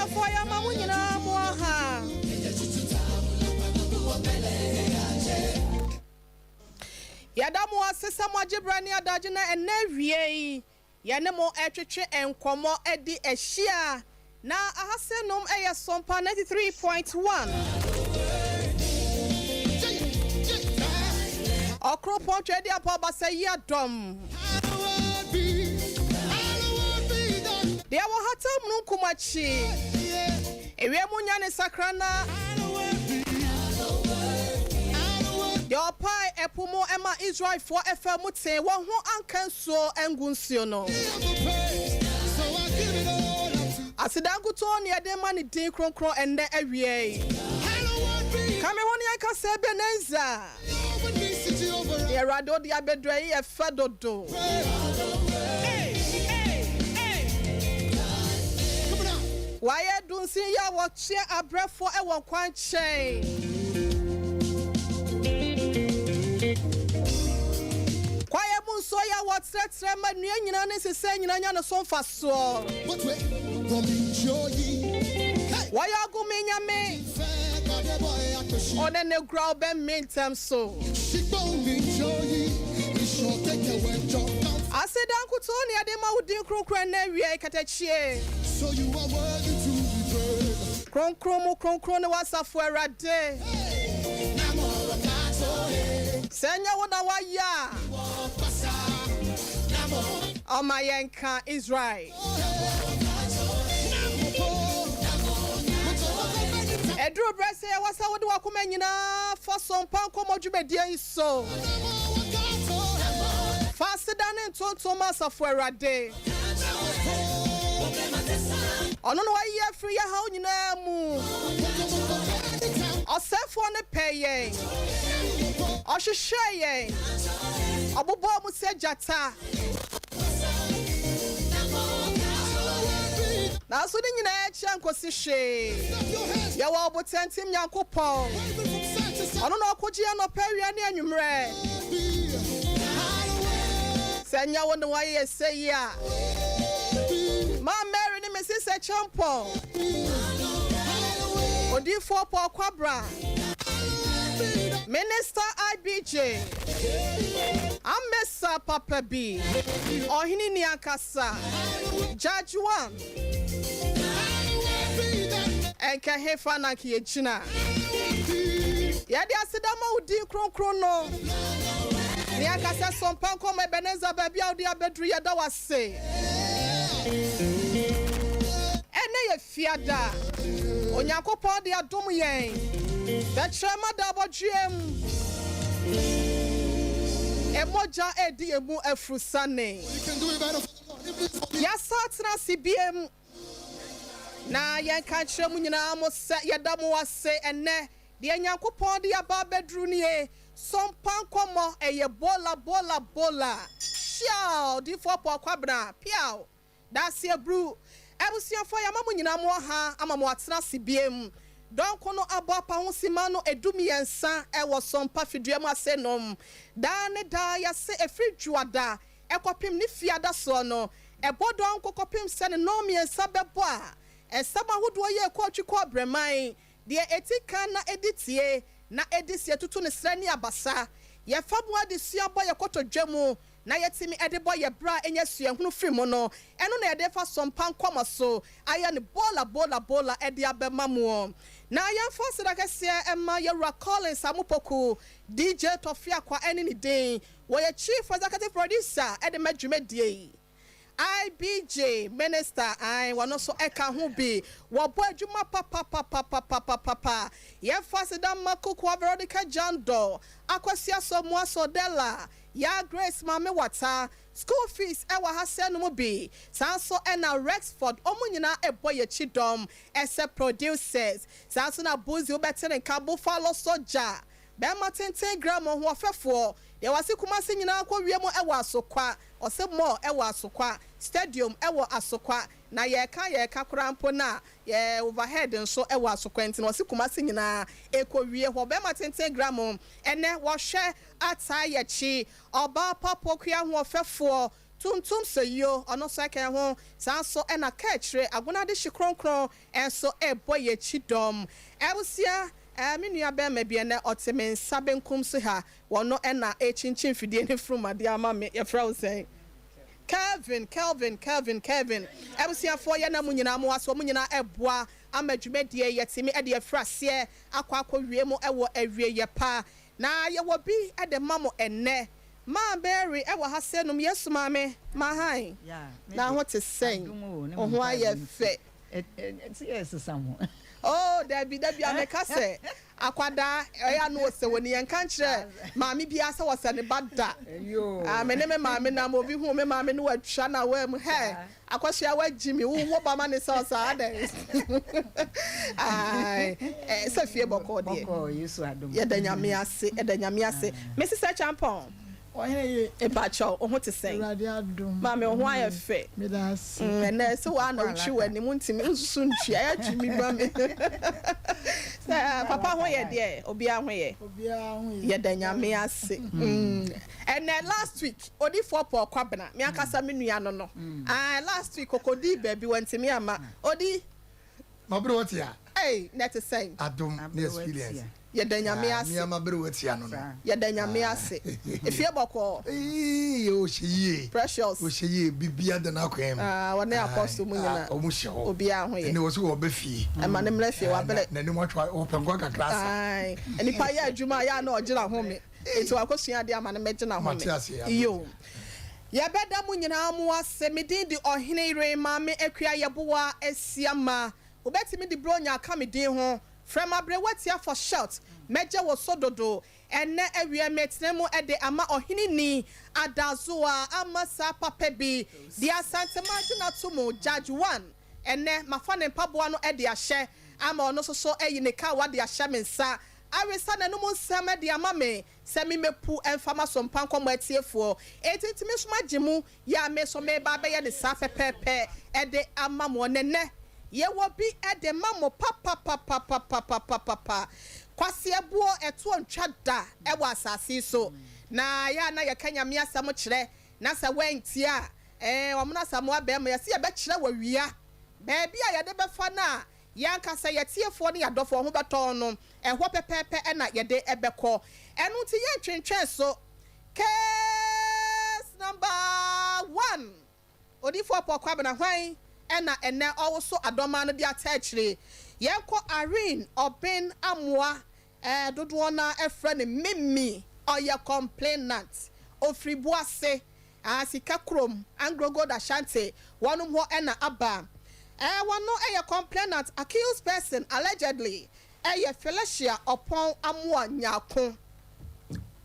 Abusuafoɔ yɛama mo nyinaa mo aha. Yɛda mo ase sɛ moagye berɛ ne adagye na ɛnnɛ awiei yɛne mo retwetwe nkɔmmɔ adi ahyia. Na ahasenom yɛ Sompa 93.1. Ɔkoropɔn Tweaduampɔn Abasa yi adɔm. Deɛ wɔhata omununkum akyi. Ewiem nya ne sakra na. Deɛ ɔpae ɛpo mu ma Israelfoɔ fa mu tee wɔn ho anka nsuo angu nsuo no. Aseda nkutoo na yɛde ma ne din kronkron ɛnnɛ awiei. Ka me ho na yɛnka sɛ Ebenezer. Nea Awurade wode abɛduru yi yɛ fɛ dodo. Wayɛ dunsin yi a wɔkyea abrɛfoɔ wɔ nkwankyɛn. Kwaeɛ mu nsuo yi a wɔtrɛtrɛ ma nnua nyinaa ne nsesɛɛ nyinaa nya ne so mfasoɔ. Wɔyɛ ɔgome nyame. Ɔne ne gura wobɛmme ntɛm so. Aseda nkutoo na yɛde ma wo din kronkron ɛnnɛ awia yi katakyie. Kronkron mu kronkron ne w'asafo Awurade. Sɛ ɛnyɛ wo na woayɛ a. Ɔma yɛnka Israel. Ɛduru berɛ sɛ yɛwɔ sɛ wode w'akoma nyinaa fa Sompa Nkɔmmɔ dwumadie yi so. Fa aseda ne ntontom ma Asafo Awurade. Ɔno na wayi yɛn afiri yɛn haw nyinaa mu. Ɔsɛefoɔ no pɛɛ yɛn, ɔhwehwɛɛ yɛn, ɔbobɔɔ mu sɛ gyata. Nanso ne nyinaa akyi ankosi hwee. Yɛwɔ ɔbotantim Nyankopɔn. Ɔno na ɔkogye yɛn anɔpa, awia ne anwummerɛ. Sɛ ɛnyɛ wo ne wayɛ yɛ sɛ yi a. Ma Mary ne Mrs. Acheampong. Odiyifoɔ Paul Kwabra. Minister IBJ. Amesa papa bi. Ɔhene ni ankasa. Judge one. Ɛnka hefa na anka yɛgyina. Yɛde aseda ma wo din kronkron no. Ne yɛka sɛ sompa nkɔmmɔ Ebenezer baabi a wode abɛduru yɛda wo ase. Ɛnnɛ yɛ Fiada. Onyankopɔn de adom yɛn. Tɛkyerɛma da abɔdweam. Mogya redi yɛn mu afurusane. Yɛasan atena ase biom. Na yɛnka nkyerɛ mo nyinaa mo sɛ yɛda mo ase ɛnnɛ. Deɛ Nyankopɔn de aba abɛduru nie. Sompa nkɔmmɔ, ɛyɛ bola bola bola. Hyiaw! Odiyifoɔ Paul Kwabena, piaw! Dase aburu. Abusuafoɔ yɛama mo nyinaa mo ɔha ama mo atena ase biem. Dɔnko no abɔ apaho simma no edumiɛnsa wɔ Sompa fidua mu ase nom. Daa ne daa yɛse ɛfiri Dwoada kɔpem ne Fiada soɔ no, ɛbɔ dɔnko kɔpem sɛ ne nnɔnmiɛnsa bɛbɔ a, nsɛm ahodoɔ yɛ kɔɔtwi kɔ Brɛman. Deɛ ɛti kan na ɛdi tie na ɛdi sie tutu ne serɛ ne abasa. Yɛfa mu adesua bɔ yɛ kotodwe mu na yɛtumi de bɔ yɛ bra nya suahunu firi mu no, ɛno na yɛde fa Sompa nkɔmɔ so ayɛ no bola bola bola de abɛma mo. Na yɛmfa aseda kɛseɛ mma Yɛwura Collins Amopoku, DJ Tɔfeakwa ne ne din, wɔyɛ Chief Executive Producer de ma dwumadie yi. IBJ Minister ae wɔno nso ka ho bi, wɔbɔ adwuma papapapapapapapa. Yɛmfa aseda mma Kokoa Veronica Jandor, Akwasi Asamoah Sodella, Yaa Grace Maame Wata, School fees wɔ ha sɛɛ no mu bi, saa nso na Rexford ɔmo nyinaa bɔ yɛkyi dɔm sɛ producers, saa nso na Boozy wobɛte ne nka Buffalo Soldier, bɛɛma tenten Gramo hoɔfɛfoɔ, deɛ wase Kumasi nyinaa kɔ wiem wɔ Asokwa, ɔse mall wɔ Asokwa, stadium wɔ Asokwa, na yɛɛka yɛɛka koraa mpo no a yɛ overhead nso wɔ Asokwa nti no ɔse Kumasi nyinaa ɛkɔ wie hɔ, bɛɛma tenten Gramo ɛnɛ wɔhwɛ ataa yɛkyi, Ɔbaa pa Poku ahoɔfɛfoɔ, Tuntum Soyio, ɔno nso ɛka ho. Saa nso na Kaakyire Agona Adehye Kronkron nso rebɔ yɛn akyi dɔm. Abusua, me nua barima bi ɛnnɛ ɔte me nsa benkum so ha, ɔno na ɛrekyinkyin mfidie no funuma de ama me. Yɛfrɛ wo sɛn? Kelvin, Kelvin, Kelvin, Kelvin. Abusuafoɔ yɛn na mo nyinaa mo aso, wɔn nyinaa ɛreboa ama dwumadie yi yɛtumi de afiri aseɛ akɔ akɔwie mu wɔ awieɛ pa. Na yɛwɔ bi de ma mo ɛnnɛ. Maa Mary wɔ ha sɛ nom Yesu maame, ma hann. Na ho te sɛn? Wo ho ayɛ fɛ. Oh, dabi, dabi a meka sɛ akwadaa ɛyɛ a na ɔsɛ wɔ ni. Yɛnka nkyerɛ maame biara sɛ ɔsɛ ne ba da. Ah, me ne me maame nam, obi hu me maame no watwa na wam. Hɛ, Akɔsoa wagyi me, wo wo ba ma ne sɛ ɔsaa adɛn? Ae, eh, sɛ fie bɔkɔɔ deɛ. Bɔkɔɔ, Yesu adom. Yɛda Nyame ase, yɛda Nyame ase. Me sista Kyampɔn. Ɔhene ye. Mepakyɛw, wo ho te sɛn? Awurade adom. Maame, wo ho ayɛ fɛ. Meda ase. Mm, ɛnɛ sɛ woa na wotwi w'anim, wontumi nsusu ntwi, ayɛ twi mi ba me. Sɛ papa ho yɛ deɛ, obiara ho yɛ. Obiara ho yɛ. Yɛda Nyame ase. Mm. Ɛnɛ last week, Odifoɔ Paul Kwabena, me ankasa me nua no no. Ae, last week ɔkɔdii baabi, wantumi amma. Odi. Mabere watia. Ei, na ɛte sɛn? Adom ne experience. Yɛda Nyame ase. Mea mabere watia no no. Yɛda Nyame ase. Efie bɔkɔɔ. Eii, ɔhyɛ yie. Precious. Ɔhyɛ yie, bibia da n'akwan mu. Ah, wɔne Apostle mu nyina. Ɔmo hyɛ hɔ. Obiara ho yɛ. Ɛnɛ wɔsi wɔbɛ fie. Ɛma ne mmra fie, wabere. N'anim atwa, ɔpɛ nkwa kakra asa. Ae, nipa yɛ adwuma a, yɛ a na ɔgyina home. Enti wakɔsua adeɛ ama no mmɛgye n'ahome. Iyo. Yɛbɛda mo nyinaa mo ase. Me din de Ɔhene Yere Maame Akua Yeboah Asiamah. Wobɛtumi de Buronya aka me din ho. Frɛ me Aberewa Tia for short. Mɛgye wo so dodo. Ɛnnɛ awia metena mu de ama Ɔhene Ni Adazoa ama saa papa bi deɛ Asantema agyina to mu, Judge One. Ɛnnɛ mafa ne mpaboa no de ahyɛ ama ɔno nso so ayi ne kawa de ahyɛ me nsa. Awesa n'anom nsɛm de ama me sɛ memmɛpu mfa m'asompa nkɔmmɔ atiefoɔ. Enti nti me nso magye mu yɛ a me nso mereba abɛyɛ no saa pɛpɛɛpɛ de ama mo. Na nnɛ, yɛwɔ bi de ma mo papapapapapapapapa. Kwaseɛboɔ ɛtoɔ ntwa da wɔ asase yi so. Na yɛ a na yɛka Nyame asɛm kyerɛ, na sɛ woantie a, ɛɛ, wɔn Asamoah bɛɛma, yɛse yɛbɛkyerɛ wo awia baabi a yɛde bɛfa no a, Yɛn ankasa, yɛn atiefoɔ ne yɛn adɔfoɔ ho bɛtɔ wɔn no, ɛhɔ pɛpɛɛpɛ na yɛde bɛkɔ. Ɛno nti yɛntwentwɛn so. Case number one, Odiyifoɔ Paul Kwabena, hwan na ɛnnɛ ɔrewoso adɔmmaa no de ata akyire? Yɛnkɔ Irene Obeng Amoah, dodoɔ no ara frɛ no Mimi, ɔyɛ complainant, ɔfiri Boase. Ah sika kurom, Anglo Gold Ashanti, wɔnom hɔ na aba. Eh wɔno yɛ complainant, accused person, allegedly yɛ Felicia Ɔpɔn Amoah Nyarko.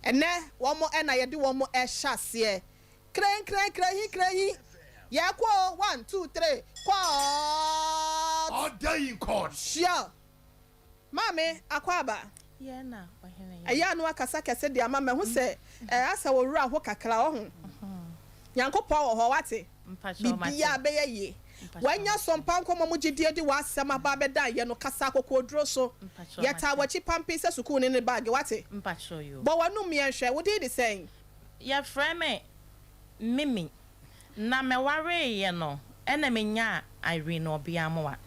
Ɛnɛ wɔn na yɛde wɔn rehyɛ aseɛ. Krenkren krehi krehi, yɛkɔ o, one, two, three, court! Order in court! Sure. Maame, Akwaaba, ɛyɛ a na wakasa kɛse de ama mahu sɛ ɛɛ asɛ wo werɛ aho kakra, ɔho. Nyankopɔn wɔ hɔ, wate? Biribiara bɛyɛ yie. Wanya sompa nkɔmmɔ mu gyidie de w'asɛm aba abɛdan yɛn no, kasa akokoɔduro so. Yɛtaa w'akyi pampee sɛ sukuuni ne baage, wate? Bɔ w'anum yɛnhwɛ, wo din de sɛn? Yɛfrɛ me Mimi. Na mewareeɛ no ɛna menyaa Irene Ɔbeamoa.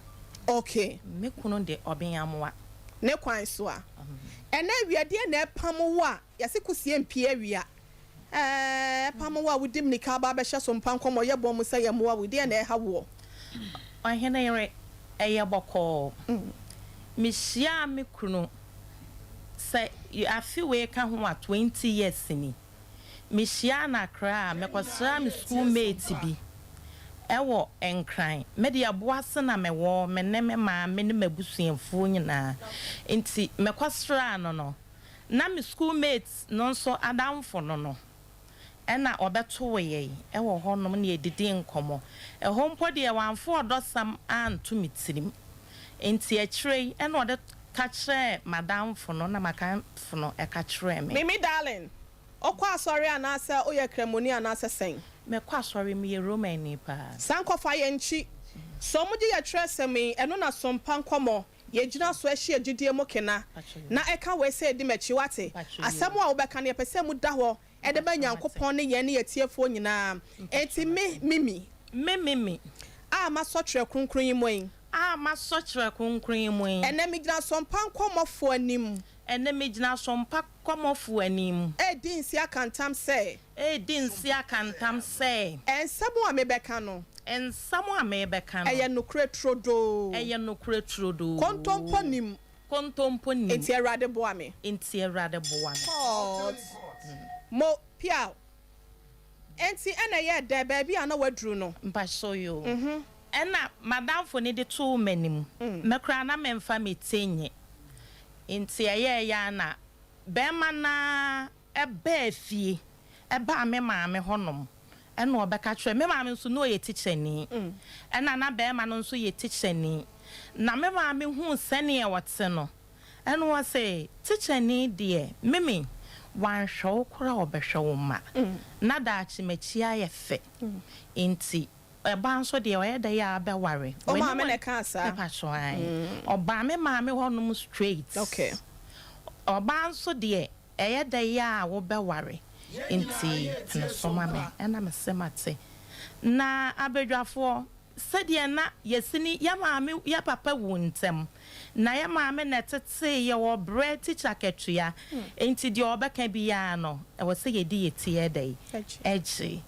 Ok. Me kunu de Ɔbeamoa. Ne kwan so a. Ɛnɛ awia deɛ na ɛpam wo a yɛse kusie mpie awia ɛɛ ɛpam wo a wodi mmirika aba abɛhyɛ so mpa nkɔmɔ yɛ bɔn mu sɛ yɛmmoa wo deɛ na ɛha woɔ. Ɔhene yere, ɛyɛ bɔkɔɔ. Mehyiaa me kunu sɛ afe wei ka ho a 20 years ni. Mehyiaa no Accra a, mekɔsraa me school mate bi wɔ Nkran. Me deɛ Boase na mewɔ, me ne me maame ne m'abusuafoɔ nyinaa. Nti mekɔsraa no no, na me school mate no nso adamfo no no na ɔbɛtoo yɛn wɔ hɔnom na yɛdidii nkɔmmɔ. Ɛhɔ mpo deɛ wamfa ɔdɔsɛm anto me tirim. Nti akyire yi na ɔde ka kyerɛɛ m'adamfo no na m'adamfo no ka kyerɛɛ me. Mimi darling, wokɔ asɔre anaasɛ woyɛ kramoni anaasɛ sɛn? Mekɔ asɔre, meyɛ Romani paa. San kɔfa yɛn nkyi. Sɛ ɔmo gye yɛ twerɛsɛm yi, ɛno na sompa nkɔmɔ yɛ gyina so ɛhyɛ gyidie mu kena. Na ɛka wei sɛ di m'akyi, wate? Asɛm a wobɛka no yɛpɛ sɛ emu da hɔ. de ma Nyankopɔn ne yɛn ne yɛn atiefoɔ nyinaa. Enti me, Mimi. Me, Mimi. A masɔ Twerɛ Kronkron yi mu yi. A masɔ Twerɛ Kronkron yi mu yi. Ɛnnɛ megyina Asɔmpa nkɔmmɔfoɔ anim. Ɛnnɛ megyina Asɔmpa kɔmmɔfoɔ anim. Redi nse aka ntam sɛ. Redi nse aka ntam sɛ. Nsɛm a mebɛka no. Nsɛm a merebɛka no. Ɛyɛ nokorɛ turodoo. Ɛyɛ nokorɛ turodoo. Kontompo nnim. Kontompo nnim. Enti Awurade boa me. Enti Awurade boa me. Cut. Mo, piaw. Enti ɛna ɛyɛɛ dɛ, baabi a na waduru no. Mpakyɛw yoo. Ɛna m'adamfo no de too m'anim. Me koraa na memfa me ti nye. Nti ɛyɛɛyɛ ara na barima no ara baa fie, baa me maame hɔnom ɛna ɔbɛka kyerɛɛ me maame nso na ɔyɛ tikyani. Ɛna na barima no nso yɛ tikyani. Na me maame huu sɛdeɛ ɔte no, ɛna ɔse, Tikyani deɛ, Mimi, wanhwɛ wo koraa a ɔbɛhwɛ wo mma. Na daakye m'akyi ayɛ fɛ. Nti Ɛbaa nso deɛ ɔyɛ dɛ yɛ a bɛware. Wo maame na ɛkaa saa? Mepakyɛw ae. Ɔbaa me maame hɔ nom straight. Okay. Ɔbaa nso deɛ ɛyɛ dɛ yɛ a wo bɛware nti pene so ma me. Ɛna me se mate. Na abadwafoɔ sɛdeɛ na yɛsini yɛ maame yɛ papa wu ntɛm na yɛ maame na ɛtetee yɛ wɔ brɛ teacher akatua nti deɛ ɔbɛka biara no ɛwɔ sɛ yɛdi yɛ ti yɛ dɛ gye.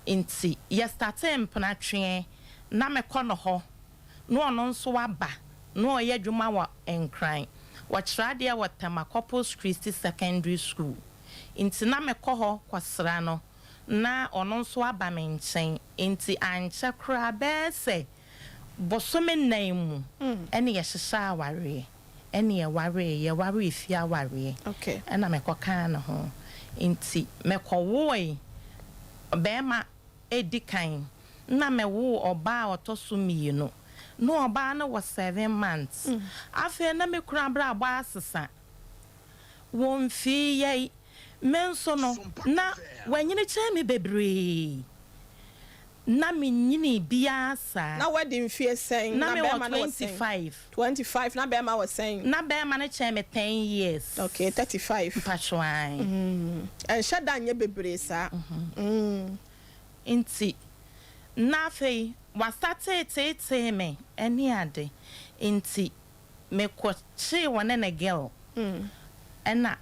Nti yɛ startee mpena tweɛ na me kɔ no hɔ na ɔno nso aba na ɔyɛ adwuma wɔ Nkran ɔkyerɛ adeɛ wɔ Tema Corpus Christi Secondary School nti na me kɔ hɔ kɔ sra no na ɔno nso aba me nkyɛn nti ankyɛ koraa bɛyɛ sɛ bosome nan mu ɛna yɛ hyehyɛ awareɛ. Ɛne yɛwaree, yɛwaree fie awareɛ ɛna mekɔkaa ne ho nti mekɔwoe barima ɛdi kan na mewoo ɔbaa a ɔtɔ so mmienu na ɔbaa no wɔ seven months afei na me kunu abrabɔ asesa wɔ mfii yɛi me nso no na wanyini kyɛn me bebree. Na mennyinii biara saa. Na wadi mfeɛ sɛn? Na Na mewɔ bɛrima no wɔ sɛn? 25. 25, na bɛrima wɔ sɛn? Na bɛrima no kyɛn me 10 years. Okay, 35. Mpakyɛw ae. Ɛnhyɛ da nyɛ bebree saa. Nti, na afei wasatee teetee me ne ade, nti me kɔ kyee wɔne ne girl, ɛna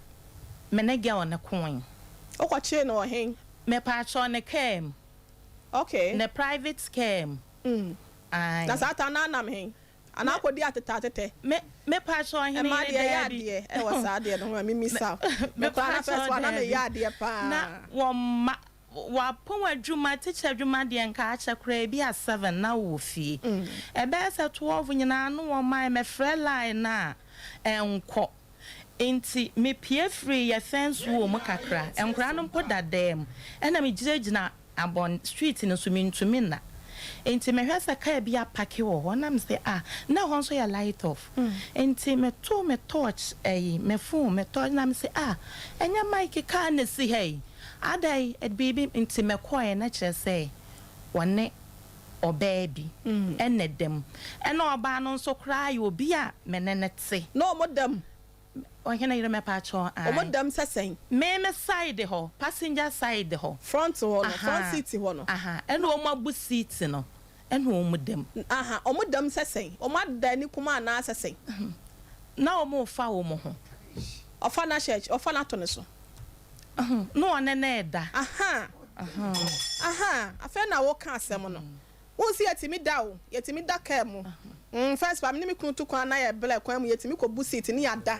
me ne girl no koe. Wo kɔ kyee no wɔ hen? Mepaakyɛw ne car mu. Okay. Ne private car mu. Ae. Na saa time no anam hen? Anaa akɔ di atetɛ atetɛ? Me mepaakyɛw ɔhene Ɛmaa yere deɛ ɛyɛ daabi. adeɛ ɛwɔ saa adeɛ no ho a me misa wo. Me koraa na first Mepaakyɛw one na me daabi. yɛ adeɛ paa. Na wɔn ma wapɔn adwuma teacher adwuma deɛ nka akyɛ koraa ebi a seven na wowɔ fie. Ɛbɛyɛ sɛ 12 nyinaa no wɔn mae mɛfrɛ line no a ɛnkɔ. Nti mepue firii yɛ fence wall mu kakra, nkwadaa no mpo da dan mu, ɛna megyinagyina abɔn street no so mentumi nna. Nti mehwɛ sɛ car bi apake wɔ hɔ na mese ah na ɛhɔ nso yɛ light off. Nti metoo me torch ɛyi me phone me torch na mese ah ɛnyɛ Mike car na esi ha yi adɛn biribi nti mekɔɛ na kyerɛ sɛ wɔne ɔbaa bi na ɛda mu. Ɛna ɔbaa no nso koraa yɛ obi a me ne no te. Na wɔn da mu? Ɔhene yere mɛpakyɛw ae. Wɔn da mu sɛ sɛn? Me me side hɔ, passenger side hɔ. Front hɔ no, front seat hɔ no. Aha, ɛna wɔn abu seat no, ɛna wɔn da mu. Aha, wɔn da mu sɛ sɛn? Wɔn ada ani kumaa anaa sɛ sɛn? Na wɔn refa wɔn ho. Ɔfa no ahyɛ akyi, ɔfa no ato ne so. Na ɔne no reda. Aha, aha, afei na woka asɛm no. Wohu sɛ yɛtumi da o, yɛtumi da kaa mu. Mm, first pa, me ne me kunu tu kwan na yɛbrɛ kwan mu, yɛtumi kɔbu seat ne yɛada.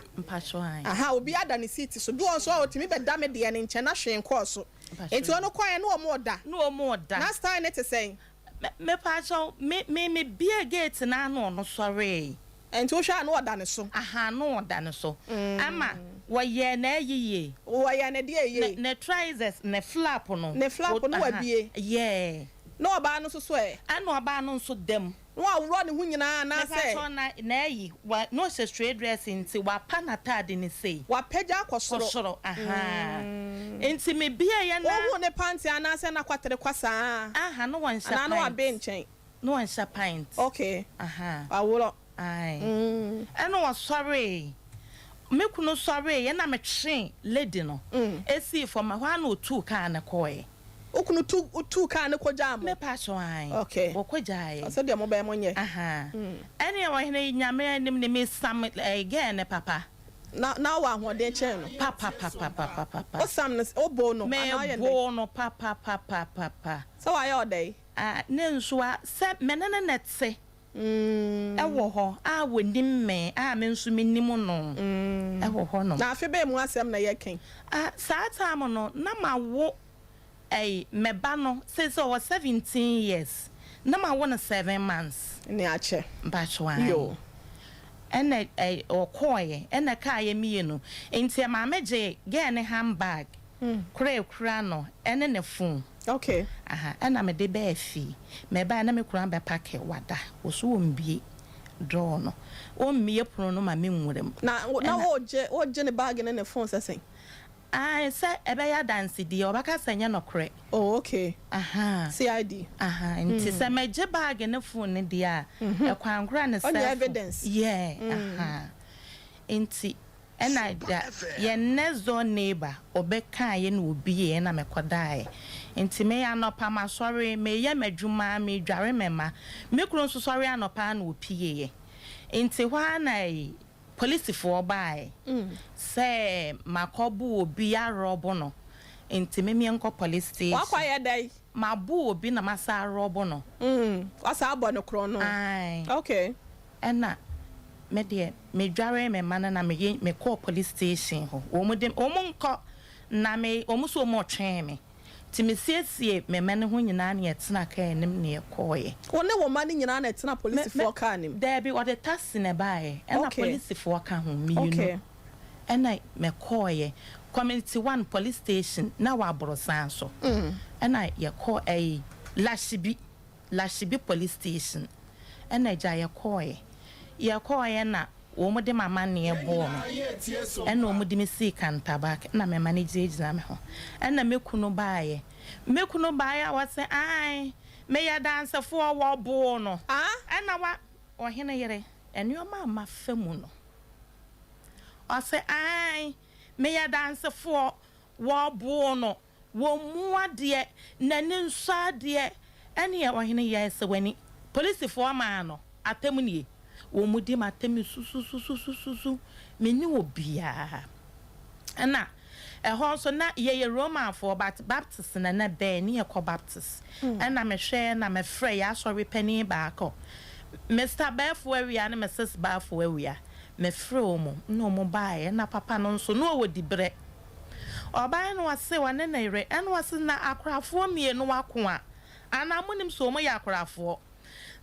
Aha, obiara da ne seat so. Bi wɔ hɔ nso a, ɔtumi bɛda me deɛ no nkyɛn na hwee nkɔɔ so. Enti ɔno kɔeɛ na wɔreda. Na wɔreda. Na style no te sɛn? Me, mepaakyɛw, me, me, me bue gate no ara na ɔno sɔree. Nti wohwɛ a na ɔda ne so? Ahaa, na ɔda ne so. Ama wɔyɛɛ no ayi yie. Wɔyɛɛ no deɛ yie? Ne, ne trousers, ne flap no. Ne flap no wabue? Yeah. Na ɔbaa no nso so ɛ? Ɛna ɔbaa no nso da mu. Na waworɔ ne ho nyinaa anaasɛ? Mepakyɛw, na, n'ayi, wa, na ɔhyɛ straight dress nti wapa n'ataade no sei. Wapagya akɔ soro. Kɔ soro, ahaa. Nti me bueeɛ na. Wohuu ne panty anaasɛ n'akwatere kwa saa? Aha, na ɔnhyɛ Anaa na pant. wabe nkyɛn? Na ɔnhyɛ pant. Okay. Aha. Waworɔ. Ae. Ɛna ɔsɔree. Me kunu sɔreeɛ na metwee lady no sii fam, ɛhɔ ara na ɔtuu kaa no kɔeɛ. Wo kunu tu tuu kaa no kɔgyaa mo? Me pakyɛw ae, Okay. wɔkɔgyaa yɛn. Ɔsɛ deɛ mobɛyɛ monyɛ. Ahaa. Ɛneɛ ɔhene yi Nyame anim ni, mesam ɛɛ girl no papa. Na na wowɔ ahoɔden kyɛn no? Papapapapapapa. Wosam no, woboo no anaa woyɛ no dɛn? Meboo no papapapapa. Sɛ wayɛ wo dɛn? Ah, ne nso a, sɛ me ne no na ɛte wɔ hɔ a ɔnim me a me nso menim no wɔ hɔnom. Na afe bɛn mu asɛm na yɛreka yi? Ah, saa time no, na mawo ɛyi, me ba no, seesei ɔwɔ 17 years, na mawo no 7 months. Ɛnne akyɛ. Mpakyɛw, ae. Yoo. Ɛna ɛyi, ɔkɔeɛ, ɛna ɛkaa yɛ mmienu. Nti ɛmaa megyee girl no handbag koraa ɛkura no ɛne ne phone. Okay. Aha, ɛna mede baa fie. Mebaeɛ na me kunu abɛpake, wada. Ɔse ɔmbue door no. Ɔmmue pono no ma menwura mu. Na na Ɛna. wogye wogye ne bag ne ne phone sɛ sɛn? Ae, sɛ ɛbɛyɛ adansedie a, ɔbɛka sɛ ɛnyɛ nɔkorɛ. Oh okay. Aha. CID. Aha, nti sɛ megye bag ne phone no deɛ a, ɛkwan korɔ a ne Ɔnyɛ cell phone. evidence. Yeah, aha. Nti. Ɛna da yɛn next door neighbour ɔbɛkaeɛ na ɔbieɛ na mekɔdaeɛ. Nti me anɔpa masɔre meyɛ m'adwuma medware me mma. Me kunu nso sɔre anɔpa ara na ɔpieeɛ. Nti hɔ ara na polisifoɔ baeɛ sɛ makɔbo obi arɔbo no nti me menkɔ police station. Wakɔ ayɛ dɛn? Mabo obi na masan arɔbo no. Wasan abɔ no korɔno? Ae. Okay. Ɛna me deɛ me dwaree me mma no na me ye me kɔɔ police station hɔ wɔn de wɔn nkɔ na me wɔn nso wɔn retwɛn me nti me siesie me mma no ho nyinaa na yɛ tena car anim na yɛ kɔɔɛ. Wo ne wo mma no nyinaa na ɛtena Me me polisifoɔ car no mu? daabi wɔde taxi na ɛbaeɛ ɛna Okay. polisifoɔ ka ho mmienu Okay. ɛna me kɔɔɛ community one police station na wɔ aborosan so ɛna yɛ kɔ ɛyi lashibi. Lashibi police station ɛna agya yɛkɔɔɛ. Yɛkɔɔɛ na wɔn de m'amanneɛ bɔɔ me ɛna wɔn de me sii Kantabak ɛna me mma no gyinagyina me ho ɛna me kunu baeɛ. Me kunu baeɛ a ɔse ae meyɛ dansefoɔ wɔboo no ɛna wa Ɔhene yere, nnoɔma a mafa mu no. Ɔse ae meyɛ dansefoɔ wɔboo no Wɔmmu adeɛ, n'ani nsɔ adeɛ, ɛneɛ ɔhene yɛɛ sɛ w'ani. Polisifoɔ maa no atam nie. Wɔdi m'atam susususususu, menni obiara. Ɛna ɛhɔ nso na yɛyɛ Romanfoɔ but Baptist na na ɛbɛn ne yɛkɔ Baptist. Ɛna mehwɛɛ na mefrɛɛ yɛn asɔre panin baako, Mister Bafo Awia ne Misis Bafo Awia. Mefrɛɛ wɔn na wɔn baeɛ. Ɛna papa no nso na ɔwɔ diberɛ. Ɔbae no ɔse ɔne ne yere ɛna ɔse na akorafoɔ mienu ako a anaa monim sɛ ɔmo yɛ akorafoɔ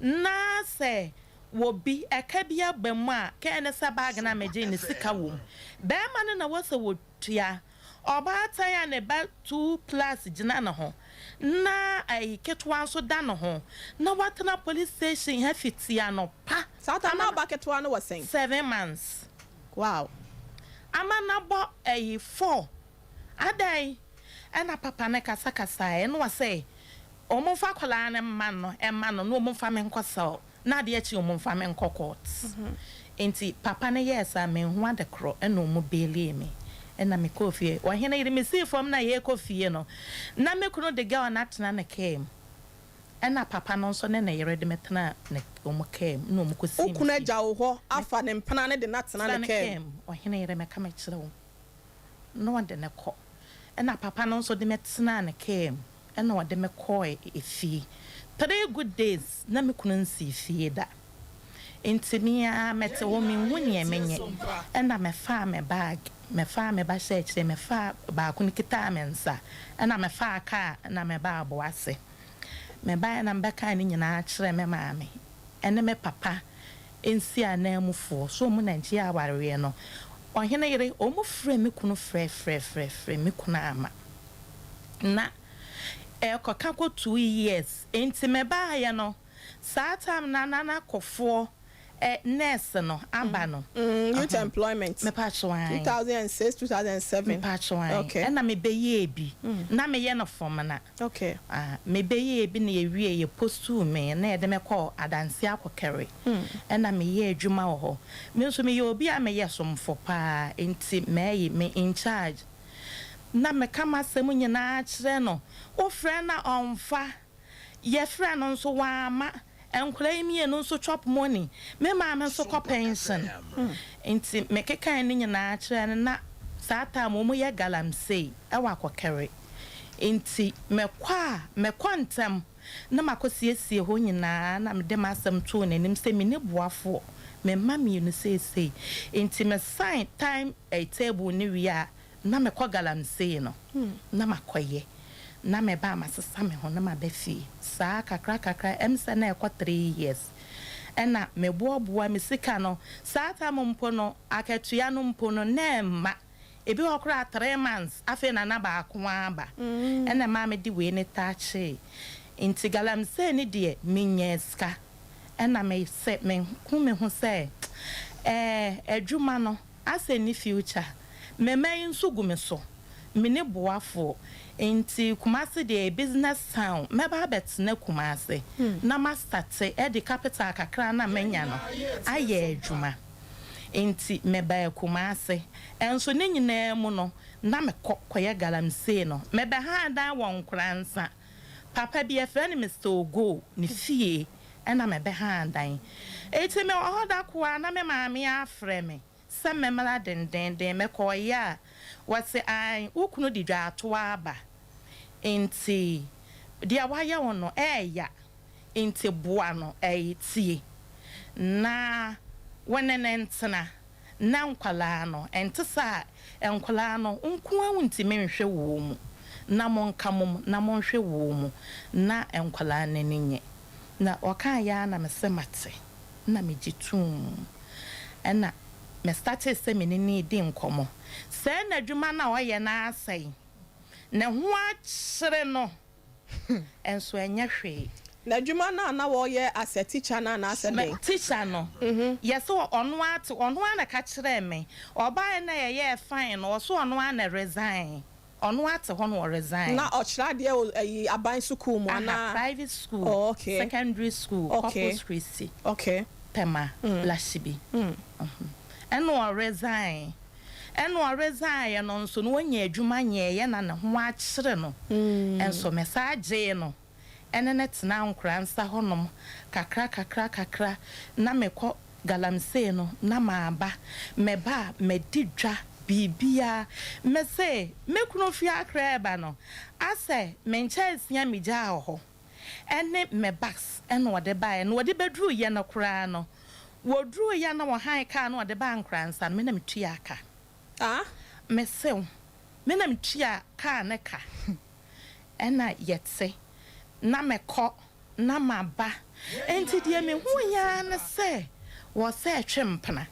na sɛ wɔbi ɛka bi aba mu a kɛɛ ne sɛ bag no a megyee no sika wom bɛɛma no na wɔsɛ wɔtua ɔbaatan a ne ba two plus gyina ne ho na ɛyi ketewa nso da ne ho na watena police station ha fiti anɔpa Saa time ama na ɔba ketewa no wɔ sɛn? 7 months. Wow. Ama nabɔ ɛyi 4 adɛn ɛna papa no kasa kasaɛ ɛna ɔsɛ ɔmo nfa akwadaa no mma no ɛma no na ɔmo nfa me nkɔ cell na adeɛ kye ɔmo nfa me nkɔ court nti papa no yɛɛ saa menhu ade korɔ ɛna ɔmo bailee me ɛna me kɔɔ fie ɔhene yere me sii fam na yɛkɔ fie no na me kunu de girl no atena ne car mu ɛna papa no nso ne ne yere de me tena ne ɔmo car mu na ɔmo kɔ Wo sii me kunu fie. agya wo hɔ afa ne mpena no de no atena Tena ne ne car car mu. mu ɔhene yere mɛka mekyerɛ wo na ɔde ne kɔ ɛna papa no nso de me tenaa ne car mu ɛna ɔde me kɔɔ efie 3 good days na me kunu nsi fie da nti me ara mɛte hɔ menhu nea menyɛ ɛna mɛfaa me bag mɛfaa me ba hyɛ akyire mɛfaa baako no kitaa me nsa ɛna mɛfaa kaa ɛna mɛba Aboase mɛbaeɛ na mɛbɛkaa ne nyinaa kyerɛ me maame ɛne me papa nsi ananmufoɔ so ɔmo na ngye awareɛ no ɔhene yere ɔmo frɛ me kunu frɛfrɛfrɛfrɛ me kunu ama na ɛkɔka kɔ 2 years nti mɛbaayɛ no saa time na nana kɔfoɔ. Ɛ nurse no aba no. Mm, youth employment. Mepatwo ae. 2006, 2007. Mepatwo ae. Okay. Ɛna mebɛyɛɛ bi. Na meyɛ no fɔmena. Okay. Ah, mebɛyɛɛ bi na yɛwie yɛ postuu me na yɛde me kɔɔ Adanse Akɔkɛre. Ɛna meyɛɛ adwuma wɔ hɔ. Me nso meyɛ obi a meyɛ somfo paa nti mɛyi me in charge. Na meka m'asɛm nyinaa kyerɛ no. Wofrɛ no a ɔmfa. Yɛfrɛɛ no nso wamma. Nkwadaa yi mmienu nso chop money. Me maame nso kɔ pension. Nti mekekae ne nyinaa kyerɛɛ no na saa time wɔn yɛ galamsey wɔ Akɔkɛre. Nti mekɔ a mekɔ ntɛm na makɔ siesie hɔ nyinaa na mede m'asɛm too n'anim sɛ menni boafoɔ, me mma mmienu seesei. Nti me sign time table no wie a na mekɔ galamsey no na makɔyɛ na meba a masesa me ho na maba fie saa kakra kakra ɛm sɛ na ɛkɔ 3 years ɛna meboaboa me sika no. Saa time mpo no, akatua no mpo no na ɛmma ebi hɔ koraa 3 months afei na na baako aba. Ɛna maa mede wei ne taakyee nti galamsey ne deɛ menyɛ sika. Ɛna me sɛ mehu me ho sɛ adwuma no asɛ ne future mɛma yi nso gu me so, me ne boafoɔ nti Kumase deɛ business town, mɛba abɛtena Kumase na ma start ɛde capital kakra na manya no ayɛ adwuma. Nti mɛbaa Kumase. Ɛnso ne nyinaa mu no na mekɔ kɔyɛ galamsey no. Mɛbɛha dan wɔ Nkoransa, papa bi yɛfrɛ no Mr Ogo ne fie ɛna mɛbɛha dan. Eti mewɔ hɔ da koa na me maame afrɛ me sɛ mɛmmra dendenden. Mɛkɔɔyɛ a wɔse an wo kunu de dwaatoa aba nti deɛ wayɛ wo no ɛɛya nti boa no ɛyɛ tie na wɔne ne ntena na nkwalaa no ɛnte sɛ a nkwalaa no nko a wontumi nhwɛ wɔ mu na monka mom na monhwɛ wɔ mu na nkwalaa no ani nye. Na ɔkaa yɛ a na mesɛ mate na megye tum. Ɛna me start sɛ me ne ne di nkɔmmɔ sɛɛ n'adwuma no a ɔyɛ no asɛe ne ho akyere no ɛnso ɛnyɛ hwee. N'adwuma no a na wɔyɛ as a teacher no anaasɛ dɛn? Teacher no yɛsɛ ɔno ate, ɔno a na ka kyerɛ me ɔbaa na yɛyɛ fine no, ɔso ɔno a na resign, ɔno ate hɔ no ɔresign. Na ɔkyerɛ adeɛ wɔ ɛyi aban sukuu mu anaa? Private school. Oh, okay. Secondary school. Corpus Christi. Tema Lashibi. Ɛna ɔresign, ɛna ɔresign yɛ no nso no wɔnya adwuma nyɛɛyɛ na ne ho akyerɛ no. Ɛnso mɛ saa gyee no ɛne ne tena Nkoransa hɔnom kakra kakra kakra na mekɔ galamsey no na maaba. Mɛba a mɛdi dwa biribiara. Mɛsɛ me kunu fi Akra ɛba no asɛ me nkyɛnse a megyaa wɔ hɔ ɛne me bags ɛna ɔde baeɛ na ɔde bɛduru yɛ no koraa no wɔduru yɛ na wɔhan kaa na ɔde baa Nkoransa no, me na metua aka. Ah. Mesew me na metua kaa ne ka. Ɛna yɛte na mɛkɔ na maba. Nti deɛ mehu yaa ne sɛ wɔ sɛ ɛtwe mpena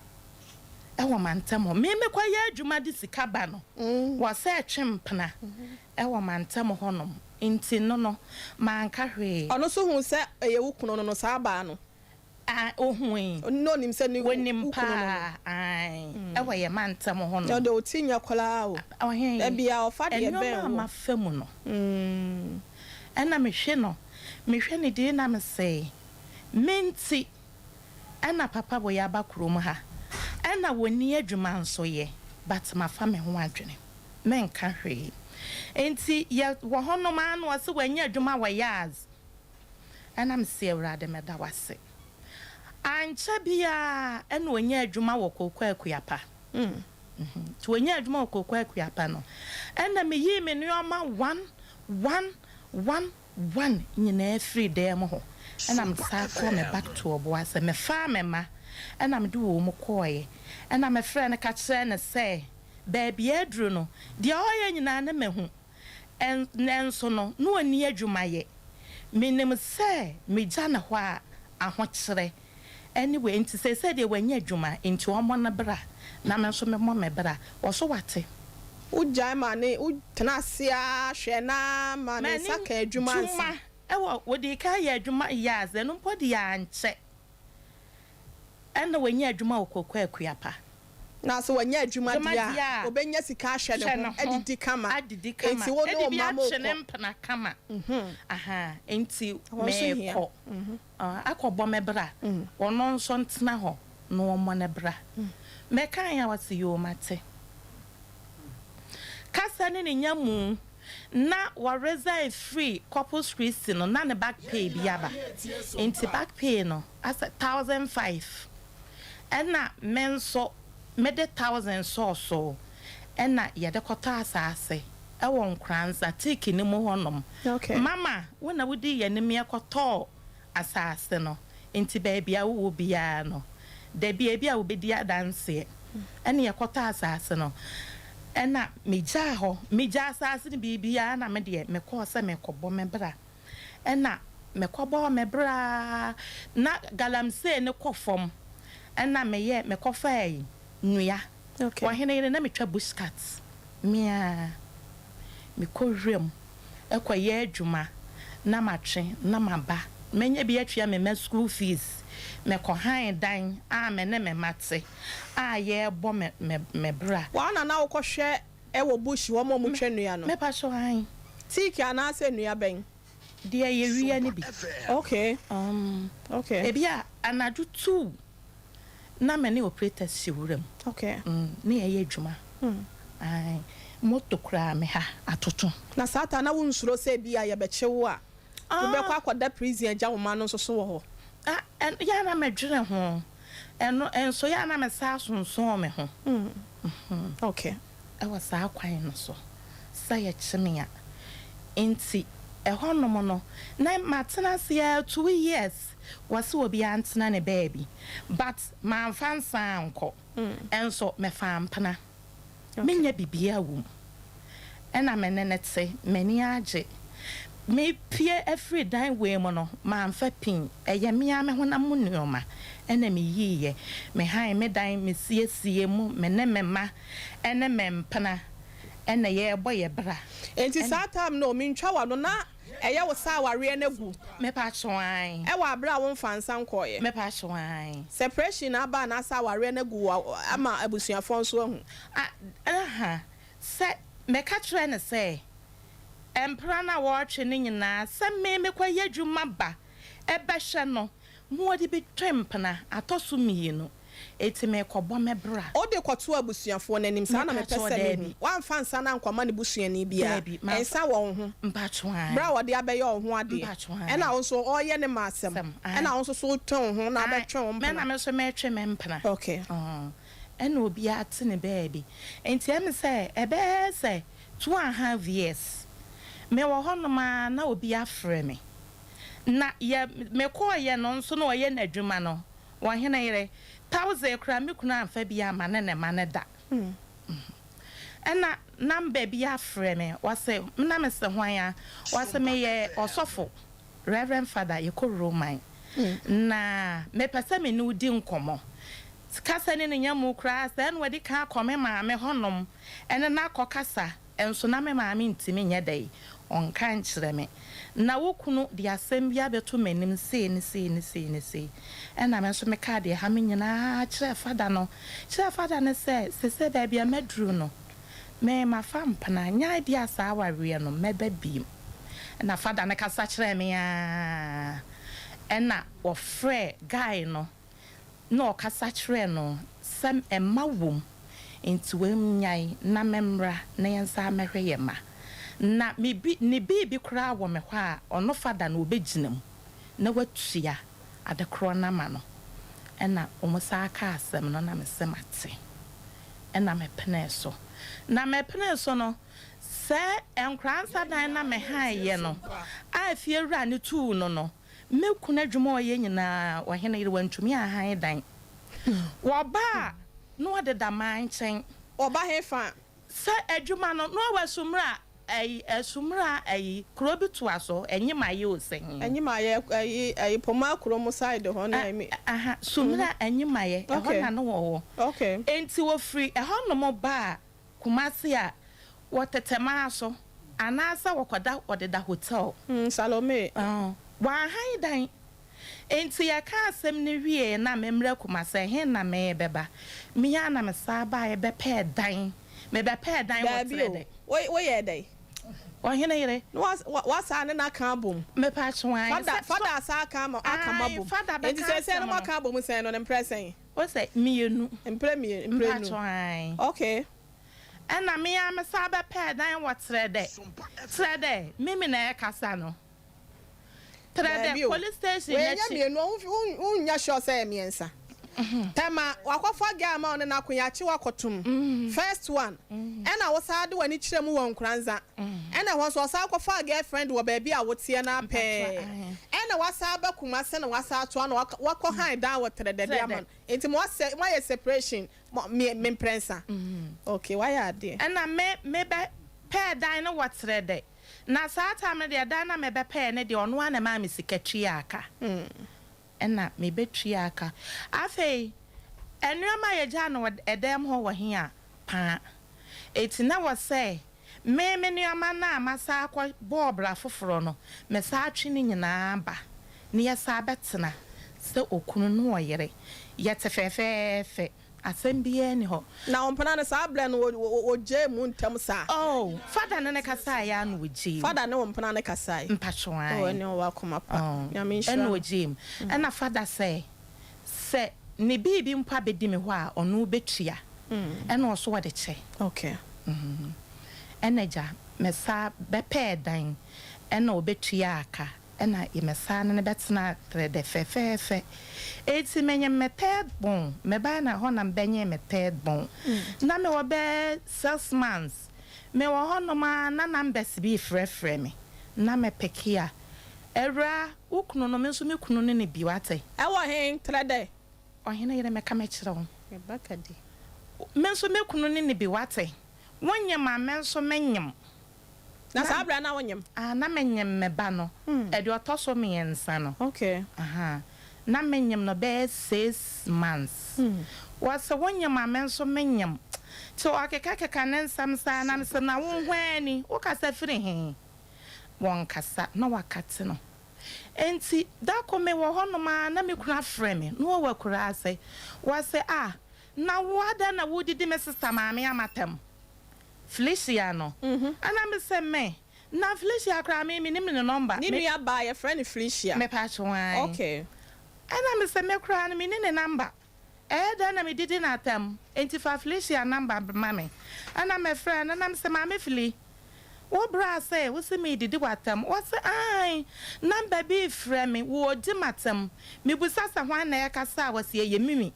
ɛwɔ mantam hɔ. Me mekɔyɛ adwuma de sika ba no, wɔ sɛ ɛtwe mpena ɛwɔ mantam hɔnom nti no manka hwee. Ɔno nso hu sɛ ɛyɛ wo kunu no saa baa no? Ah, ohun. Na onim sɛ ne wonim wo kunu no no. Paa ae, ɛwɔ yɛ mantam hɔ no. Ɔde oti nyɛ koraa o. Ɔhen. Ebia ɔfa deɛ bɛn ɛnneɛma a wo. Mafa mu no ɛna mehwɛ no, mehwɛ ne din na mesɛe me nti ɛna papa wɔ yɛ aba kurom ha ɛna wɔni adwuma nso yɛ, but mafa me ho adwene menka hwee. Nti yɛ wɔ hɔnom a na ɔsɛ wɔanya adwuma wɔ yas. Ɛna mese Awurade mɛda wase. Ankyɛ biaa ɛna ɔnya adwuma wɔ Kooko Akuapa. Nti ɔnya adwuma wɔ Kooko Akuapa no ɛna meyii me nneɔma one one one one nyinaa firi dan mu hɔ ɛna mesan kɔɔ me back to Ɔboase. Mefaa me ma ɛna mede wɔ mu kɔɔeɛ. Ɛna mefrɛ no ka kyerɛ no sɛ baabi aduru no deɛ ɔyɛ nyinaa ne mahu. Ɛnso no na ɔnni adwuma yɛ. Menim sɛ megya ne hɔ a ahokyerɛ anyway. Nti seesei deɛ wanya adwuma nti ɔmmɔ no bra na me nso memmɔ me bra. Wɔ so wate. Wogyae ma ne wotena ase a hwɛ na ma ne nsa ka adwuma ansa? Adwuma ɛwɔ wɔde ka yɛ adwuma yɛ adze ɛno mpo de ankyɛ. Ɛna wanya adwuma wɔ Kooko Akuapa. Na sɛ wanya adwuma Adwuma deɛ deɛ a, a, ɔbɛnya sika ahwɛ ne hwɛ ho, ne ho, adidi kama. adidi kama, Enti wo ne ɛde wo bi mma akye ne mokɔ. mpena kama. Ahaa, enti Ɛhɔ nso hia. meekɔ akɔbɔ me bra, ɔno nso ntena hɔ na ɔmmɔ ne bra. Mekaeɛ a, ɔse yoo mate. Kasa ne ne nya mu na wɔ resign firi Corpus Christi no na ne back pay bi aba nti back pay no asɛ 1005 ɛna me nso mede thousand sɔɔ so ɛna yɛde kɔtɔ asaase ɛwɔ Nkoranza teak no mu hɔ nom. Mama wo na wodii yɛn anim yɛkɔtɔɔ asaase no, nti baabi a wowɔ biara no, da bi a ebia wobɛdi adanseɛ. Ɛna yɛkɔtɔɔ asaase no, ɛna megyaa hɔ. Megyaa asaase no biribiara na me deɛ mekɔɔ sɛ merekɔbɔ me bra. Ɛna mekɔbɔɔ me bra ara, na galamsey no kɔ fam, ɛna meyɛɛ, mekɔfaa nnua. Ɔhene yere, na metwa bush cut, me ara mekɔ wuram. kɔyɛ adwuma na matwe na maba. Manya bi atua me mma school fees. Mekɔ han dan a me ne me mma te a yɛrebɔ me me me bra. Waa na na wokɔ hwɛ wɔ bush hɔ ma ɔmo twa nnua no? Me pakyɛw ahe? Teak anaasɛ nnua bɛn? Deɛ yɛwia no bi. Okay okay. Ebi a anadwo tuu na me ne operators hyɛ wura mu. Okay. Ne yɛyɛ adwuma. Ae, moto koraa me ha atoto. Na saa ta na wo nsuro sɛ ebia yɛbɛkye wo a, wobɛkɔ akɔda prison agya wo mma no nso so wɔ hɔ? Ah, ɛno yɛ a na medwene ho. Ɛno nso yɛ a na mesan sonsɔn me ho. Okay. Wɔ saa kwan no so sɛ yɛkye me a. Nti ɛhɔnom no na matena ase ara 2 years wɔse obiara ntena ne baabi but mamfa nsa ankɔ nso mefaa mpena. Menyɛ biribiara wɔ mu. Ɛna me ne no te, m'ani agye. Mepue afiri dan wei mu no, mamfa pin. Ɛyɛ me ara me honam mu nneɛma na meyiiɛ. Mehan me dan, mesiesie mu, me ne me mma ne me mpena na yɛrebɔ yɛn bra. Enti saa time no, mentwa w'ano, na ɛyɛ wo sɛ awareɛ no agu? Mepatwo ae. Ɛwɔ aberɛ a womfaa nsa nkɔeɛ? Mepatwo ae. Separation na aba anaasɛ awareɛ no agu wɔ ama abusuafoɔ nso ahu? Ah, aha, sɛ meka kyerɛɛ no sɛ mpena no a wɔretwe no nyinaa sɛ me mekɔyɛ adwuma ba bɛhwɛ no ma ɔde bi twe mpena atɔ so mmienu, enti merekɔbɔ me bra. Wode kɔtoo abusuafoɔ no anim, saa na mepɛ Mpakyɛw, sɛ mehu. daabi. Woamfa nsa no ankɔma ne busuani biara? Daabi, mamfa. Nsa wɔ wo ho? Mpakyɛw, aane. Berɛ a ɔde abɛyɛ wo ho adeɛ, Mpakyɛw, aane. ɛna wo nso ɔreyɛ ne ma asɛm, Sɛm, aane. ɛna wo nso so wotwe wo ho na Aane, wobɛtwe wo me mpena. na me nso meretwe me mpena. Okay. Ɔɔ, ɛna obiara te ne baabi. Enti ɛyɛ me sɛ ɛbɛyɛ sɛ 2½ years, mewɔ hɔnom ara na obi afrɛ me. Na yɛ, mekɔeɛ no nso na ɔyɛ n'adwuma no, ɔhene yere, thousand koraa me kunu amfa bi amma ne ne mma no da. Ɛna number bi afrɛ me, ɔse, na mese hwan a? Ɔse meyɛ ɔsɔfo, Reverend Father, yɛkɔ Roman, na mepɛ sɛ me ne wo di nkɔmmɔ. Kasa ne ne nya mu koraa sɛɛ na wadi kan akɔ me maame hɔnom ne no akɔkasa nso na me maame ntumi nyɛ dɛn ɔnka nkyerɛ me. Na wo kunu de asɛm bi abɛto m'anim sei ne sei ne sei ne sei. Ɛna me nso mekaa deɛ ɛha me nyinaa kyerɛɛ fada no. Kyerɛɛ fada no sɛ seesei baabi a maduru no, me mafa mpena, nyɛ adeɛ a saa awareɛ no mɛba bio. Ɛna fada no kasa kyerɛɛ me ara ɛna ɔfrɛɛ guy no na ɔkasa kyerɛɛ no sɛ mma wom nti wannyae na memmra na yɛnsan mmɛhwɛ yɛn mma. Na me bi ne biribi koraa wɔ me hɔ a ɔno fada no ɔbɛgyina mu na watua ade korɔ no ama no. Ɛna wɔn san kaa asɛm no na mese mate. Ɛna mepenee so. Na mepenee so no, sɛ Nkoransa dan na mehaeɛ no a fiewura no tuu no no, Me kunu adwuma a ɔyɛ nyinaa, ɔhene yere, wantumi anhan dan. Wɔba a, na ɔdeda maa nkyɛn. Wɔba hefa? Sɛ adwuma no, na ɔwɔ Asumura, ayi, Asumura, ayi, kuro bi toa so, Anyimayɛ o, sɛ he? Anyimayɛ, ayi, ayi, Pomaa kuro mu side hɔ ne ayi. Aha, Sumura, Anyimayɛ, ɛhɔ na na wɔwɔ. Okay. Enti wɔfiri ɛhɔnom ba a, Kumasi a, wɔ Tɛtɛmaa so anaasɛ wɔkɔda wɔdeda hotel. Salome. Wɔahan dan. Enti yɛkaa asɛm no wiee na memmrɛ Kumasi, ɛhe na merebɛba? Me ara na mesan baeɛ bɛpɛɛ dan. Mebɛpɛɛ dan wɔ Daabi o, Trɛdɛ. wo woyɛɛ dɛn? Ɔhene yere. Na wa wa wasan ne no aka abom. Mepatwo ae, Fada sɛ so fada asan aka ama aka mo ae, abom. fada Enti bɛka seesei no asɛm no. moaka abom sɛn no, ne mprɛ sɛn? O sɛ, mmienu. Mprɛ mmienu, mprenu. Mpatwo ae. Okay. Ɛna me ara mesan bɛpɛɛ dan wɔ Trɛdɛ. Trɛdɛ, Mimi na ɛrekasa no. Trɛdɛ, Daabi o. police station Wei ɛnyɛ n'akyi. mmienu, wo wonnya sure sɛ ɛyɛ mmiɛnsa. Tɛma, wakɔfa girl ma ɔne no ako, yɛakye wo akɔtom. First one, ɛna wo san de w'ani kyerɛ mu wɔ Nkoranza. Ɛna ɛhɔ nso ɔsan kɔfaa girlfriend wɔ baabi a woteɛ no ara pɛɛ. Ɛna wasan aba Kumasi na wasan atoa na wakɔ han dan wɔ Trɛdɛ de ama no. Nti mo asɛ, moayɛ separation mo, me, me mprɛnsa. Okay, wayɛ adeɛ. Ɛna me, me bɛ pɛɛ dan no wɔ Trɛdɛ. Na saa time no deɛ dan no a mebɛpɛɛ no deɛ ɔno ara na ɛmaa me sika tuaa ka. Ɛna mebɛtuaa ka. Afei nnoɔma a yɛgyaa no wɔ ɛdan mu hɔ wɔ he a paa. Enti na wɔ sɛ me me nnoɔma no a masan akɔ bɔɔ bra foforɔ no mesan twe ne nyinaa ba na yɛsan bɛtena sɛ okunu ne ɔyere. Yɛte fɛfɛɛfɛ. Asɛm biara nni hɔ. Na ɔmpena no saa berɛ no ɔgyae mu ntɛm saa. Oh, father ne no kasaeɛ ara na ɔgyae mu. Father ne wo mpena no kasaeɛ. Mpakyɛw ae. Oh, ɛne ɔwɔ akoma pa. Oh, Nyame nhyira ɛna no. ɔgyae mu. Ɛna father sɛ, sɛ ne biribi mpo abɛdi me hɔ a, ɔno bɛtua. Ɛna ɔso ɔde kyɛ. Okay. Ɛna agya, mesaa bɛpɛɛ dan, ɛna ɔbɛtuaa ka. Nna yɛmɛsaa ne no bɛtsena trɛdɛ fɛfɛɛfɛ. Ntsi menyem me third born, mebae na hɔ na mebɛnyee me third born. Nna mewɔ bɛyɛ six months. Mewɔ hɔnom ara na numbers bi refrɛfrɛ me, na me peke a, Awuraa, wo kunu no, me nso me kunu ne no bi, w'atse? Ɛwɔ hen? Trɛdɛ. Ɔhene yere, mɛka mɛkyerɛ wo. Rebecca di. Me nso me kunu ne no bi, w'atse? Wonyem a, me nso menyem. Na saa berɛ a na wonyem? Ah, na menyem me ba no. Ɛdeɛ ɔtɔ so mmiɛnsa no. Okay. Aha. Na menyem no bɛyɛ six months. Wɔse wonyem a me nso menyem. Nti ɔkekakeka ne nsɛm saa na mese na wo hwan ni? Wokasa firi he? Wɔnkasa na wakate no. Nti da ko mewɔ hɔnom ara na me kunu afrɛ me na ɔwɔ akuraase. Wɔse ah, na wo adɛn na wodidi me sister maame amatam? Felicia no. Ɛna me se me, na Felicia koraa me menim ne number. Ne Me. nua baa yɛfrɛ no Felicia. Mepatwo ae. Okay. Ɛna me se me koraa no menni ne number. Ɛyɛ dɛn na me didi no atɛm? Enti fa Felicia number ma me. Ɛna me frɛɛ no na me se Maame Feli, wo bra se wo se meredidi wo atɛm? Ɔse ae, number bi refrɛ me, wɔredi m'atɛm. Mebusa sɛ hwan na ɛrekasa a, ɔse ɛyɛ Mimi.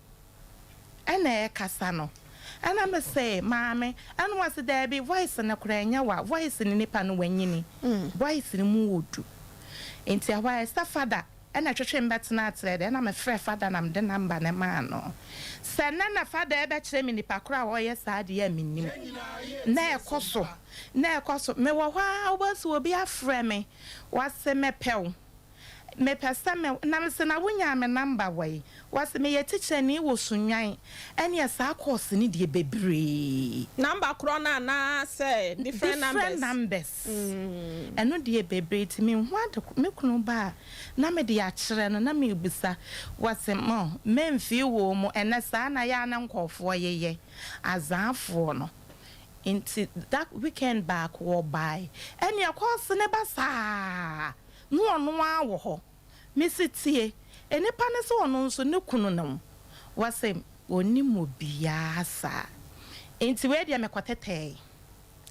Ɛna ɛkasa no ɛna me se maame ɛna ɔse daabi voice no koraa ɛnyɛ wa voice no nipa no wanyini voice no mu wɔ du nti ɛhɔ ayɛ sɛ fada ɛna ɛtwetwe me bɛtena akyerɛ dɛ ɛna me frɛ fada na mede number no maa no sɛ nɛ na fada ɛbɛkyerɛ me nipa koro a ɔyɛ saa adeɛ a menim na ɛkɔ so na ɛkɔ so mewɔ hɔ ara wobɛhu sɛ obi afrɛ me ɔse mepɛ wo Mepɛ sɛ me na mese na wonyaa me number wai? Wɔse meyɛ tikyani wɔ Sunnwan ɛneɛ saa course no deɛ bebree. Number korɔ no anaa sɛ different numbers? Different numbers ɛno deɛ bebree nti menhu ade ko me kunu ba a na mede akyerɛ no na mebisa wɔse mo memfii wɔ mu ɛnɛ saa na yɛ a na nkorɔfoɔ yeyɛ azaafoɔ no nti that weekend baako wɔbae ɛneɛ course no ba saa. Na ɔno ara wɔ hɔ. Mese tie, nnipa no sɛ ɔno nso ne kunu ne wo. Wɔse ɔnnim obiara saa. Nti wei deɛ mekɔtetɛɛe.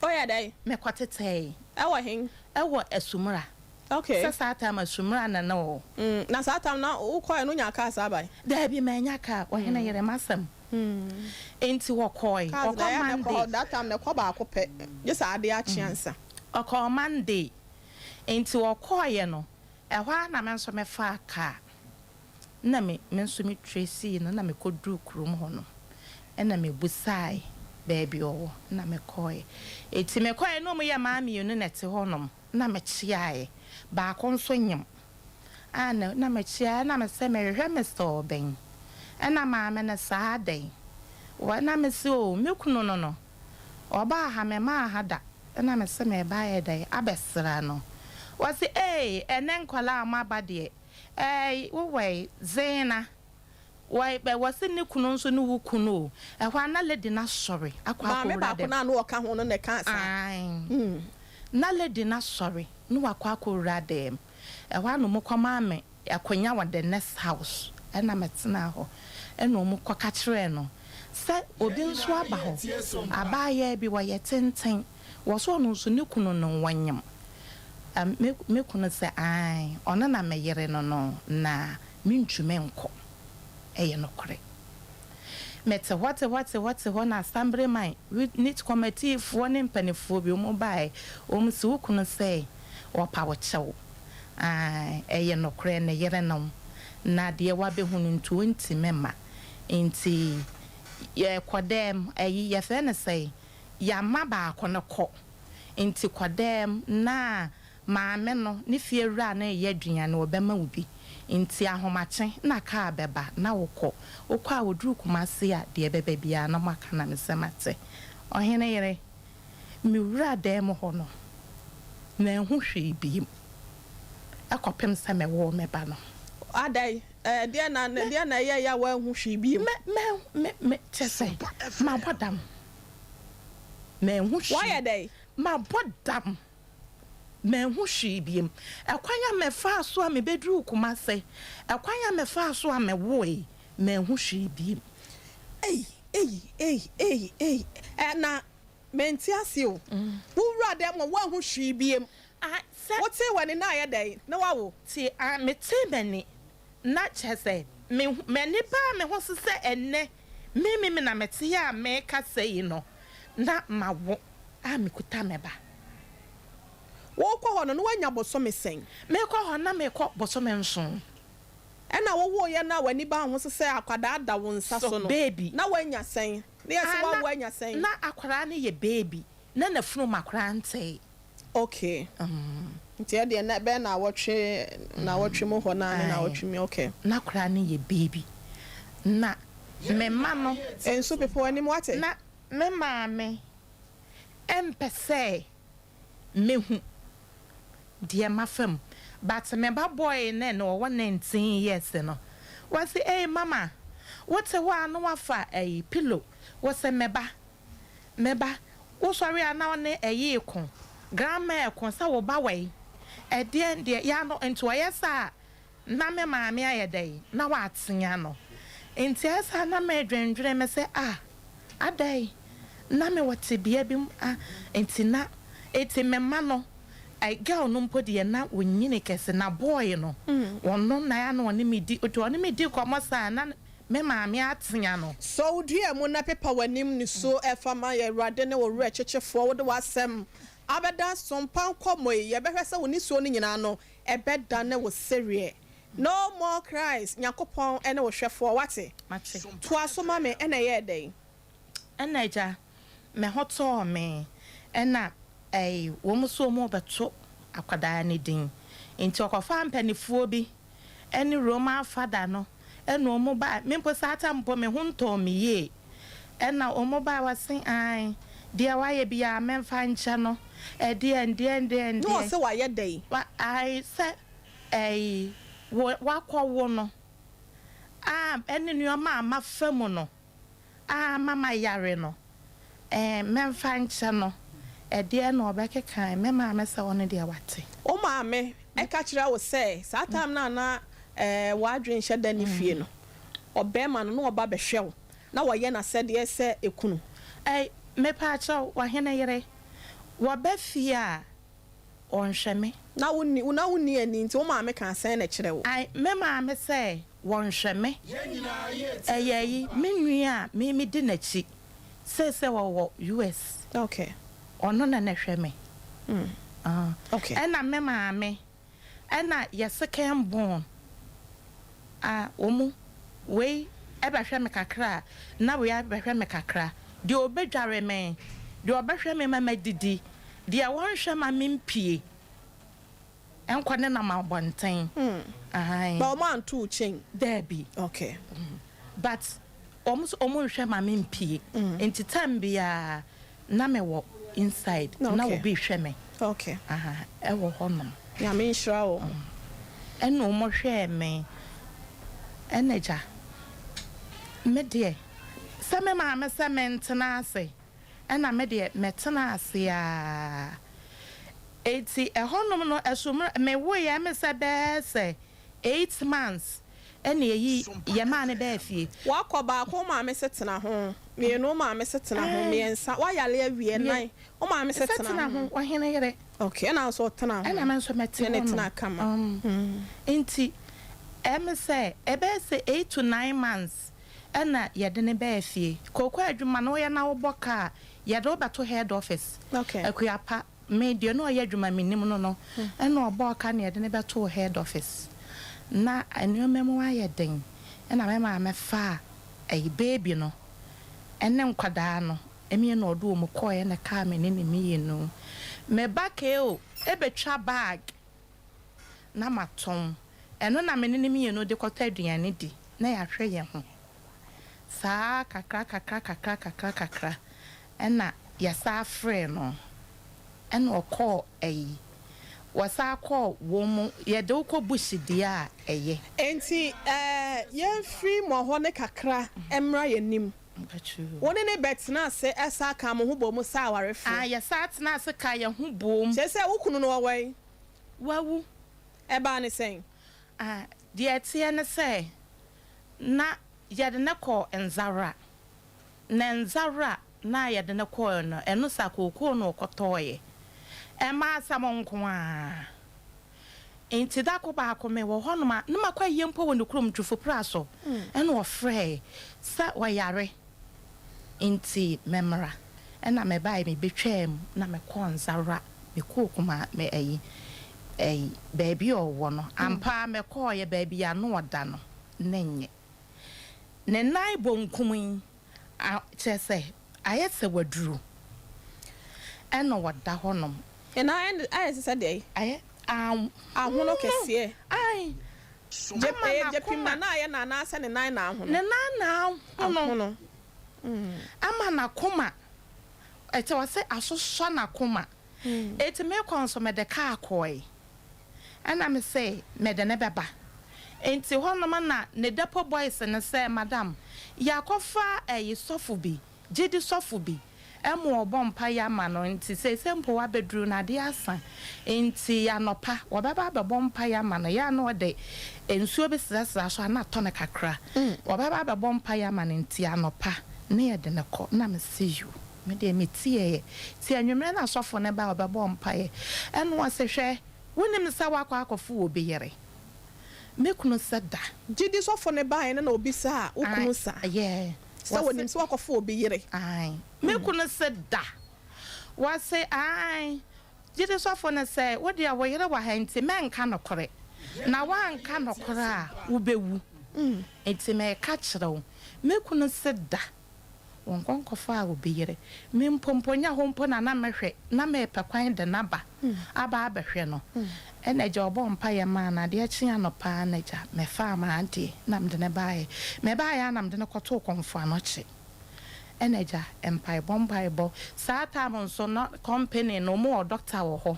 Woyɛ dɛn? Mekɔtetɛɛe. Ɛwɔ hen? Ɛwɔ Asumura. Okay. Sɛ saa time Asumura na na ɔwɔ. Mm, na saa time no wokɔɛ no wonyaa car saa bae? Daabi mannya car, ɔhene yere m'asɛm. Nti wɔkɔɔe, Cars ɔkɔ na ɛyɛ a na ɛkɔ Monday. hɔ, that time na ɛkɔ baako pɛ, gye sɛ adeɛ akye ansa. Ɔkɔɔ Monday. Enti wɔkɔeɛ no, ɛhɔ ara na me nso mefaa kaa, na me me nso me tracii no na mekɔduruu kurom hɔ no, ɛna mebisaae baabi ɔwɔ, na mekɔeɛ. Enti mekɔeɛ na wɔyɛ mmaa mmienu na ɛte hɔnom, na mekyeaeɛ, baako nso nyem. A na na mekyeaeɛ na mesɛ merehwɛ Mister Obeng, ɛna maame no saa adɛn? Wɔ na mese oo me kunu no no, Ɔbaa ha, memmaa ha da, ɛna mese mereba ayɛ dɛn abɛsra no. Ɔse ee ɛnɛ nkwadaa a moaba deɛ, Ɛɛi wo wɛi Zena wɔ bɛ wɔ se ne kunu nso ne wo kunu o Ɛhɔ a na lady no asɔre akɔ Maame akɔwura baako dɛm. no a na ɔka ho no na ɛkaa saa. Ae na lady no asɔre na wakɔ akɔwura dɛm. Ɛhɔ a na ɔmo kɔ maa me akonya wɔ the next house ɛna me tenaa hɔ ɛna ɔmo kɔ ka kyerɛɛ no sɛ obi nso aba hɔ abaayaa bi wɔyɛ tenten wɔ so ɔno nso ne kunu no wɔnyem me me kunu sɛ ae ɔno na me yere no no na mentumi nkɔ ɛyɛ nokorɛ mete hɔ te hɔ te hɔ te hɔ na Assemblyman unit committee foɔ ne mpanifoɔ bi ɔmo baeɛ ɔmo se wo kunu sɛ ɔpa wo kyɛw Aane, ɛyɛ nokorɛ, ne yerenom, na deɛ wabɛhunu nti ɔntumi mma. Nti yɛkɔ dɛm, ayi, yɛfrɛ no sɛn, yɛama baako no kɔ. Nti kɔ dɛm, na maame no, ne fie wura no reyɛ aduane, ɔbɛma wo bi. Nti ahomakye na kaa bɛba, na wokɔ. Wokɔ a, wɔduru Kumasi a, deɛ ɛbɛba biara na moaka na mesɛ mate. Ɔhene yere. Mewuraa dan mu hɔ no, manhu hwee bio kɔpem sɛ mewoo me ba no. Adɛn? Ɛdeɛn na, deɛn na ɛyɛeɛ a woanhu hwee bio? Me, manhu, me, me, kyerɛ sɛ, mabɔ dam. Manhu hwee. Woayɛ dɛn? Mabɔ dam. Manhu hwee bio. Ɛkwan a mefaa so a mebɛduruu Kumase, ɛkwan a mefaa so a mewoe, manhu hwee bio. Ei, ei, ei, ei, ei, ɛ, na mente ase o. Wo wura dɛm hɔ, woanhu hwee biem. Ah, sɛ. Wotee w'ani na ayɛ dɛn? Na woawo. Te, ah, metee m'ani, na kyerɛ sɛ, me, m'ani baa me ho so sɛ ɛnnɛ, me, me, me na mete a merekasa yi no, na mawo a mekuta me ba. Worekɔ hɔ no, na woanya bosome sɛn? Merekɔ hɔ no, na merekɔ bosome nson. Ɛna wowoeɛ no a w'ani baa ho so sɛ akwadaa da wo nsa so no, baby. na woanya sɛn? Na yɛse Ah, woawo na, anya sɛn? na akwadaa no yɛ baby, na n'afunum akwadaa ntɛe. Okay. Nti ɛdeɛ na ɛbɛyɛ naawɔtwe, naawɔtwe mu hɔ naa ne Ae, naawɔtwe mu, okay. na akwadaa no yɛ baby. Na me mma no. Nso pepa w'anim, woate? Na me maame mpɛ sɛ mehu deɛ mafa mu but me ba boy no ɛnɛ ɔwɔ 19 years no wase ei mama wote hɔ a na wafa ɛyi pillow wose me ba me ba wosɔre a na ɔne ɛyi reko grandma ɛko sɛ wo ba wɛi ɛdeɛn deɛ ya no nti ɔyɛ saa Na me maame ayɛ dɛn? Na watea no. Nti ayɛ saa na medwendwene me sɛ ah adɛn na mewɔ tebea bi mu ah nti na nti me mma no eh girl no mpo deɛ na ɔnyini kɛse na boy no ɔno na ɛyɛ a na ɔne me di nti ɔne me di nkɔmmɔ saa na me maame atea no. Sɔ wo dua mu na pepa w'anim nisuo fa ma yɛn Awurade ne wo werɛ kyekyefoɔ wode w'asɛm abɛda sompa nkɔmmɔ yi yɛbɛhwɛ sɛ wo nisuo no nyinaa no Ɛbɛdane wo sereɛ. No more cries Nyankopɔn ne wo hwɛfoɔ wate. Mate. Toa so ma me ɛna ɛyɛɛ dɛn? Ɛna agya me ho tɔɔ me ɛna ɛy wɔn nso wɔn rebɛto akwadaa no din nti ɔkɔfaa mpanifoɔ bi ɛne Roman fada no ɛna wɔn bae me mpo saa tam mpo me ho ntɔɔ me yie Ɛna ɔmo bae wɔse ae deɛ wayɛ biaa menfa nkyɛ no ɛdeɛn deɛn deɛn Ne deɛn. ɔse wayɛ dɛn? Wa ae sɛ ɛyi wo wakɔ wo no a ɛne nnoɔma a mafa mu no a ama mayare no ɛɛ menfa nkyɛ no ɛdeɛn na ɔbɛkeka me maame sɛ ɔno deɛ wate. Wo maame ka kyerɛ wo sɛ saa time no a na ɛɛ w'adwene nhyɛ da nni fie no ɔbɛɛma no na ɔba bɛhwɛ wo na wɔyɛ n'asɛdeɛ sɛ ekunu. Ei, mepaakyɛw, ɔhene yere, wɔba fie a, wɔnhwɛ me. Na wonni, na wonni ani nti wo maame kaa sɛn na ɛkyerɛ wo? Ai, me maame sɛ wɔnhwɛ me. Ɛyɛ yi, me nua a me medi n'akyi, seesei ɔwɔ US. Okay. Ɔno na na ɛhwɛ me. Ah. Okay. Ɛna me maame. Ɛna yɛ second born a wɔn wei bɛhwɛ me kakra a na wei abɛhwɛ me kakra, deɛ ɔbɛdware me, deɛ ɔbɛhwɛ me ma madidi, deɛ ɔnhwɛ ma mempue nkɔ ne nam abɔnten ae. But wɔn anto wo chain? Daabi. Okay. But wɔn nso wɔn nhwɛ ma mempue nti time biara Na me wɔ inside na obi rehwɛ me Okay. aha ɛwɔ hɔ nom. Nyame nhyira wo. Ɛna wɔn hwɛɛ me. Ɛna agya, me deɛ, sɛ me maame sɛ mentena ase, ɛna me deɛ mɛtena ase ara. Enti ɛhɔnom no, ɛso mmerɛ, mewoeɛ, ɛme sɛ bɛyɛ sɛ 8 months ɛna yɛyi, yɛmaa no baa fie. Woakɔ baako, wo maame se tena ho, mmienu, wo maame se tena ho, mmiɛnsa, woayare awie, nnan, wo maame se tena ho. Ɔhene yere. Okay, ɛna nso ɔtena ho. Ɛna me nso mɛte hɔ nom. Ne tena kama. Nti, ɛme sɛ, ɛbɛyɛ sɛ 8 to 9 months ɛna yɛde ne baa fie. Kooko adwuma no, woyɛ na wobɔ kaa, yɛde wo bɛto head office. Akuapa, me deɛ na ɔyɛ adwuma menim no, ɛna ɔbɔɔ ka na yɛde ne bɛto head office. Na nneɛma mu ayɛ den, ɛna me maame faa ɛyi baby no, ɛne nkwadaa no, ɛmi na ɔde wɔn kɔɔ ɛna kaa me ne ne mmienu. Me ba keo ebetwa bag na matɔn. Ɛno na me ne ne mmienu de kɔtɔ aduane di na yɛahwɛ yɛn ho. Saa kakra kakra kakra kakra kakra ɛna yɛsa afrɛ no, ɛna ɔkɔɔ ɛyi. Wɔsa kɔɔ wɔn mu, yɛde wokɔ bush deɛ a ɛyɛ. Enti yɛmfiri mmɔ hɔ ne kakra mmra yɛn nim. Wo ne ne bɛtena ase ɛsa ka mo ho bɔ mu sɛ awarefoɔ? Ah, yɛsa tena ase ka yɛn ho bom. Kyerɛ sɛ wo kunu no wɔwɔ yi? Wawu. Ɛbaa ne sɛn? Ah, deɛ ɛteɛ ne sɛ na yɛde ne kɔ Nzawora. Na Nzawora na yɛde ne kɔɔ no, ɛno sa kookoo no ɔkɔtɔɔyɛ. Ɛma asɛm nko ara. Nti dako baako me wɔ hɔnom a, na makɔ ayie mpo wɔ ne kurom Twufupra so. Ɛna ɔfrɛɛ sɛ ɔyare. Nti mɛmmra. Ɛna mebaeɛ, mebɛtwaa mu na mekɔɔ Nzawora. Mekɔɔ kuma me ɛyi baabi a ɔwɔ no. Ampa mekɔɔyɛ baabi a na ɔda no ne nyɛ. Ne nan bonkum yi, kyerɛ sɛ ayɛ sɛ waduru. Ɛna ɔda hɔnom. Ɛna ayɛ sɛ deɛ? Ayɛ ahono kɛseɛ. Ai. Gyepim na na ayɛ na anaasɛ ne nan na ahono? Ne nan na ahono. Ama n'akoma, ɛkyɛ wɔ sɛ asosɔ n'akoma. Eti mekɔ nso mede kaa kɔe. Ɛna me sɛ mede ne bɛba. Nti hɔnom na ne depot boys no sɛ, madam, yɛakɔfa ɛyi sɔfo bi, gyidi sɔfo bi, ɛmo ɔbɔ mpaeɛ ama no, nti seesei mpo wabɛduru no adeɛ asa, nti anɔpa wɔbɛba abɛbɔ mpaeɛ ama no. Yɛ a na ɔde nsuo bi srɛsrɛ so a na atɔ no kakra. Wɔbɛba abɛbɔ mpaeɛ ama no, nti anɔpa ne yɛde ne kɔ. Na me se yo, me deɛ metieɛ. Nti anwummerɛ na asɔfo no ba a ɔbɛbɔ mpaeɛ, ɛna ɔse, hwɛ, wonim sɛ woakɔ akɔfo wɔ bi yere? Me kunu sɛ da. Gyidi sɔfo ne baeɛ no na obisa a wo kunu sa sɛ wɔnim sɛ wakɔfo obi yere? Ae. Me kunu sɛ da. Wɔse ae. Gyidi sɔfo no sɛ, wo deɛ wo yere wɔ ha nti mɛnka nokorɛ. Na woanka nokorɛ a wobɛwu. Nti mɛka kyerɛ wo. Me kunu sɛ da. Wɔn nkɔnkɔfa a obi yere. Me mpo mpo nyɛ hɔ mpo na na mɛhwɛ na mɛpɛ kwan de n'aba aba abɛhwɛ no. Ɛna agya ɔbɔ mpaeɛ maa no, adeɛ kye anɔpa na agya mɛfaa m'adeɛ na mede ne baeɛ. Mɛbaeɛ a na mede ne kɔtoo Kɔmfo Anɔkye. Ɛna agya mpaebɔ mpaebɔ. Saa time nso na company no ɔmo wɔ doctor wɔ hɔ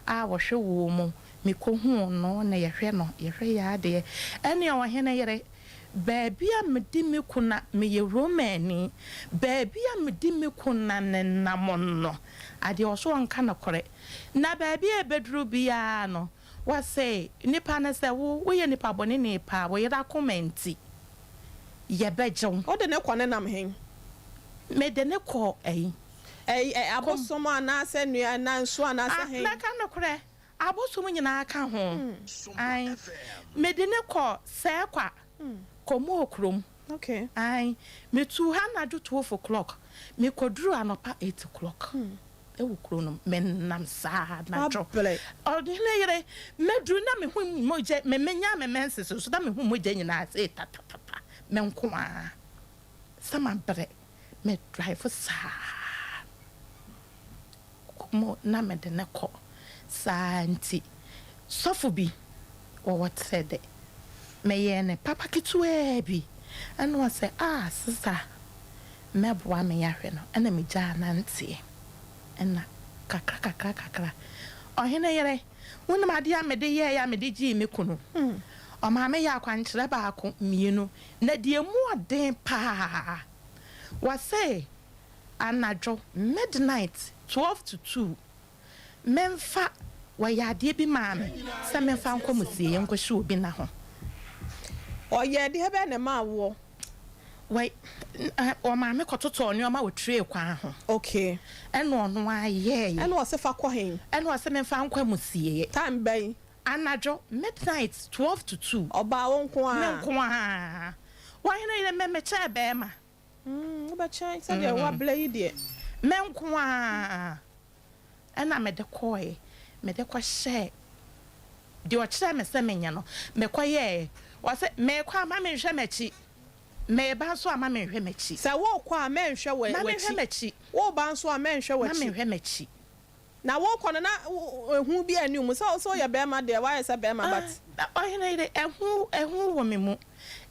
a wɔhwɛ wɔ mu. Mekɔhuu no na yɛhwɛ no, yɛhwɛ yɛ adeɛ. Ɛne ɔhene yere, baabi a mede me kuna, meyɛ Romani, baabi a mede me kuna ne nam no, adeɛ ɔso ɔnka nokorɛ. Na baabi a ɛbɛduru biara no, wɔse nipa no sɛ wo woyɛ nipa bɔne ne paa, wo yere akoma nti yɛbɛgye wo. Wode ne kɔ ne nam hen? Mede ne kɔ ɛyi. Ɛyi abosom anaasɛ nnua na nsuo anaasɛ hen? Mɛka nokorɛ, abosom nyinaa ka ho. Ai, mede ne kɔ Sɛɛkwa, kɔmɔɔ kurom. Ai, metu ha anadwo 12 o'clock, mekɔduru anɔpa 8 o'clock. Ɛwɔ kuro no menam saa anadwo. Ɔhene yere, mɛduru na mehu mogya, me menya me menses so na mehu mogya nyinaa sɛ tatatata, me nko ara. Sɛ mabrɛ, me drive saa. Mo na mede ne kɔ saa, nti sɔfo bi wɔwɔ kyerɛ dɛ meyɛɛ ne papa ketewaa bi, ɛna ɔsɛ a sesa mɛboa me yɛahwɛ no, ɛna megyaa nanteɛ, ɛna kakra kakra kakra, ɔhene yere. Wonim adeɛ a mede yɛeɛ a mede gyee me kunu? Ɔmaa meyɛɛ akwankyerɛ baako, mmienu, na deɛ ɛmu ɔden pa ara, wɔse anadwo, midnight, 12 to 2, Memfa, wɔyɛ adeɛ bi maa me sɛ memfa nkɔ musieɛ nkɔhyɛ obi nna ho. Ɔyɛɛ deɛ bɛn na ɛmaa woɔ? Wɔ, ɔmaa me kɔtotɔɔ nneɛma wɔ tray kwan ho. Okay. Ɛna ɔno ara yɛɛeɛ. Ɛna ɔse fa kɔ he? Ɛna ɔse memfa nkɔ amusieɛ. Time bɛn? Anadwo, midnight, 12 to 2. Ɔbaa wo nko Me ara? nko ara. Wahene yere, me mekyɛɛ bɛɛma. Mm, wobɛkyɛn sɛdeɛ woabrɛ yi deɛ. Me nko ara. Ɛnna mede kɔeɛ, mede kɔhyɛɛ deɛ ɔkyerɛɛ me sɛ menyɛ no, mekɔyɛeɛ. Ɔse, Merekɔ a, mma mennhwɛ m'akyi, mereba nso a, mma mennhwɛ m'akyi. Sɛ worekɔ a, mɛnhwɛ Mma w'akyi. mennhwɛ m'akyi. Woreba nso a, mɛnhwɛ Mma w'akyi. mennhwɛ m'akyi. Na worekɔ no, na ehu biara nni wo mu? Sɛ wo sɛ woyɛ barima deɛ, woayɛ sɛ barima but. Ah, ɔhene yere, ehu, ehu wɔ me mu.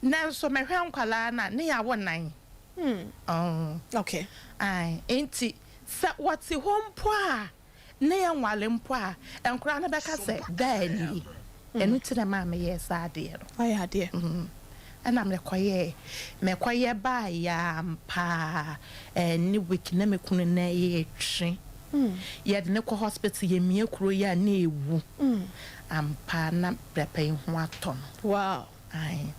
Nanso mehwɛ nkwadaa no a, ne yɛawo nnan. Oh. Okay. Ae, enti Sɛ wɔte hɔ mpo a, ne yɛnware mpo a, nkwadaa no bɛka sɛ, Daa nie. Ɛno nti na ɛmaa meyɛɛ saa adeɛ no. Wayɛ adeɛ. Ɛna mekɔyɛɛ. Mekɔyɛ baeɛ ampa ara, ɛnne week na me kunu nan retwe. Yɛde no kɔ hospital, yɛmia kuro yi a na ɛwu. Ampa ara na papa yi ho atɔ no. Wow. Ae.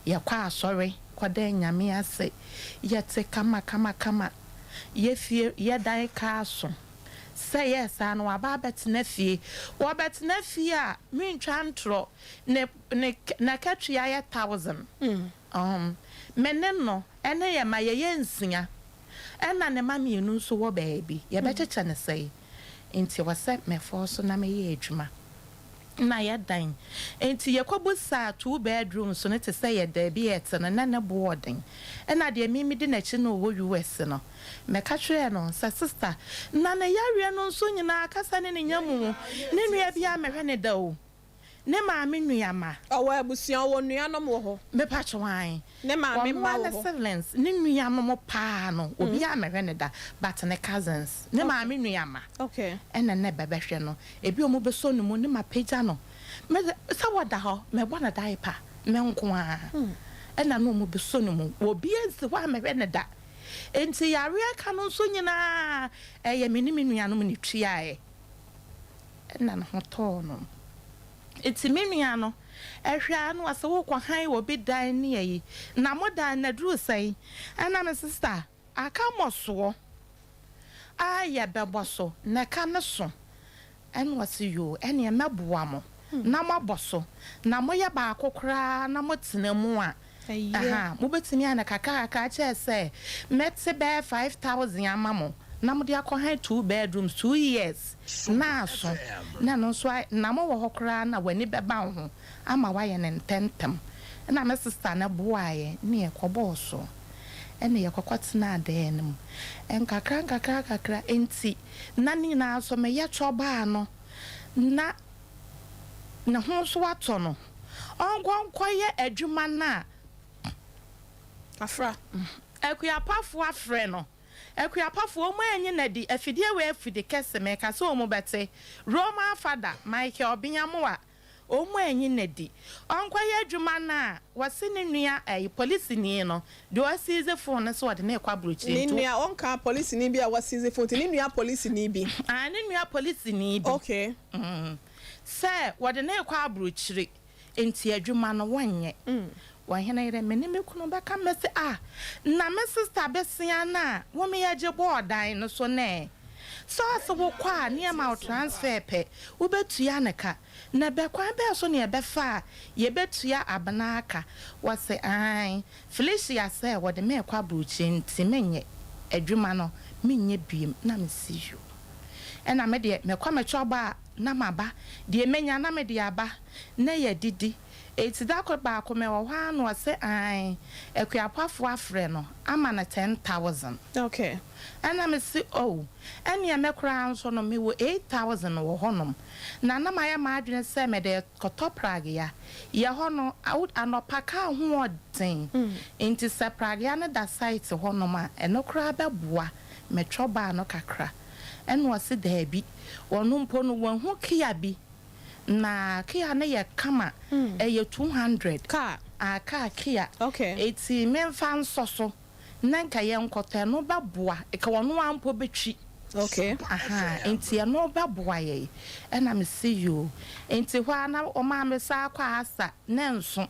Yɛkɔ asɔre kɔda Nyame ase. Yɛte kama kama kama. Yɛ fie yɛ dan kaa so. Sɛ yɛɛ saa no waba abɛtena fie. Wɔbɛtena fie a mentwa ntorɔ ne ne n'akatua yɛ thousand. Umm me ne no ɛne yɛ mma yɛyɛ nsia ɛna ne mma mmienu nso wɔ baabi yɛbɛkyekyɛ no sɛn nti ɛwɔ sɛ mefɔɔso na meyɛ adwuma. na yɛdan. Enti yɛkɔbisaa two bedrooms no te sɛ yɛ baabi a yɛte no, na ne bo wɔ den. Ɛna deɛ me medi n'akyi no wɔ US no, meka kyerɛɛ no sɛ, Sister, na ne yareɛ no nso nyinaa kasa ne ne nya mu, ne nua biara mmɛhwɛ no da o, ne maame nua mma. Ɔwɔ abusua, ɔwɔ nuanom wɔ hɔ. Mepakyɛw ae. Ne maame Ɔno mma ara wɔ ne hɔ. siblings, ne nuanom paa no, obiara mmɛhwɛ no da, but ne cousins, ne maame nua mma, ɛna na ɛbɛbɛhwɛ no. Ebi a wɔbɛsɔ ne mu ne mapagya no, me de, sɛ wɔda hɔ, mebɔ no diaper, me nko ara, ɛna na wɔbɛsɔ ne mu. Obiara nsi hɔ a mehwɛ no da. Enti yareɛ ka no nso nyinaa, ɛyɛ me ne me nuanom na ɛtuaeɛ, ɛna ne ho tɔɔ no. Enti me nua no, ɛhwɛ ara na ɔse wokɔ hann obi dan ne ayi, na mo dan no aduru sɛn? Ɛna me sister, aka mmɔsoɔ a yɛbɛbɔ so, na ɛka no so. Ɛna ɔse yoo, ɛneɛ mɛboa mo na moabɔ so, na moyɛ baako koraa na motena mu a, Ahaa, mobɛtumi ayɛ no kakra kakra kyɛɛ sɛ mɛte bɛyɛ 5000 ama mo na mode akɔ han two bedrooms two years na aso na ɛno nso ayɛ na mowɔ hɔ koraa na w'ani bɛba wo ho ama woayɛ no ntɛmntɛm. Ɛna me sister no boaeɛ ne yɛkɔbɔɔ so ɛna yɛkɔkɔ tenaa dan no mu nkakra nkakra nkakra nti na ne nyinaa nso meyɛ twɔbaa no na ne ho nso atɔ no, ɔnkɔ nkɔyɛ adwuma no a. Afra. Akuapafoɔ afrɛ no. Akuapafoɔ, wɔn anyi no adi. Afidie wei afidi kɛse, meka sɛ wɔn bɛte. Roman Fada, Michael Obiamoah, wɔn anyi no adi. Ɔnkɔyɛ adwuma no a, wɔse ne nua ɛyi, polisini no, deɛ ɔasiize phone no sɛ ɔde no rekɔ aburokyire Ne nti. nua, ɔnkaa polisini bi a wasiize phone nti, ne nua polisini bi. Ah, ne nua polisini bi. Okay. Sɛ wɔde no rekɔ aburokyire nti adwuma no wɔnyɛ. Ɔhene yere, me ne me kunu bɛka mese ah na me sister besia no a wo me yɛgye bɔɔ dan no so nɛ sɛ ɔse wo kɔ a ne yɛma wo transfer pɛ wobɛtua no ka na bɛ kwan bɛɛ so ne yɛbɛfa a yɛbɛtua abena aka wɔse aane Felicia sɛ wɔde me rekɔ aburokyire nti menyɛ adwuma no menyɛ biem na mese yoo. Ɛna me deɛ mekɔ me chɔb a na maba, deɛ mɛnya na mede aba na yɛadidi. Enti da koro baako mewɔ hɔ ara na ɔse ae, Akuapafoɔ afrɛ no ama no 10,000. Okay. Ɛna mese oh, ɛneɛ me koraa nso no mewɔ 8,000 wɔ hɔnom, na na mayɛ m'adwene sɛ mede rekɔtɔ pragea. Yɛ hɔ no, anɔpa kaa ho ɔden, enti sɛ pragea no da site hɔnom a, ɛno koraa bɛboa. Metwɔ baa no kakra. Ɛna ɔse daabi, ɔno mpo no wahu kia bi. Na Kia no yɛ kama, ɛyɛ 200. Car. Ah, car Kia. Okay. Eti memfa nsɔ so na nka yɛnkɔtɔ, ɛno bɛboa, nka ɔno ara mpo bɛtwi. Okay. Ahaa, nti ɛno bɛboa yɛn. Ɛna mese yoo. Nti hɔ ara na ɔmaa me saa kɔ Asa, nnanson.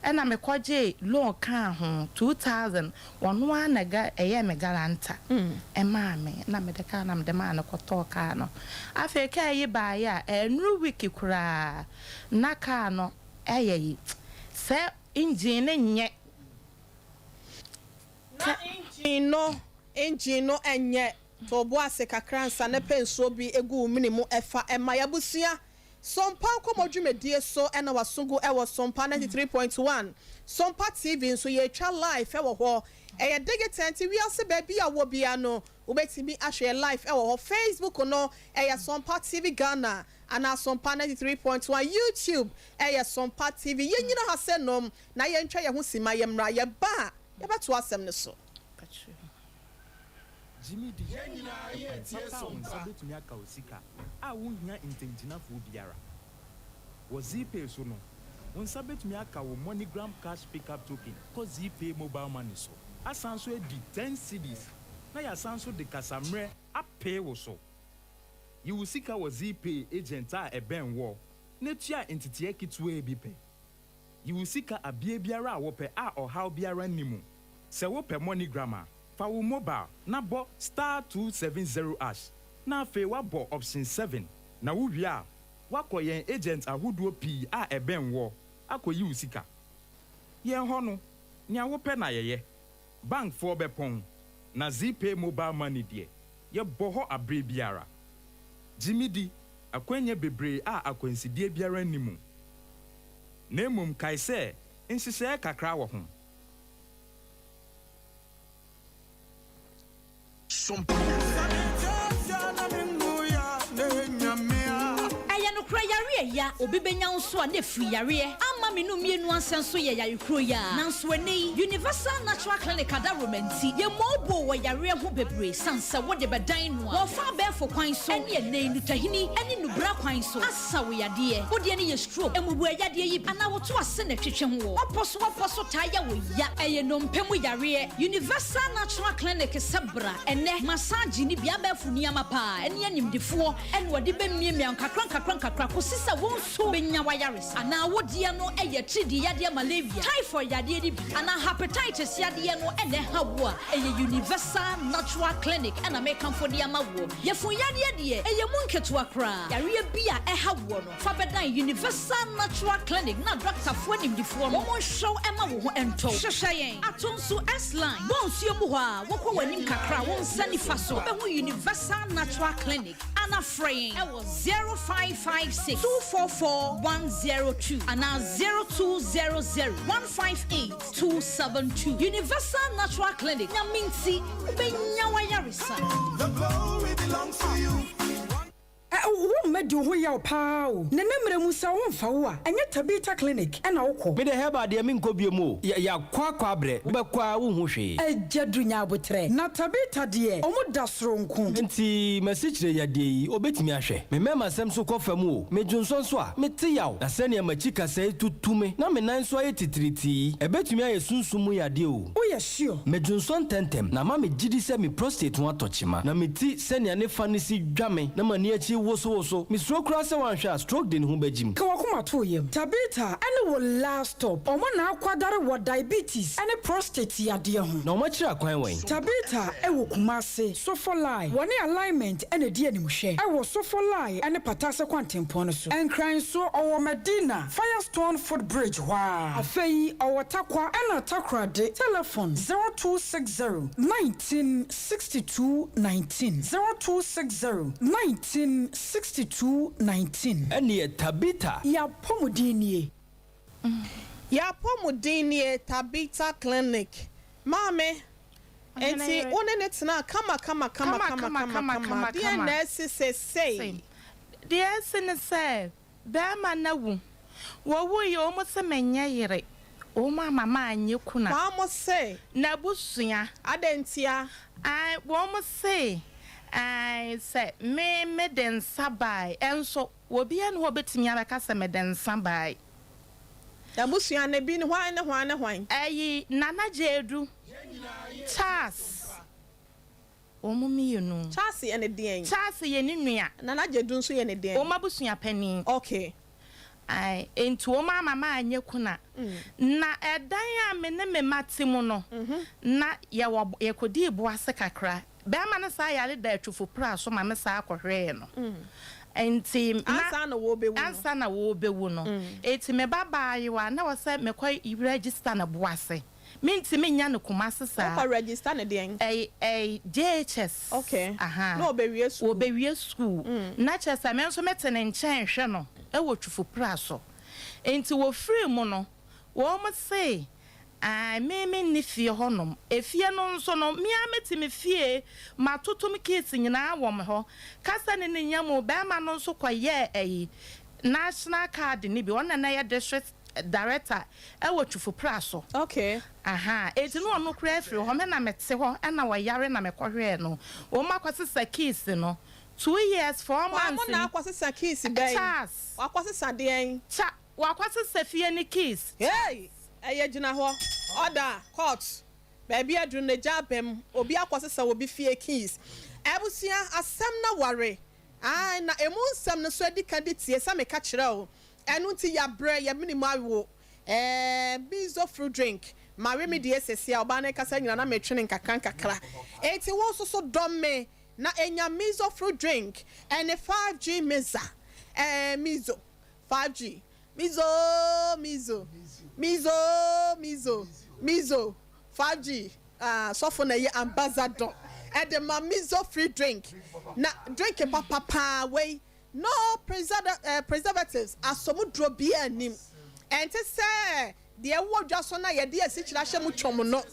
Ɛna me kɔgyee loan kaa ho 2000 ɔno ara na ga ɛyɛɛ me guarantor ɛmaa me ɛna mede kaa na mede maa no kɔtɔɔ kaa no afei kaa yi baeɛ a ɛnnuru week koraa na kaa no ɛyɛ yi sɛ engine no nyɛ. Na engine no engine no nyɛ. To wo bo ase kakra ansa na pɛ nsuo bi gu wo mene mu fa ma y'abusua. Sompa nkɔmmɔ dwumadie so na w'aso gu wɔ Sompa 93.1. Sompa TV nso yɛretwa live wɔ hɔ. Ɛyɛ digital nti wiase baabi a wowɔ biara no wobɛtumi ahwɛ yɛn live wɔ hɔ. Facebook no ɛyɛ Sompa TV Ghana anaa Sompa 93.1. YouTube ɛyɛ Sompa TV. Yɛnnyina ha sɛ nom na yɛntwa yɛn ho simma yɛmmra. Yɛba a yɛbɛtoa asɛm no so. Gye di, ɛkwan papa a wo nsa betumi aka wo sika a wunhia ntɛngyinafoɔ biara. Wɔ Zeepay so no, wo nsa betumi aka wo MoneyGram Cash Pickup Token kɔ Zeepay Mobile Money so, asan nso adi ten cedis na yɛasan nso de kasammerɛ apee wo so. Yi wo sika wɔ Zeepay agent a ɛbɛn woɔ na tua nteteɛ ketewaa bi pɛ. Yi wo sika abea biara a wopɛ a ɔhaw biara nni mu. Sɛ wopɛ MoneyGram a, fa wo mobile na bɔ star 270 ash na afei woabɔ option 7 na wowie a, woakɔ yɛn agent ahodoɔ pii a ɛbɛn woɔ akɔyi wo sika. Yɛn hɔ no, nea wopɛ na yɛyɛ. Bankfoɔ bɛpɔn, na Zeepay Mobile Money deɛ, yɛbɔ hɔ aberɛ biara. Gye me di, akwannya bebree a akwansideɛ biara nni mu. Na mmom kae sɛ nhyehyɛɛ kakra wɔ ho. Ɛyɛ nokorɛ yareɛ ya obi bɛnya wo nso a na ɛfiri yareɛ ama me no mmienu ansɛ nso yɛ yare kuro yi ara nanso ɛnnɛ yi Universal Natural Clinic adaworoma nti yɛmmɔɔboo wɔ yareɛ ho bebree sane sɛ wode bɛdan no a wɔfa abɛɛfo kwan so ɛne ɛnnɛ yi nutahini ɛne nubra kwan so asa wo yadeɛ wo deɛ no yɛ stroke mmubuɛ yadeɛ yi bi anaa woto ase na ɛtwetwe ho wɔ wapɔ so wapɔ so taa yɛ wo ya ɛyɛ nnompe mu yareɛ Universal Natural Clinic sɛ bra ɛnnɛ massage ne bi abɛɛfo nneɛma paa ɛne animdefoɔ ɛna wɔde bɛmiamia nkakra nkakra nkakra kɔsi sɛ wo nso bɛnya w'ayaresa anaa wo deɛ no ɛyɛ atiridii yadeɛ malaria typhoid yadeɛ no bi anaa hepatitis yadeɛ no ɛna ɛha wo a ɛyɛ Universal Natural Clinic ɛna mekamfo de ama woɔ yafunu yadeɛ deɛ ɛyɛ mu nketewa koraa yareɛ bi a ɛha woɔ no fa bɛdan Universal Natural Clinic na dɔktafoɔ animdifoɔ no wɔn nhwɛ wo ɛma wo ho ɛntɔ hwehwɛ yɛn ato nso S-line bɔ nsuo mu hɔ a wokɔ w'anim kakra wo nsa nifa so wobɛhu Universal Natural Clinic ana frɛ yɛn ɛwɔ 0556 244 102 anaa 0200 158 272 Universal Natural Clinic Nyame nti wobɛnya w'ayaresa. The glory belongs to you. Ɛ, wo mma di wo ho yaw paa o. Nnɛ mmerɛ mu sɛ wo mfa wo a, ɛnyɛ Tabitha Clinic na wo kɔ. Me deɛ herbal deɛ menkɔ biom o, yɛ yakɔ akɔ abrɛ, wobɛkɔ a wonhu hwee. Agya Duru nya aboterɛ. Na Tabitha deɛ ɔmo da soronko. Nti m'asikyire yadeɛ yi obetumi ahwɛ? Me mɛma sɛm so kɔ fam o, me dwonsɔ nso a, mete yaw, na sɛnea m'akyi kasɛe tutu me na me nan nso ayɛ titiritii yi, ɛbɛtumi ayɛ sunsum mu yadeɛ o. Woyɛ sure? Me dwonsɔ ntɛntɛm, na ama me gyidi sɛ me prostate ho atɔ kyema, na me ti sɛnea ne fa no si dwa me na m'ani akyi wosowoso. Misuro koraa sɛ wanhwɛ a stroke de ne ho bɛgyim. Ka w'akoma to wo yam. Tabitha ne wo last stop. Ɔmo na akwadare wɔ diabetes ne prostate yadeɛ ho. Na wɔn akyiri akwan wɛn? Tabitha wɔ Kumasi, Sofolai. Wɔne Alignment na ɛdi animhwɛ wɔ Sofolai ne Patase kwantempɔn no so. Nkran nso, ɔwɔ Madina, Firestone foot bridge hɔ ara. Afei ɔwɔ Tarkwa ɛna Takoradi. Telefon, 0260 19 62 19, 0260 19 62 19. Ɛnneɛ Tabitha. Y'apɔmuden nie. Y'apɔmuden nie Tabitha Clinic Maame, enti wo ne no tenaa kama kama kama kama kama kama, deɛn na asi seesei? Deɛ asi ne sɛ, barima no awu. Wɔwuiɛ, wɔn se menyɛ yere, wɔn ama manyɛ kuna. Wɔn se. N'abusua. Adɛn ntia? Ae, wɔn se. Ae, sɛ me mede nsa bae. Nso, obiara nni hɔ a obetumi abɛka sɛ mede nsa bae. Abusua no, ebi ne hwan ne hwan ne hwan? Ɛyi, Nana Gyeadu, Charles, wɔn mmienu. Charles yɛ ne deɛn? Charles yɛ ne nua. Nana Gyeadu nso yɛ ne deɛn? Wɔn abusua panin. Okay. Ae, enti wɔn amma manyɛ kuna. Na ɛdan a me ne me mma te mu no, na yɛwɔ, yɛkɔdii bo ase kakra. Barima no saa yare daa atufopra so ma me saa kɔhwɛɛ no. Enti na, Ansa na wɔrebɛwu no. ansa na wɔrebɛwu no. Enti me ba baayewa, na ɛwɔ sɛ mekɔ register no bo ase. Mentumi nnya no Kumasi saa. Wokɔ register no deɛn? Ɛy ɛy JHS. Okay. Ahaa. Na ɔbɛwie sukuu. Ɔbɛwie sukuu. Na kyerɛ sɛ me nso mete ne nkyɛn hwɛ no wɔ Twufupra so. Enti wɔfirii mu no, wɔn se ae me menni fie hɔnom. Efie no nso no, me ara mete me fie, matoto me keys nyinaa wɔ me hɔ. Kasa ne ne nya mu, barima no nso kɔyɛɛ ɛyi, national card no bi, ɔno na na ɛyɛ district director wɔ Twufupra so. Okay. Ahaa, enti na ɔno koraa firi hɔ, me na mete hɔ na ɔyare na mekɔhwɛɛ no. Wɔn akɔsesa keys no, 2 years 4 Wɔn months na ni. akɔsesa keys bɛn? Charles. Wakɔsesa deɛn? Cha, wakɔsesa fie ne keys. Hey! Ɛyɛ gyina hɔ. Order, court. Baabi aduru no gya aba mu. Obi akɔsesa obi fie keys. Abusua, asɛm na ware. Ae, na emu nsɛm no so adi ka di tie sɛ meka kyerɛ wo. Ɛno nti yɛabrɛ, yɛmene mu awo. Ɛɛ, Mizo fruit drink. Mawe me deɛ sɛsi a ɔbaa no rekasa nyina na metwene nkakra nkakra. Enti wo nso so dɔ me na enya Mizo fruit drink ɛne 5G Miza. Ɛɛ, Mizo, 5G. Mizo, Mizo, Mizo, Mizo, Mizo, 5G. Ah, sɔfo na ɛyɛ ambassador ɛde ma Mizo fruit drink. Na drink papa paa wei. No preservatives, asɔmuduro biara nnim. Ɛnte sɛ deɛ ɛwɔ dwa so na yɛde asikyire ahyɛ mu twɔm no.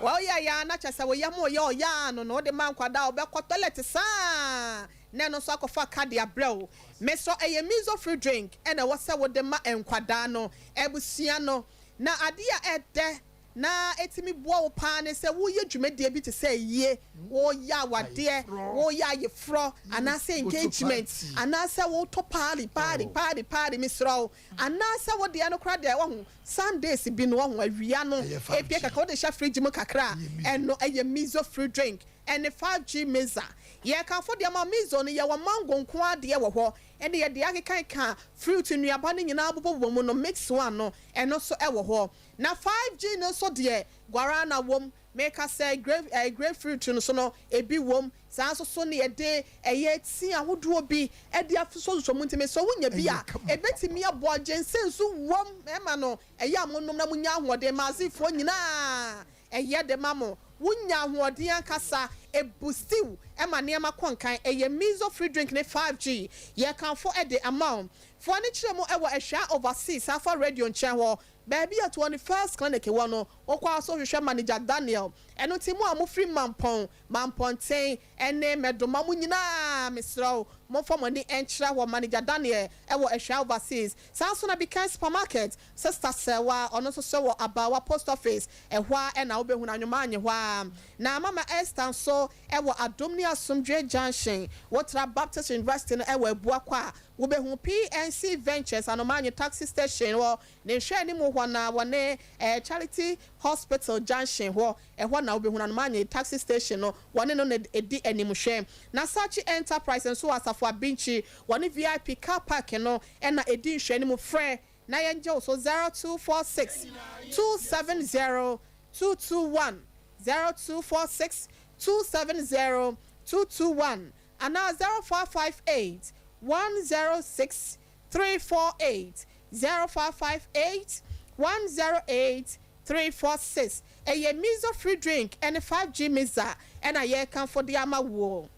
Wɔyɛ ya na kyerɛ sɛ wo yam yɛ ɔya ano no wode ma nkwadaa a wɔbɛkɔ toilet saa na ɛno nso akɔfa ka de abrɛ wo. Mesrɛ ɛyɛ Mizo fruit drink ɛna ɛwɔ sɛ wode ma nkwadaa no, abusua no. Na adeɛ a ɛdɛ na ɛtumi boa wo paa ne sɛ woyɛ dwumadie bi te sɛ ayie, woyɛ awadeɛ, woyɛ ayeforɔ anaasɛ engagement anaasɛ wotɔ party party party party, mesrɛ wo, anaasɛ wo deɛ no koraa deɛ wahu Sundays bi no wahu awia no ebie kakra wode hyɛ fridge mu kakra a, ɛno ɛyɛ Mizo fruit drink ɛne 5G Miza. Yɛkamfo deɛ ma Mizo no, yɛwɔ mango nko ara deɛ wɔ hɔ ɛne yɛde akekakeka fruit nnuaba no nyinaa bobɔbobɔ mu no mix one no, ɛno nso ɛwɔ hɔ. Na 5G no nso deɛ guarana wom, meka sɛ grape eh, grapefruit no so no ebi wom, saa nso so na yɛde ɛyɛ tea ahodoɔ bi de asosɔsosɔ mu nti mesɛ wonya bi a ɛbɛtumi aboa. Ginseng nso wom, mmarima no ɛyɛ a monom na monya ahoɔden, maazefoɔ nyinaa ɛyɛ de ma mo, wonya ahoɔden ankasa, ɛbustiw ɛma nneɛma kɔ nkan. Ɛyɛ Mizo free drink ne 5G yɛkamfo de ama wo. Foɔ no kyerɛ mu ɛwɔ Ahwia Overseas Alpha Radio nkyɛn hɔ, baabi a 21st Clinic wɔ no, wokɔ ara so hwehwɛ Manager Daniel. Ɛno nti mo a mofiri Mampɔn, Mampɔnten ne Mɛdoma mo nyinaa mesrɛ wo momfa mo ani nkyerɛ hɔ, Manager Daniel wɔ Ahwia Overseas. Saa nso na Bikan Supermarket, Sister Sɛwa, ɔno nso so wɔ Abawa Post Office, ɛhɔ ara na wobɛhunu Anwomaanye hɔ ara. Na Mama Esther nso wɔ Adom ne Asomdwoeɛ Junction, wotra Baptist University no wɔ Abuakwa a, wobɛhu PNC Ventures, Anomaanye Taxi Station hɔ, ne nhwɛanimu hɔ na wɔne Charity Hospital Junction hɔ, ɛhɔ na wobɛhunu Anomaanye Taxi Station no, wɔne no na ɛdi animhwɛ. Na Sachi Enterprise nso wɔ Asafo Abinkyi, wɔne VIP Car Park no na ɛdi nhwɛanimu. Frɛ na yɛngye wo so 0246 270 221, 0246 270 221 anaa 0558 106 348, 0558 108 346. Ɛyɛ Mizo free drink ɛne 5G Miza ɛna yɛrekamfo de ama wo.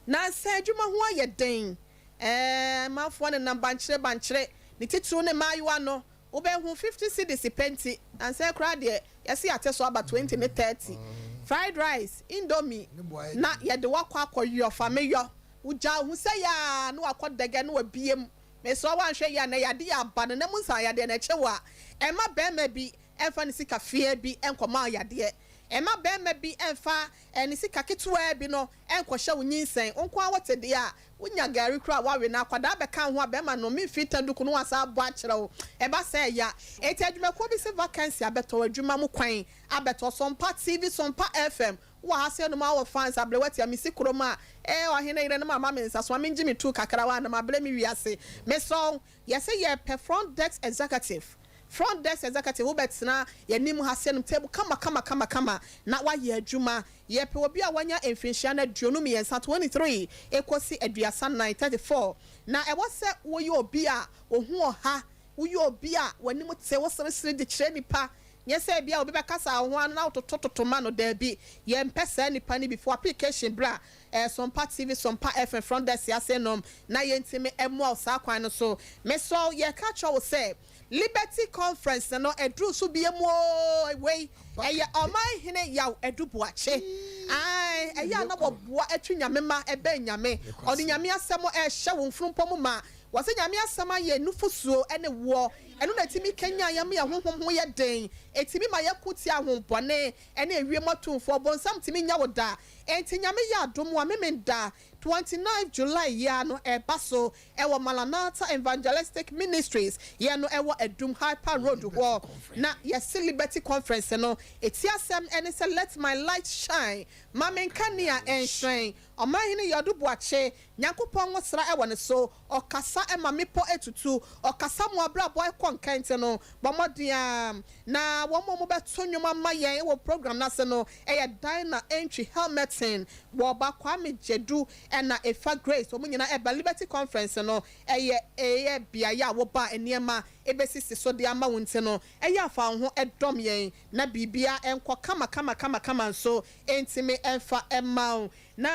Nansa adwuma ho ayɛ den, ɛɛ manfoɔ nenam bankyere bankyere, ne titiriw ne mmaayewa no, wobɛhu 50 cedis pɛ nti, nansa koraa deɛ yɛse yɛate so aba 20 ne 30. Fried rice, Indomie, na yɛde wakɔ akɔyɔ fa meyɔ. Wogya wo ho sɛ yaa na wakɔ dɛgɛ na wabie mu. Mesrɛ wo anhwɛ yie a na yadeɛ aba no na mu nsan yadeɛ no ɛkye wo a, ɛmma barima bi ɛmfa ne sika fia bi nkɔma wo yadeɛ. Mma barima bi mfa ne sika ketewaa bi no nkɔhyɛ wo nyinsɛn. Wo nko ara wote deɛ a, wonya gari koraa a woawe na akwadaa bɛka wo ho a bɛrima no memfiri taduku no wasan abɔ akyerɛ wo. Ɛba saa ɛya. Enti adwumakuo bi se vacancy abɛtɔ adwuma mu kwan abɛtɔ Sompa TV, Sompa FM, wowɔ ha sei nom a wowɔ fans aberewa tia mesi kurom a ee ɔhene yere no mama me nsa so ma mengye me tuu kakra wa na mabrɛ me wiase. Mesrɛ wo Yɛse yɛpɛ front desk executive, front desk executive, wobɛtena yɛnim ha sɛ nom table kama kama kama kama na woayɛ adwuma. Yɛpɛ obi a wanya mfinhyia no 23, 23, ekosi 34, 34. Na ɛwɔ sɛ woyɛ obi a ohu ɔha, woyɛ obi a w'anim te, woseresere de kyerɛ nnipa. Nyɛ sɛ ebia obi bɛkasa wo ho ano na wototototo ma no, daabi, yɛmpɛ saa nnipa no bi. Fa w'application bra Ɛyɛ Sompa TV, Sompa FM front desk ase nom na yɛntumi mmoa wo saa kwan no so. Mesrɛ wo, yɛreka akyerɛ wo sɛ Liberty Conference no aduru so biom oo, wei ɛyɛ Ɔmanhene Yaw Adu Boakye. Ae, ɛyɛ a na wɔboa atwi Nyame mma ɛbɛn Nyame. Ɔde Nyame asɛm ɛrehyɛ wo mfunumpɔ mu ma. Wɔse Nyame asɛm ayɛ nufosuo ne woɔ. Ɛno na ɛtumi kanyan yɛn ma yɛn honhom ho yɛ den. Ɛtumi ma yɛko tia ahombɔne ne ewiem atumfoɔ. Ɔbonsam ntumi nyɛ wo da. Enti Nyame yɛ adom a Memenda 29 July yi ara no ɛreba so ɛwɔ Maranatha Evangelistic Ministries yɛ no ɛwɔ Adum Hyper Road hɔ na yɛse Liberty Conference no ɛti asɛm ɛne sɛ Let my light shine ma me nkanea ɛnhyerɛn Ɔmanhene Yadu Boakye Nyankopɔn ngosra wɔ ne so, ɔkasa ma mmepɔ tutu, ɔkasa mo abrabɔ kɔ nkɛntɛn no, bɔ mmɔden ara na wɔn a wɔbɛto nnwom ama yɛn wɔ program no ase no yɛ Dinah Antwi Helmerton, Wɔba Kwame Gyadu ɛna Efa Grace, wɔn nyinaa ɛba Liberty Conference no, ɛyɛ ɛyɛ beaeɛ a woba a nneɛma bɛsisi so de ama wo nti no, ɛyɛ a fa wo ho dɔm yɛn na biribiara nkɔ kama kama kama kama nso ntumi mfa mma wo. Na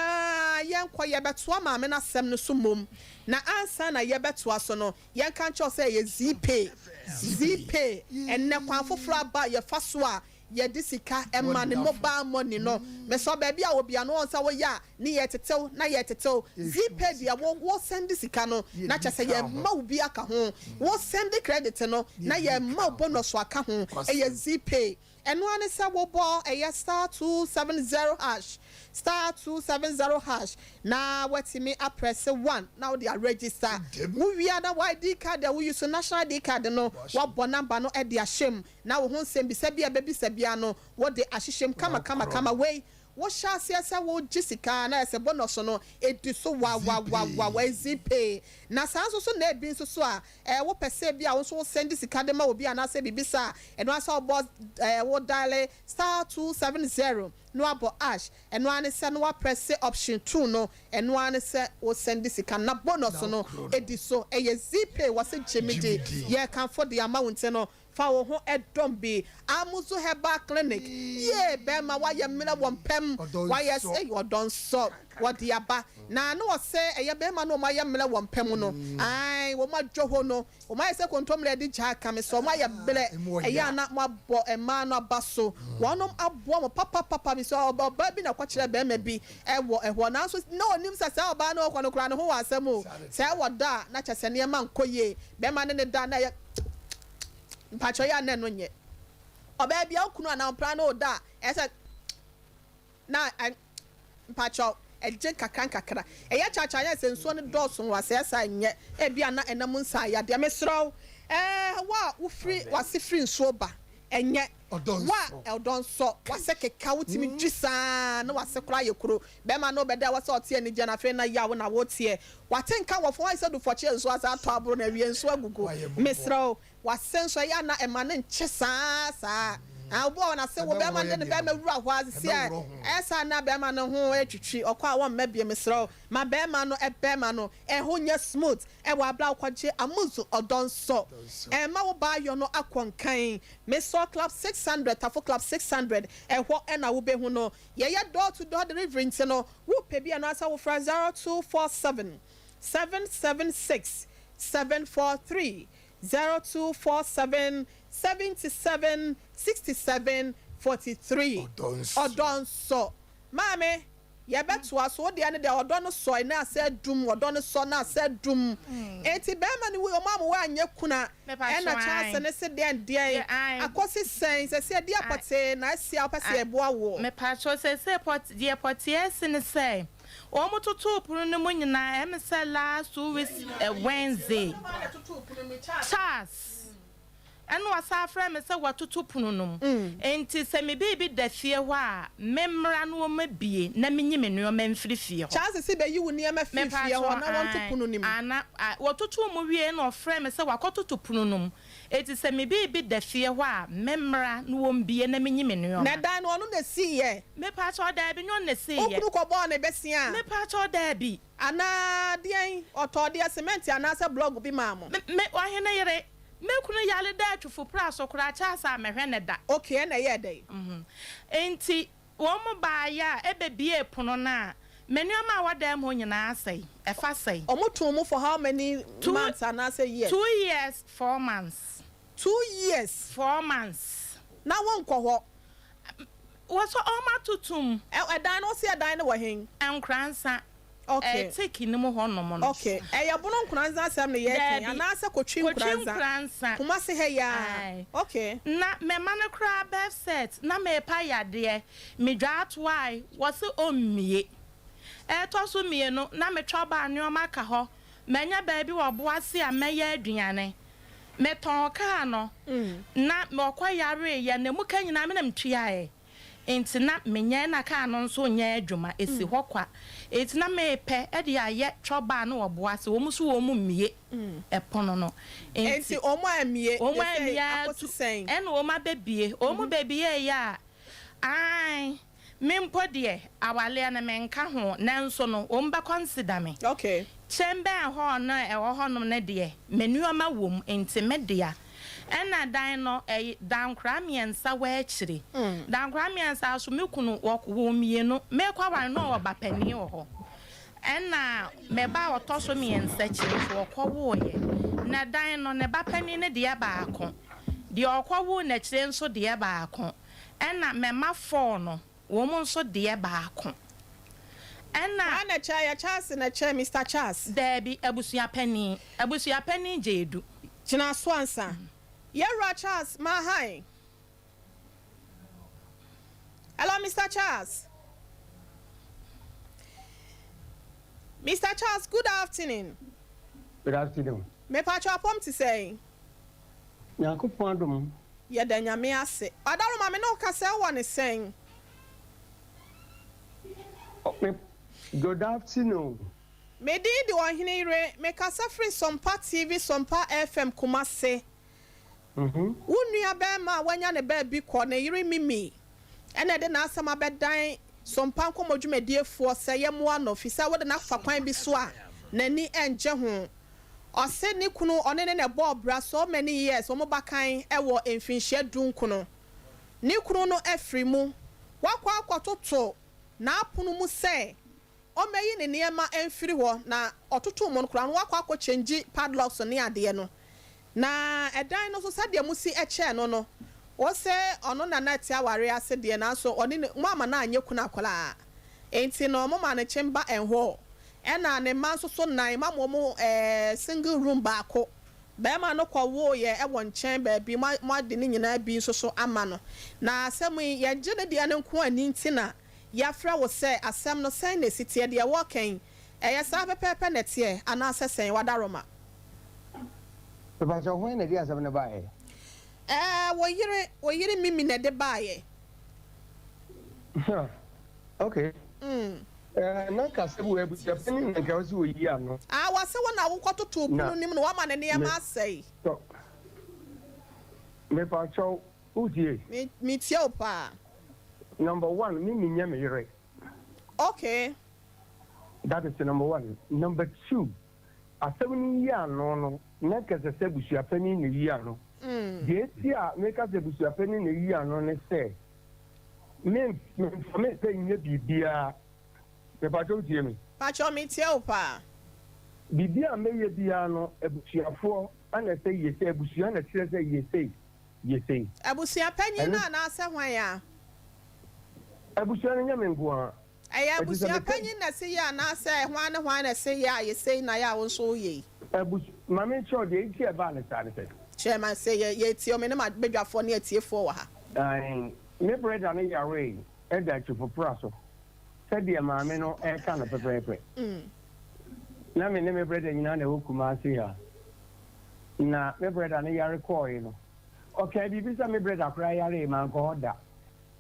yɛnkɔ, yɛbɛtoa maame no asɛm no so mmom. Na ansa na yɛbɛtoa so no, yɛnka nkyerɛ wo sɛ ɛyɛ Zeepay. Zeepay, ɛnnɛ kwan foforɔ aba a yɛfa so a yɛde sika ma no, mobile money no. Mesrɛ wo, baabi a wɔ biara no, wɔn sɛ woyɛ a, ne yɛretetew na yɛretetew. Zeepay deɛ, wo, wo sɛnde sika no, na kyerɛ sɛ yɛrema wo bi aka ho. Wo sɛnde credit no, na yɛrema wo bonus aka ho. Ɛyɛ Zeepay. Ɛno ara ne sɛ wobɔ ɛyɛ star 270 hash, *270 hash, na woatumi aprɛse one na wode aregister. Wowie a na w'ID card a wo use, national ID card no, woabɔ number no de ahyɛ mu na wo ho nsɛmbisa bi a ɛbɛbisa biara no wode ahyehyɛ mu kama kama kama. Wei wohyɛ aseɛ sɛ wogye sika a na ayɛ sɛ bonus no ɛdi so wawawawawa, ɛzi pee. Na saa nso so na ebi nso so a ɛɛ wopɛ sɛ bi a wo nso wo sɛnde sika de ma obi anaasɛ biribi saa a, ɛno ara sɛ wobɔ ɛɛ wo diale *270 na wabɔ hash, ɛno ara ne sɛ na waprɛse option two no, ɛno ara ne sɛ wo sɛnde sika no na bonus no ɛdi so. Ɛyɛ Zeepay, wɔse gye me di, yɛrekamfo de ama wo nti no fa wo ho dɔm bi. Amuzu Herbal Clinic, yee bɛɛma wayɛ mmerɛ wɔ mpam, wayɛ sɛ ɔdɔ nsɔ wɔde aba. Na na ɔsɛ ɛyɛ bɛɛma no wɔn ayɛ mmerɛ wɔ mpam no, ae wɔn adwo ho no, wɔn ayɛ sɛ kontomire de gya aka me sɛ wɔn ayɛ mmerɛ, ɛyɛ a na mo abɔ mmaa no aba so, wɔnom aboa mo papapapa bi sɛ ɔbaa bi na ɛkɔkyerɛ bɛɛma bi wɔ ɛhɔ, nanso na ɔnim sɛ saa ɔbaa no ɔkɔ no koraa ne ho wɔ asɛm o, sɛ ɛwɔ da a na kyɛ sɛ nneɛma nkɔ yie, bɛɛma ne ne da na ɛyɛ. Mpakyɛw yɛ a na ɛno nyɛ ɔbaa bia wo kunu anaa ɔmpra ne wo da a ɛyɛ sɛ na mpakyɛw ɛgye nkakra nkakra ɛyɛ kyakya yɛ sɛ nsuo no dɔɔso wɔ asɛɛ saa ɛnyɛ ebia na ɛnam nsa ayadeɛ mesrɛ wo ɛɛ wo a wofiri wase firi nsuo ba ɛnyɛ wo a ɔdɔ nsɔ wase keka wotumi dwi saa na wase koraa yɛ kuro bɛrima no bɛda wɔ sɛ ɔte anigye na afei na yaw na woteɛ Wate nka wɔ fam ayɛ sɛ dufɔkyeɛ nso asan atɔ aboro na awie nso agugu. Mesrɛ wo, w'ase nso ɛyɛ a na ɛma no nkye saa saa. Ah, obi wɔ hɔ n'ase wo bɛrima no de ne bɛrima wura hɔ a sisi a ɛyɛ saa na bɛrima no ho retwitwi ɔkɔ a wɔmma bio. Mesrɛ wo, ma bɛrima no bɛrima no ɛho nyɛ smooth ɛwɔ abere a wokɔgye amuzu ɔdɔ nsɔ. Ɛmma wo baayɔ no akɔ nkan. Mesɔ Club 600, Tafo Club 600, ɛhɔ na wobɛhu no. Yɛyɛ door to door delivery nti no wo pɛ bi a no ara sɛ wo frɛ 0247 776 743, 0247 77 67 43. Ɔdɔ nsɔ. Maame. Yɛbɛtoa so. Wo deɛ no deɛ ɔdɔ no sɔe na asɛ adum, ɔdɔ no sɔ na asɛ adum. Enti bɛrima no wui, ɔmaa mo woanyɛ kuna, ɛna Charles no se deɛn deɛn, akɔsi sɛn, sɛsɛ ɛdeɛ pɔtee na asi a wopɛ sɛ yɛboa woɔ? Mepakyɛw, seesei pɔt deɛ pɔtee asi ne sɛ, wɔn totoo pono no mu nyinaa, ɛme sɛ last 2 weeks Wednesday, Charles. Ɛnna ɔsan frɛɛ me sɛ watoto pono no mu, enti sɛ me biribi da fie hɔ a, memmra na wɔmmɛbue na menyi me nneɛma mfiri fie hɔ. Charles se bɛyi wo nneɛma firi fie hɔ na wɔnto pono no mu. Aane, wɔtotoo mu wieeɛ na ɔfrɛɛ me sɛ wakɔtoto pono no mu, enti sɛ me biribi da fie hɔ a, memmra na wɔmmue na menyi me nneɛma. Na dan no, ɔno na ɛsiiɛ? Mepakyɛw, daabi, nyɛ ɔno na ɛsiiɛ. Wo kunu kɔbɔɔ ne bɛsia? Mepakyɛw, daabi. Anaa deɛn? Ɔtɔɔ deɛ, semɛnte anaasɛ blɔɔgo bi maa mo? Me, me, ɔhene yere, me kunu yare da atwufo pra so koraa kyɛ asa a mɛhwɛ no da. Okay, ɛna ɛyɛɛ dɛn? Enti wɔn baeɛ a ɛbɛbuee pono no a, me nneɛma a ɛwɔ dan mu hɔ nyinaa asɛe, ɛfa sɛe. Wɔn too mu for how many months anaasɛ years? 2 years 4 months. 2 years. 4 months. Na wɔnkɔ hɔ? Wɔsɔ wɔn atoto mu. Ɛdan no, wɔsi ɛdan no wɔ hen? Nkoransa. Ɛɛ tik no mu hɔnom no. Okay, ɛyɛ Bono Nkoranza asɛm na yɛreka yi anaasɛ Kotwi Kotwi Nkoranza? Nkoranza. Kumasi ha yi ara. Okay. Na mɛma no koraa birth cert na merepa yadeɛ, medwaa toae, wɔse ɔmmie. Ɛtɔ so mmienu, na metwa baa nneɛma ka hɔ, manya baabi wɔ Boase a mɛyɛ aduane. Metɔn kaa no, na ɔkɔ yareeɛ, na emu ka nyinaa me na metuaeɛ. Enti na menyɛ na kaa no nso nyɛ adwuma, esi hɔ kwa. Enti na mepɛ de ayɛ twɔba ne ɔboa sɛ wɔn nso wɔn mmue ɛpono no. Enti wɔn ammue, Wɔn they say ammue ara akɔsi tu sɛn? ɛna wɔn abɛbue. Wɔn bɛbueeɛ a, ae, me mpo deɛ awaleɛ no menka ho, nanso no wɔn bɛ consider me. Chamber hall no a ɛwɔ hɔnom no deɛ, me nneɛma wɔ mu, enti me dea. Ɛna dan no, ɛy dankora mmiɛnsa wɔ akyire. Dankora mmiɛnsa nso, me kunu wɔ wɔ mmienu. Merekɔ aware no, na ɔwɔ ba panin wɔ hɔ. Ɛna me ba a ɔtɔ so mmiɛnsa akyi nso, ɔkɔwoeɛ. Na dan no, ne ba panin no deɛ baako. Deɛ ɔkɔwoo n'akyire nso deɛ baako. Ɛna me mma four no, wɔn nso deɛ baako. Ɛna. Hwan na ɛkyɛ? Ɛyɛ Charles na ɛkyɛ, Mister Charles? Daabi, abusua panin. Abusua panin Gyedu. Gyina so ansa. Yɛwura Charles, Mahan. Hello, Mister Charles. Mister Charles, good afternoon. Good afternoon. Mepatwa apɔm te sɛn? Nyankopɔn adom. Yɛda Nyame ase. Adaroma me ne wo kasa wɔ ne sɛn? Good afternoon. Me din de Ɔhene Yere. Mekasa firi Sompa TV, Sompa FM, Kumase. Wo nua bɛrima a wanya ne baabi kɔ, ne yere Mimi, ɛna ɛde n'asɛm abɛdan Sompa nkɔmmɔ dwumadiefoɔ sɛ yɛmmoa no, firi sɛ wode no afa kwan bi so a n'ani nnye ho. Ɔse ne kunu ɔne ne na ɛbɔɔ bra so many years, wɔn bakan wɔ mfinhyia 19. Ne kunu no afiri mu. Wakɔ akɔtoto n'apono mu sɛ ɔmmɛyi ne nneɛma mfiri hɔ na ɔtoto mu no koraa no wakɔ akɔ change padlocks ne adeɛ no. Na ɛdan no nso sɛdeɛ mo si kyɛɛ no, wɔsɛ ɔno na na ɛte aware ase deɛ nanso ɔne ne mo ama no anyɛ kunu akwaraa. Enti no mo ma no chamber and hall. Ɛna ne mma nso so nan mo ama wɔn single room baako. Bɛrima no kɔwooyɛ ɛwɔ nkyɛn baabi mo ade ne nyinaa bi nso so ama no. Na asɛm yi yɛgye ne deɛ no nko ani nti na yɛafrɛ wo sɛ asɛm no sɛn na esi teɛ deɛ wɔɔka yi ɛyɛ saa pɛpɛɛpɛ na ɛteɛ anaasɛ sɛn wadaroma. Mepakyɛw hwan na ɛde asɛm no baeɛ? Ɛɛ wo yere Mimi na ɛde baeɛ. Okay. Na nka sɛ wɔ abusuapanin na nka wɔsi wɔ yi ano. Ah, wɔsɛ wo na wokɔtoto pono nim na wama ne nneɛma asɛe. Tɔ. Mepakyɛw, wotie? Me metie wo paa. Number one, Mimi nyɛ me yere. That is number one. Number two, asɛm no yi ano no, na nka sɛ abusuapanin na yi ano. Deɛ eti a meka sɛ abusuapanin na yi ano ne sɛ, me memfa me sɛ nyɛ biribiara. Mepakyɛw tie me. Pakyɛw metie wo paa. Biribi a mɛyɛ biara no, abusuafoɔ ana sɛ yɛ sɛ abusua na kyerɛ sɛ yɛ sei, yɛ sei. Abusua panyin no anaasɛ hwan a? Abusua no nyɛ me nko ara. Ɛyɛ Enti sɛ abusua meka. panyin na ɛse yɛ anaasɛ hwan ne hwan na ɛse yɛ a yɛ sei na yɛ a wo nso woyɛ yi? Abus, ma menkyerɛ wo deɛ nti a ɛbaa no saa ne sɛ. Kyerɛ ma sɛ yɛ, yɛretie wo, me ne m'abadwafoɔ ne atiefoɔ wɔ ha. Aane, me brɛda no yaree da akyifopra so sɛdeɛ maame no reka no pɛpɛɛpɛ. Na me ne me brɛda nyinaa na ɛwɔ Kumasi ha. Na me brɛda no yare kɔɔe no, ɔkaa biribi sɛ me brɛda koraa yaree, mankɔ hɔ da.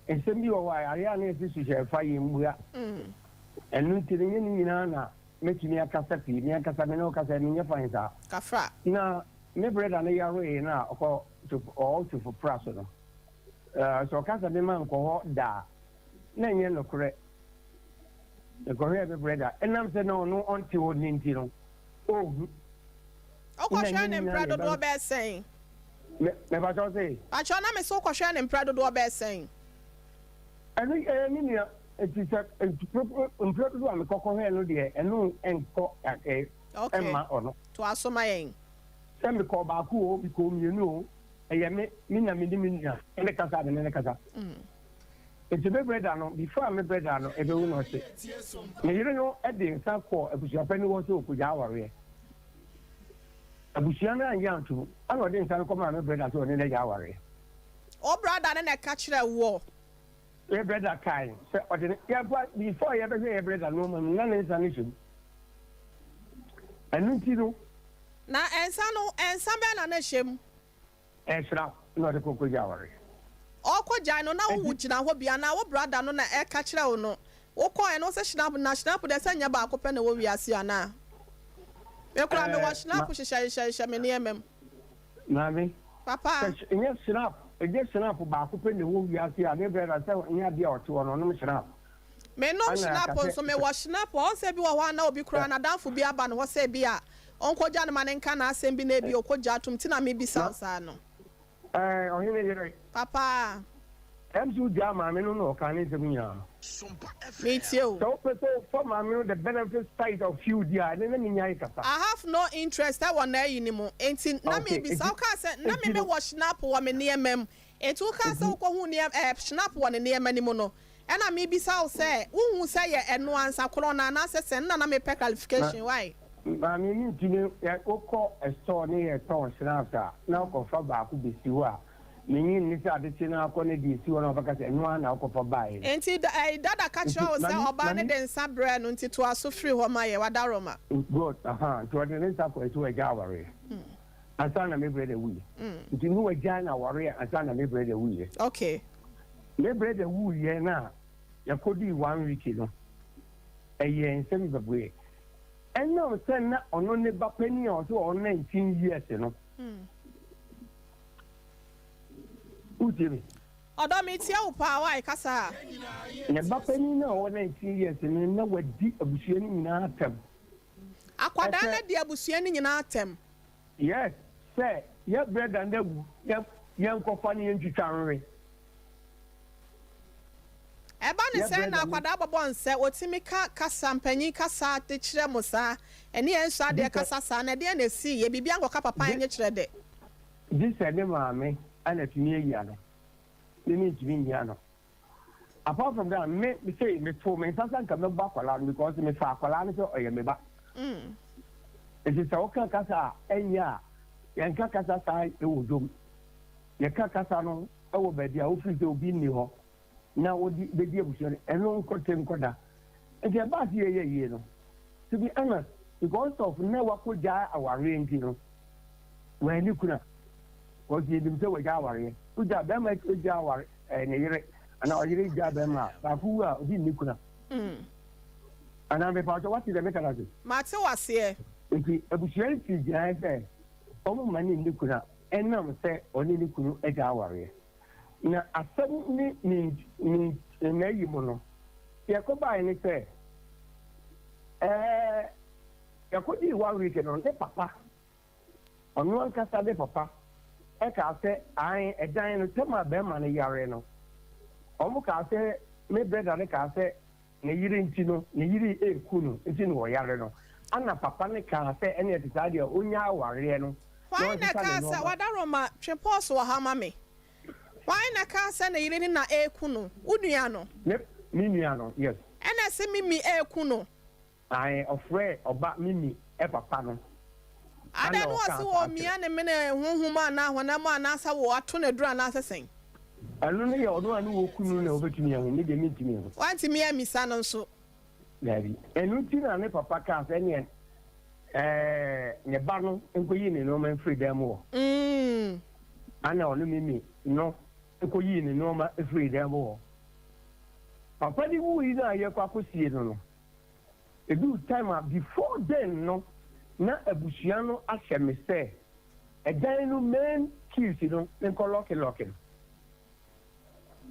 Nsɛm bi wɔ hɔ a, ayɛ a na yɛte suhyɛ fa yɛmmua. Ɛno nti no, ɛnyɛ ne nyinaa na mɛtumi akasa pii. Me ankasa me ne wo kasa yi, menyɛ fine saa. Kafra. Na me brɛda no yaree no a ɔkɔ ɔwɔ Twofopra so no, sɛ ɔka sɛ memma nkɔ hɔ da a, na ɛnyɛ nokorɛ. Mekɔhwɛɛ me brɛda, ɛnam sɛ na ɔno ɔnte hɔ no nti no, ɔnhu. Wokɔhwɛɛ no mprɛ dodoɔ bɛyɛ sɛn? Me, mepakyɛ wo se? Pakyɛ na me se wokɔhwɛɛ no mprɛ dodoɔ bɛyɛ sɛn? Ɛno, ɛyɛ me nua, nti sɛ mprɛ dodoɔ a mekɔ kɔhwɛɛ no deɛ, ɛno nkɔ ɛ, Okay, ɛmma ɔno. toa so ma yɛn. Sɛ mekɔɔ baako o, mekɔɔ mmienu o, ɛyɛ me, me na me ne me nua ne kasa a me ne no kasa. Nti me brɛda no, before a me brɛda no ɛbɛwu no ɔse, me yere no de nsa kɔɔ abusuapanin hɔ sɛ ɔkɔgyaa awareɛ. Abusua no annye antom, ɛna ɔde nsa no kɔmaa me brɛda sɛ ɔne no agya awareɛ. Wo brada no na ɛka kyerɛɛ woɔ? Me brɛda kae sɛ ɔde ne, yɛmfa, before yɛbɛhwɛ yɛ brɛda nnoɔma mu no, na ne nsa no hyɛ mu. Ɛno nti no. Na nsa no, nsa bɛn na na ɛhyɛ mu? Ɛsra na ɔde kɔ kɔgya awareɛ. Ɔrekɔgyae no na wo Enti. gyina hɔ bi anaa wo brada no na ɛreka kyerɛ wo no? Wokɔeɛ no wose Schnapp na Schnapp deɛ sɛ nyɛ baako pɛ na ɛwɔ wiase anaa? Me koraa mewɔ Ɛɛ ma. Schnapp hyehyɛ hyehyɛ hyehyɛ me nneɛma mu. Maame, Papa. sɛ sh nyɛ Schnapp ɛnyɛ Schnapp baako pɛ na ɛwɔ wiase a, me brada sɛ nyɛ adeɛ a ɔte hɔ no ɔnom Schnapp. Mennom Ɛna Schnapp aka sɛ nso sɛ. mewɔ Schnapp a ɔn sɛ bi wɔ hɔ a na obi koraa Ɛ. n'adamfo bi aba ne hɔ sɛ bi a ɔnkɔgya no ma no nka n'asɛm bi na ebia ɔkɔgya atom nti na mebisa Ma. wo saa no. Ɛɛ ɔhene yere. Papa. Ɛm sɛ wogyaa maame no na ɔkaa ne nsɛm nyinaa. Metie o. Sɛ wopɛ sɛ wofa maame no the benefit side of you deɛ a, ɛnɛ na menyae kasa. I have no interest ɛwɔ n'ayi no mu nti na Okay, mebisa nti, wo kaa sɛ na me nti no. mewɔ schnapp wɔ me nneɛma mu nti wo kaa sɛ Nti. wokɔhuu nneɛma ɛɛ schnapp wɔ ne nneɛma no mu no ɛna mebisa wo sɛ wohuu sɛ yɛ ɛno ansa korɔ no anaasɛ sɛn na na mepɛ Ma, clarification why? maame mentumi, yɛ, wokɔ store ne yɛtɔn schnapps a na wokɔfa baako bɛsi hɔ a, Minnye nni sɛ ade kye no ara kɔ na deɛ esi hɔ no ɔbɛka sɛ ɛno ara na wokɔfa baeɛ no. Enti da ɛɛ dada ka Nti kyerɛ wo sɛ mami ɔbaa no mami. de nsa brɛɛ no nti toa so firi hɔ ma yɛ w'adaworoma. Good ahaa nti ɔde ne nsa kɔɛ sɛ wagyae awareɛ ansa na me brɛda wuiɛ nti ne wagyae no awareɛ ansa na me brɛda wuiɛ. Okay. Me brɛda wuiɛ no a yɛkɔdii one week no ɛyɛɛ nsɛm bebree ɛnam sɛ na ɔno ne ba panin a ɔsɛ ɔwɔ 19 years no. Wotie me? Ɔdɔ metie wo paa why kasa. Ne ba panin no a ɔwɔ 19 years no na wadi abusua no nyinaa atɛm. Akwadaa no adi abusua no nyinaa atɛm. Yes, sɛ yɛ brɛda no awu yɛ yɛnkɔfa no yɛntwitwa nwe. Ɛba ne Yɛ sɛn na brɛda no. akwadaa bɔbɔ nsɛ ɔtumi ka kasa mpanyin kasa de kyerɛ mo saa ɛne yɛn nsɔ adeɛ Gye sɛ. kasa saa na ɛdeɛn na ɛsii yɛ biribi ankɔka papa Gye. ɛnye kyerɛ dɛ. Gye sɛ ne maame na tumi ayi ano, me mentumi nyi ano. Apart from that, me sei metoo me nsa sɛ nka mɛbɔ akwadaa no because mefa akwadaa no sɛ ɔyɛ me ba. Nti sɛ woka kasa a ɛnyɛ a, yɛnka kasa saa wɔ dwom. Yɛka kasa no wɔ baabi a wofiri sɛ obi nni hɔ na wode bɛdi abusua no, ɛno nkɔte nkɔda. Nti ɛbaa sɛ yɛyɛ yie no, to be honest, because of na wakɔgyaa awareɛ nti no, Wanni kuna. Because yɛnim sɛ wagya awareɛ. Wogya bɛrima gya aware ɛɛ ne yere anaa ɔyere gya bɛrima a baako wu a obi nni kuna. Anaa mepa ɔkyɛ wate deɛ meka no ase. Mate wo aseɛ. Nti abusua no sii gyinaeɛ sɛ wɔn mma no nni kuna ɛnam sɛ ɔne ne kunu agya awareɛ. Na asɛm ne ne ne n'ayi mu no deɛ ɛkɔbaeɛ ne sɛ ɛɛ yɛkɔdii one week no ne papa Ɔno ankasa ne papa kaa sɛ, Aane, ɛdan no, tɛm a bɛɛma no yare no, wɔn kaa sɛ, me brɛda no kaa sɛ ne yere nti no, ne yere reku no nti na ɔyare no, ɛna papa no kaa sɛ ɛne ɛte saa deɛ ɔnyaa awareɛ no na Hwan na ɔnsesa ne ɛkaa sɛ, nnoɔma. Wadaroma, twe pɔɔso wɔ ha ma me. Hwan na ɛkaa sɛ ne yere no na ɛreku no? Wo nua no? Me, me nua no, yes. Ɛna ɛse Mimi ɛɛku no. Ae, ɔfrɛɛ ɔba Mimi papa no. Adɛn Ɛna na ɔkaa ɔse saa wɔɔmia kyerɛ. ne mene honhom anaa honam anaasɛ wɔato no aduru anaasɛ sɛn? Ɛno no yɛ ɔno a ne wɔku no na ɔbɛtumi ahu, me deɛ mentumi nhu. Woantumi ammisa no nso. Daabi. Ɛno nti na ne papa kaa sɛ ɛneɛ ɛɛ ne ba no nkɔyi ne nnoɔma mfiri dan mu hɔ. Ɛna ɔno Mimi no kɔyii ne nnoɔma firii dan mu hɔ. Papa no wuui no a yɛkɔ akɔsie no no, ɛduu time a before then no na abusua no ahyɛ me sɛ ɛdan no main keys no menkɔ lɔke lɔke no.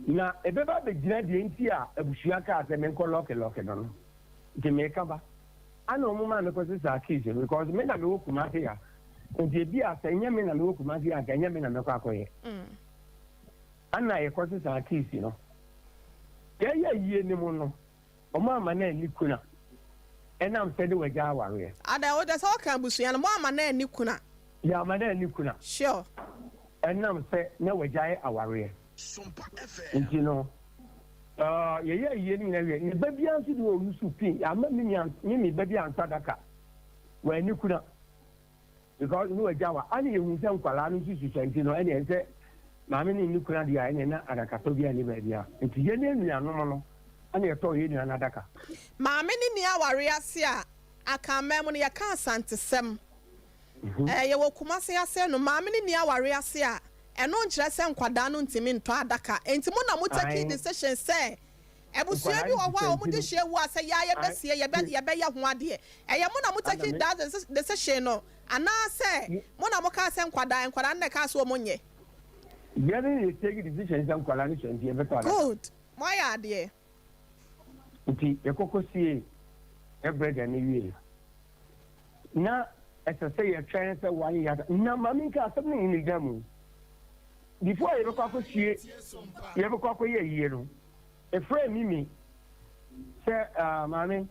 Na ɛbɛba abɛgyina deɛ nti a abusua kaa sɛ menkɔ lɔke lɔke no no. Nti meka ba. Ana wɔn maa mekɔ sesaa keys no because me na mewɔ Kumasi ha. Nti ebi a sɛ ɛnyɛ me na mewɔ Kumasi ha anka ɛnyɛ me na mɛkɔ akɔyɛ. Ana yɛkɔ sesaa keys no. Yɛyɛ ayie no mu no, wɔn amma no anni kuna ɛnam sɛ ne wagya awareɛ. Ada wo deɛ sɛ woka abusua no, moamma no anni kuna. Yɛamma no anni kuna. Sure. Ɛnam sɛ na wagyae awareɛ nti no, yɛyɛ ayie no nyinaa wie. Ne ba biara nso deɛ ɔyusu pin, yɛamma me me ba bi antɔ adaka, wanni kuna. Because ne wagya wa ana yɛhu sɛ nkwadaa no nso susua nti no ɛneɛ sɛ maame no nni kuna deɛ a ɛneɛ na adakatɔ biara nni baabi a nti yɛne anuanom no ɛna yɛtɔɔ yɛn nua no adaka. Maame no nni awareɛ ase a Akanman mu no yɛka Asantesɛm. Ɛɛ yɛwɔ Kumase ase no maame no nni awareɛ ase a ɛno nkyerɛ sɛ nkwadaa no ntumi ntɔ adaka. Enti mo na mo take decision sɛ Abusua bi wɔ hɔ a wɔn dehyeɛ wu a sɛ yɛa yɛbɛsie yɛbɛ yɛbɛyɛ ho adeɛ. Ɛyɛ mo na mo take that decision no anaa sɛ mo na mo kaa sɛ nkwadaa nkwadaa no na ɛkaa sɛ wɔn nyɛ? Yɛn na yɛ take decision sɛ nkwadaa no sua nti yɛbɛtɔ adaka. Good. Mo ayɛ adeɛ. Nti yɛkɔ kɔ siee yɛ brɛda no wiee. Na ɛsɛ sɛ yɛtwɛn sɛ one year na ma menka asɛm no nyina mu. Before yɛbɛkɔ akɔsie yɛbɛkɔ akɔyɛ ayie no Efrɛɛ Mimi sɛ, Ah, maame,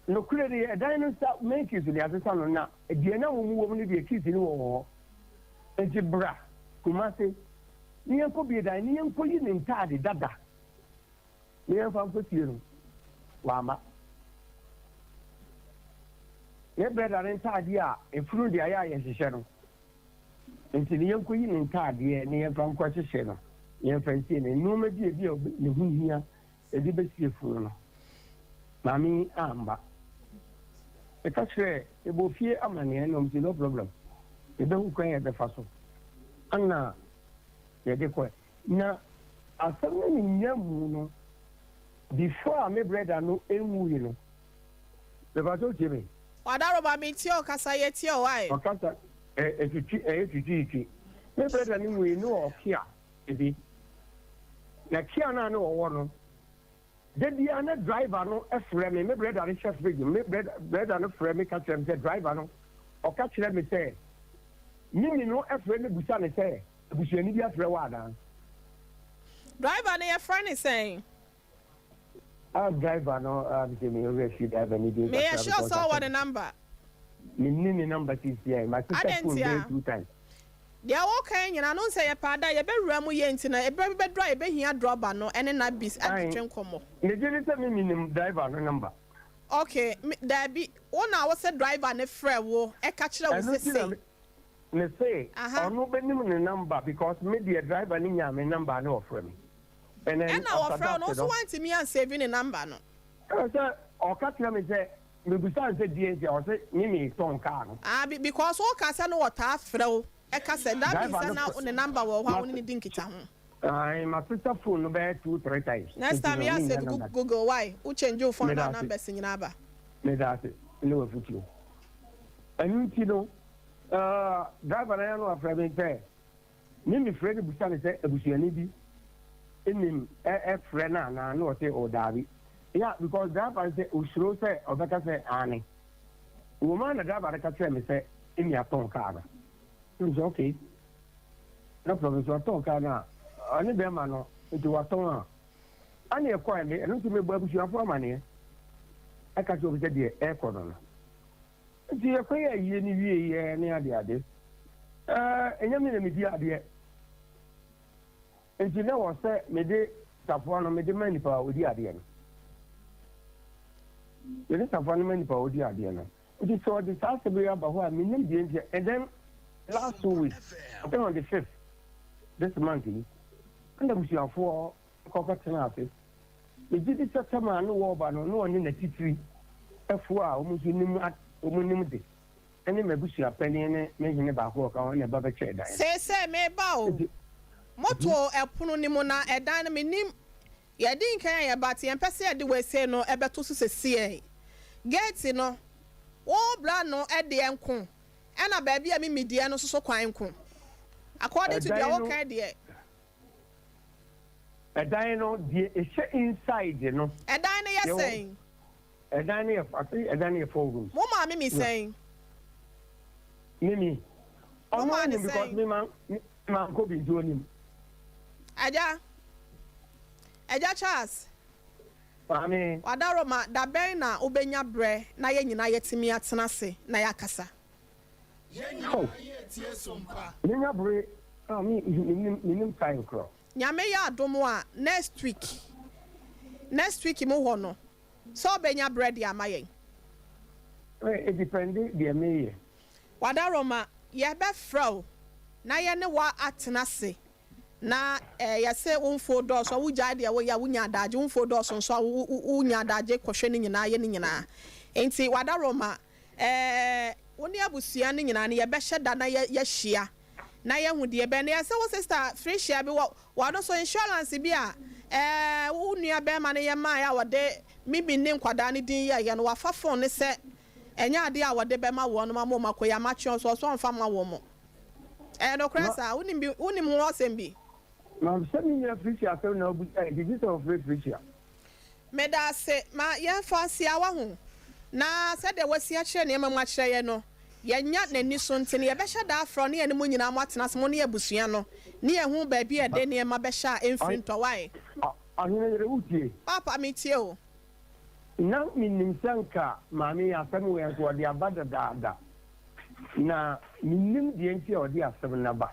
nokorɛ ni, ɛdan no nsa main keys no yɛasesa no, na deɛ na wɔn wɔ mu no deɛ keys no wɔ wɔ hɔ. Enti bra Kumasi na yɛnkɔbue dan no, yɛnkɔyi ne ntaade dada na yɛmfa nkɔsie no. Wamma. Ne brɛda no ntaadeɛ a efunu deɛ ayɛ a yɛhyehyɛ no, Enti no yɛnkɔyi ne ntaadeɛ na yɛmfa nkɔhyehyɛ no, na yɛmfa nsie no. Nnoɔma bi a ebi a ne ho hia yɛde bɛsie funu no, maame yi amma. Meka kyerɛɛ, mebɔɔ fie amanneɛ na wɔn se no problem, yɛbɛhu kwan a yɛbɛfa so ana yɛde kɔɛ. Na asɛm no ne nya mu no, before a me brɛda no nwui no, Mepakyɛ wo tie me. Wadaroba me tie wo kasa yɛ tie wo wai. Ɔkasa ɛ ɛtwitwi ɛyɛ twitwiitwi. Me brɛda no wui ne ɔwɔ kia bi. Na kia no a ne ɔwɔ no da biara na driver no frɛ me, me brɛda no hyɛ fridge mu, me brɛda no frɛ me ka kyerɛ me sɛ driver no ɔka kyerɛ me sɛ Mimi no frɛ no bisa no sɛ abusuani bi afrɛ wo anaa. Driver no yɛfrɛ no sɛn? Ah driver no ah me sɛ me werɛ fi driver no din Me yɛ kakra sure because sɛ ɔwɔ asɛm ne number. Me nni ne number seesiai ma sesa Adɛn phone ntia? bɛyɛ two times. Deɛ woka yi nyinaa no sɛ yɛpɛ ada a yɛbɛwura mu yie nti no ɛberɛ bi bɛduru a yɛbɛhia drɔba no ɛne no abis Ae atwetwe nkɔmmɔ. me gye di sɛ me menim driver no number. Ok me daabi wo na wo se driver no frɛ wo ɛka kyerɛ wo Ɛno sɛ nti na sei. me me se Aha. ɔno bɛnim ne number because me deɛ driver no nyaa me number a na ɔfrɛ me. And then Ɛna after wɔfrɛ wo that no wo nso no. woantumi ansave ne number no. Ɛna sɛ ɔka kyerɛ me sɛ mebisaa no sɛ deɛ nti a ɔse me metɔn kaa no. Ah be because woka sɛ no wɔtaa frɛ wo ɛka sɛ that means Driver sɛ no na frɛ ne number wɔ hɔ a wo ne mase no di nkitaho. Ae masesa phone no bɛyɛ two three times Next nti time no yɛ mennya save number no. Google why wo change wo phone na Medaase numbers nyinaa aba. medaase ne w'afutuo. Ɛno nti no ah driver no ara na wafrɛ me sɛ Me mefrɛ no bisa no sɛ abusuani bi nim frɛ no anaa na ɔse oh daabi. Yeah because driver no sɛ osuro sɛ ɔbɛka sɛ aane. Wɔ mu ara na driver no ka kyerɛɛ me sɛ Amy atɔn car no. Na me sɛ okay no problem sɛ ɔtɔn car no a ɔne bɛrima no nti watɔn a ɛne ɛkɔɛ me ɛno nti mebɔ abusuafoɔ amaneɛ ɛka kyerɛ obi sɛ deɛ ɛrekɔ no no. Nti yɛkɔyɛɛ ayie no wieeɛ ne adeade. Ɛɛ, ɛnyɛ me na medi adeɛ. Nti na wɔ sɛ mede safoa no mede ma nipa a ɔdi adeɛ no. Yɛde safoa no ma nipa a ɔdi adeɛ no. Nti sɛ ɔde saa asɛm yi aba hɔ a, mennim deɛ nti a. And then last 2 weeks, I think on the 5th this month yi, ɛna abusuafoɔ kɔkɔtena ase. Megye di sɛ tam a ne wɔreba no, na ɔne n'atitiri foɔ a wɔn nso nim wɔn nim de, ɛne m'abusuapanin ne me hene baako a ɔka ho na ɛba bɛkyɛɛ dan no. Seesei mereba o, Nti, motoo ɛpono no mu na ɛdan no mennim. Yɛadi nkan ayɛ but yɛmpɛ sɛ yɛde wei sei no bɛto so sesiei. Gate no, wo bra no deɛ nko ɛna baabi a mimi deɛ no nso so kwan nko. According to deɛ Ɛdan no. woka deɛ. Ɛdan no deɛ ɛhyɛ inside no. Ɛdan no yɛ Yɛwɔ sɛn? ɛdan no yɛ I think ɛdan no yɛ four rooms. Mo maame mi Yeah. sɛn? Mimi. Mo Ɔno maa ne anim because sɛn? me ma me ma nkɔ bi nti onim. Agya, Agya Charles. Maame. Wadaroma, da bɛn na wobɛnya berɛ na yɛn nyinaa yɛatumi atena ase na yɛakasa? Oh, menya bere a me menim menim time korɔ. Nyame yɛ adom a next week, next week mu hɔ no, sɛ wobɛnya berɛ de ama yɛn. Eh, edepende deɛ meyɛ. Wadaroma, yɛbɛfrɛ wo na yɛne wo atena ase na eh, yɛse wo mfuo dɔɔso a wogyae deɛ woyɛ a wonya adagye, wo mfuo dɔɔso nso a wonya adagye kɔhwɛ ne nyinaa yɛ ne nyinaa. Nti Wadaroma, eh, wo ne abusua no nyinaa no yɛbɛhyɛ da na yɛahyia na yɛahu deɛ ɛbɛn. Na yɛsɛ wo sister Felicia bi wɔ wɔno so insurance bi a eh, wo nua bɛrima no yɛ mae a wɔde Mimi ne nkwadaa no din yɛeɛ no, wafa phone no sɛ ɛnyɛ adeɛ a wɔde bɛma wɔn ama wɔn akɔyi amakye nso ɔsɛ ɔmfa mma wɔn. Ɛyɛ nokorɛ Ma saa? Wonim bi, wonim ho asɛm bi? ma sɛ me nua Felicia asɛm na wobusa nti gye sɛ wɔfrɛ Felicia. Meda ase. Ma yɛmfa nsia, wahu. Na sɛdeɛ wasi akyerɛ nneɛma mu akyerɛ yɛn no, yɛanya n'ani so nti no, yɛbɛhyɛ da afrɛ wo ne yɛne mo nyinaa moatena ase, mo ne abusua no, ne yɛahu baabi a yɛde nneɛma bɛhyɛ a ɛmfiri ntɔ. Wae? Ɔhene yere, wotie? Paapa, metie o. Na menim sɛ nka maame yi asɛm wei nso ɔde aba dadaada. Na mennim deɛ nti a ɔde asɛm no aba.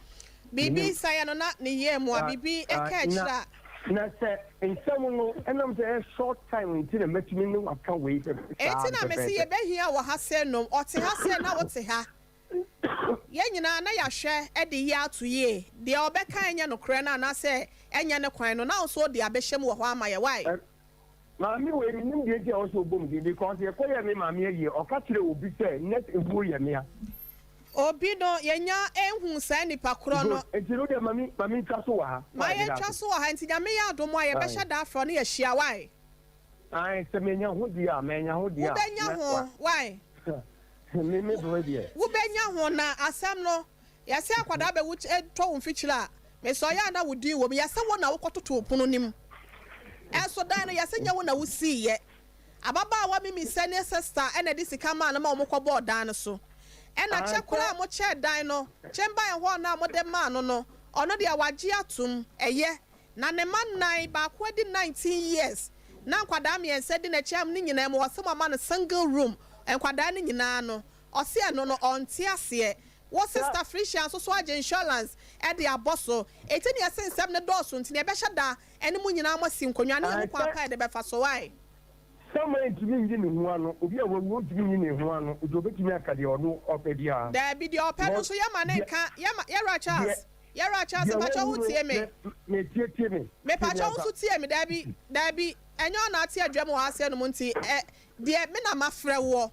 Biribi Mennim. nsaeɛ no na ne yam mu a, biribi ka akyire Na, a. na sɛ nsɛm no, ɛnam sɛ ɛyɛ short time nti na mɛtumi ne wo aka wei pɛ, saa Enti na mese pɛpɛɛpɛ. yɛbɛhia wɔ ha sɛ nom. Ɔte ha sɛ na wote ha. Yɛn nyinaa na yɛahwɛ de yɛ ato yie. Deɛ ɔbɛka ɛnyɛ nokorɛ no anaasɛ ɛnyɛ ne kwan no, na wo nso wode abɛhyɛ mu wɔ hɔ ama yɛn. Why? Maame wei menim deɛ nti a ɛwɔ sɛ ɔbɔ mu din because yɛkɔ yɛɛ me maame ayie ɔka kyerɛɛ obi sɛ nurse ewuo yɛ mea. Obi no yɛnya nhuu saa nipa korɔ no. Good nti no deɛ ma me ma me ntwa so wɔ ha. Ma Why meda yɛntwa ase. so wɔ ha nti Nyame yɛ adom a yɛbɛhyɛ da afrɛ wo na yɛahyia why? Ae sɛ menya ho deɛ a manya ho deɛ a Wobɛnya na ho wa why? me me brɛ deɛ. Wobɛnya ho na asɛm no Yɛse akwadaa bɛwu tɔ wo mfikyire a, mesɛ ɔyɛ a na wo din wɔ mu. Yɛse wo na wokɔtotoo pono no mu. Ɛnso dan no yɛse nyɛ wo na wosiiɛ. Ababaawa Mimi sɛ ne sister na ɛde sika maa no ma wɔn kɔbɔɔ dan no so. Ɛna kyɛ koraa a mokyɛɛ dan no, chamber and hall no a mode maa no no, ɔno deɛ wagye atom, ɛyɛ. Na ne mma nnan, baako adi 19 years, na nkwadaa mmiɛnsa di n'akyi a ne nyinaa mu ɔse moama no single room, nkwadaa no nyinaa no, ɔse ɛno no ɔnte aseɛ. Wo sister Felicia nso so agye insurance de abɔ so. Enti nea ɛse nsɛm no dɔɔso nti no yɛbɛhyɛ da ne mo nyinaa mo asi nkonnwa ne yɛhu kwan pa a yɛde bɛfa so. Wai? Samuel ntumi nyi ne ho ano, obi a wawu ntumi nyi ne ho ano, nti obetumi aka deɛ ɔno ɔpɛ biara. Daabi, deɛ ɔpɛ no nso yɛma no nka, yɛma, Yɛwura Charles, Yɛwura Charles, Deɛ mpakyɛw wawu wo no, tie me. me, me tie tie me, tie me Mepakyɛw wo ansa. nso tie me, daabi, daabi, ɛnyɛ ɔna ate adwa mu wɔ ha sɛɛ nom nti, ɛ, deɛ me na mafrɛ woɔ.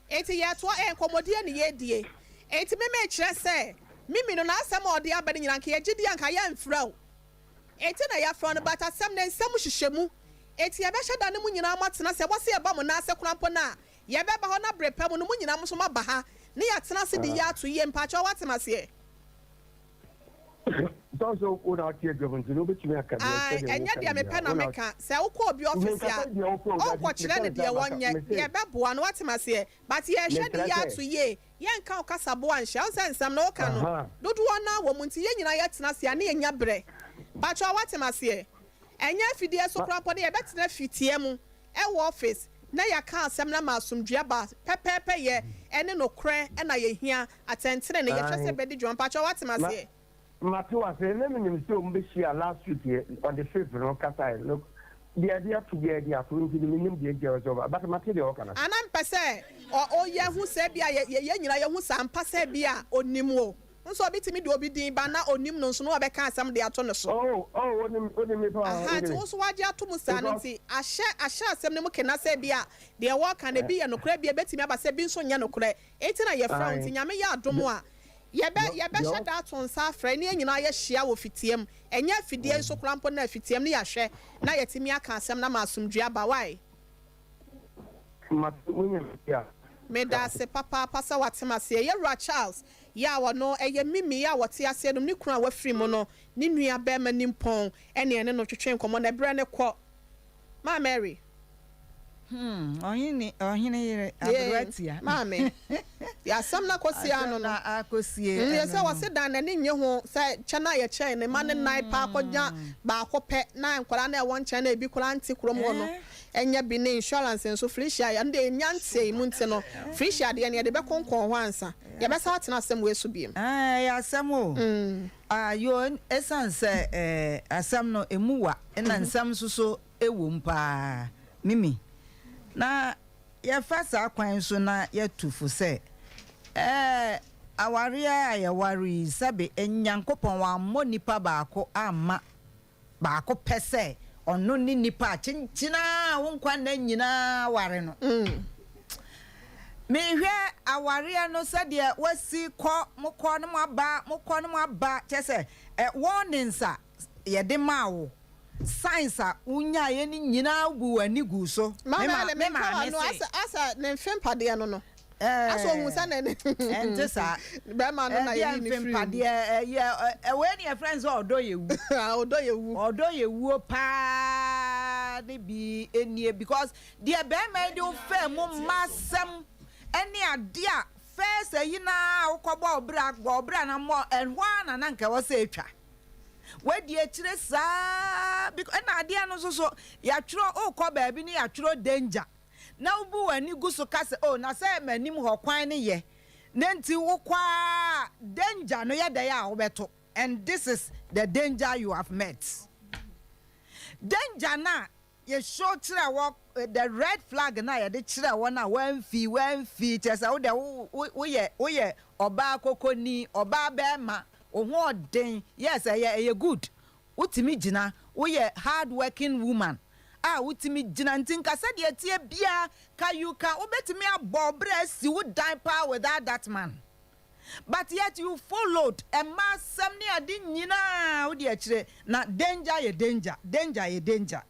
Enti yɛtoa ɛ, nkɔmmɔdie ne yɛredie. Enti me mekyerɛ sɛ, Mimi no n'asɛm a ɔde aba no nyinaa anka yɛgye di a anka yɛmfrɛ wo. Enti na yɛafrɛ wo no but asɛm no nsɛm hyehyɛ mu. Enti yɛbɛhyɛ da ne mo nyinaa moatena ase, ɛwɔ sɛ yɛba mo nan ase koraa mpo no a, yɛbɛba hɔ na bere pa mu no mo nyinaa mo nso moaba ha ne yɛatena ase de yɛ ato yie. Mpakyɛw woate m'aseɛ? Sɛ sɛ wo na wote adwam nti no wobɛtumi aka deɛ Ae, sɛdeɛ ɛnyɛ woka deɛ no mepɛ biara. na Wo na meka. Sɛ wokɔ obi office a, Menkasa deɛ wopɛ o, dabi, ɔnkɔkyerɛ meka no no deɛ sɛ maka, wɔnyɛ, mese deɛ ɛbɛboa no, woate m'aseɛ? But yɛrehwɛ de mekyerɛ yɛ sɛ. ato yie, yɛnka wo kasaboa nhyɛ. Wohu sɛ nsɛm no woka no, Aha. dodoɔ no ara wɔ mu nti yɛn nyinaa yɛtena ase a ne yɛnya berɛ. Pakyɛw woate m'aseɛ? Ɛnyɛ afidie so Ma. koraa mpo no, yɛbɛtena fitia mu wɔ office na yɛaka asɛm no ama asomdwoeɛ aba. Pɛpɛɛpɛ yɛ ne nokorɛ na yɛhia, atɛntenenee, yɛhwɛ sɛ Ae. ɛbɛdi dwuma. Mpakyɛw woate Ma. m'aseɛ? Mate wo ase, na menim sɛ wɔn bɛhyia last week yɛ on the 5th no kasaeɛ no. Deɛ yɛde ato biara yɛde ato nti no mennim deɛ nti a ɛwɔ sɛ ɔba but mate deɛ ɔka no ase. Ana mpɛ sɛ ɔ ɔ yɛhu sɛ ebia yɛ yɛ yɛn nyinaa yɛhu sɛ ampa sɛ ebia ɔnim wo. Wohu sɛ obi tumi de obi din ba na ɔnim no nso na wabɛka asɛm de ato ne so. Oh oh onim onim me paa Ahaa onim nti me wo nso woagye ato mu saa no because. nti ahyɛ ahyɛ asɛm no mu kena sɛ ebia deɛ wɔreka no ebi yɛ nokorɛ ebia ebetumi aba sɛ ebi nso nyɛ nokorɛ enti na yɛfrɛ wo nti Ae Nyame yɛ adom de a yɛbɛ deɛ deɛ yɛbɛhyɛ ɔ. da ato nsa afrɛ ne yɛn nyinaa yɛahyia wɔ fitiam ɛnyɛ afidie yi so koraa mpo na afitiam ne yɛahwɛ na yɛatumi aka asɛm no ama asomdwoeɛ aba wai. Mate wonya me a. Medaase papaapa sɛ wate maseɛ. Yɛwura Charles yɛ a ɔno ɛyɛ Mimi yɛ a wɔte aseɛ nom ne kunu a wafiri mu no ne nua bɛɛma nimpɔn ɛne ɛne no twetwe nkɔmɔ na ɛberɛ no kɔ. Maa Mary. Hmm, ɔhene, ɔhene yere, aberewa Yee, tia. maame. Deɛ asɛm no akɔsie Asɛm ano no no. akɔsie Yɛ ɛno sɛ no. wɔse dan n'ani nnye ho sɛ kyɛ no a yɛkyɛe ne mma no nnan paa kɔnya baako pɛ na nkwadaa no a ɛwɔ nkyɛn no a ebi koraa nte kurom hɔ no Eh? anya bi ne insurance nso Felicia ɛno deɛ yɛnnya ntee mu nti no Felicia deɛ no yɛde bɛkonkɔn hɔ ansa yɛbɛsan atena asɛm wei so biom. Ah, ɛyɛ asɛm o. Ah, yo, ɛsiane sɛ eh, asɛm no emu wa ɛna nsɛm nso so ɛwom paa, Mimi. Na yɛfa saa kwan so na yɛtu fo sɛ, ɛɛ, awareɛ a yɛware yi, sɛbe Nyankopɔn wammɔ nipa baako amma baako pɛ sɛ ɔno ne nipa a kyenkyenaa wo nkwa nna nyinaa ware no. Mehwɛ awareɛ no sɛdeɛ wasi kɔ, mokɔ na moaba, mokɔ na moaba, kyerɛ sɛ, ɛ, warnings a yɛde maa wo, signs a wonyaeɛ no nyinaa wobuu w'ani guu so. Me Maame ma, Ale, me menka maame w'ano, se. asɛ, asɛ ne mfe mpadeɛ no no, asɛ ohun sɛ ne, ne Ɛnte saa. bɛrima no na Ɛdeɛ yɛyi ne mfe firi mu. mpadeɛ, ɛyɛ, ɛ, wei ne yɛfrɛ no sɛ ɔdɔ yɛ wu. Ɔdɔ yɛ wu. Ɔdɔ yɛ wuo paa ne bi nie because deɛ bɛrima yi de wo faa mu mmasɛm ne adeɛ a first ayi no ara a wokɔbɔ wo bra, bɔ wo bra na mmɔ, ɛhɔ ara na na nka ɛwɔ sɛ ɛtwa. Wadi akyire saa because ɛna adeɛ no nso so yɛatwerɛ wokɔ baabi ne yɛatwerɛ danger na wobu w'ani gu so ka sɛ oh na sɛ m'anim hɔ kwan no yɛ ne nti wokɔ a danger no yɛ dɛn a wobɛto and this is the danger you have met. Danger no a yɛ show kyerɛ wɔ the red flag no a yɛde kyerɛ wɔn a wɔamfi wɔamfi kyerɛ sɛ wo deɛ wo wo woyɛ woyɛ ɔbaa kokoni ɔbaa bɛrima wo ho ɔden yes ɛyɛ ɛyɛ good wotumi gyina woyɛ hard working woman a wotumi gyina nti nka sɛdeɛ ɛteɛ biara ka you can wobɛtumi abɔ wo berɛ asi wo dan paa without that man. But yet you followed ɛma asɛm ne ade nyinaa wodi akyire na danger yɛ danger, danger yɛ danger.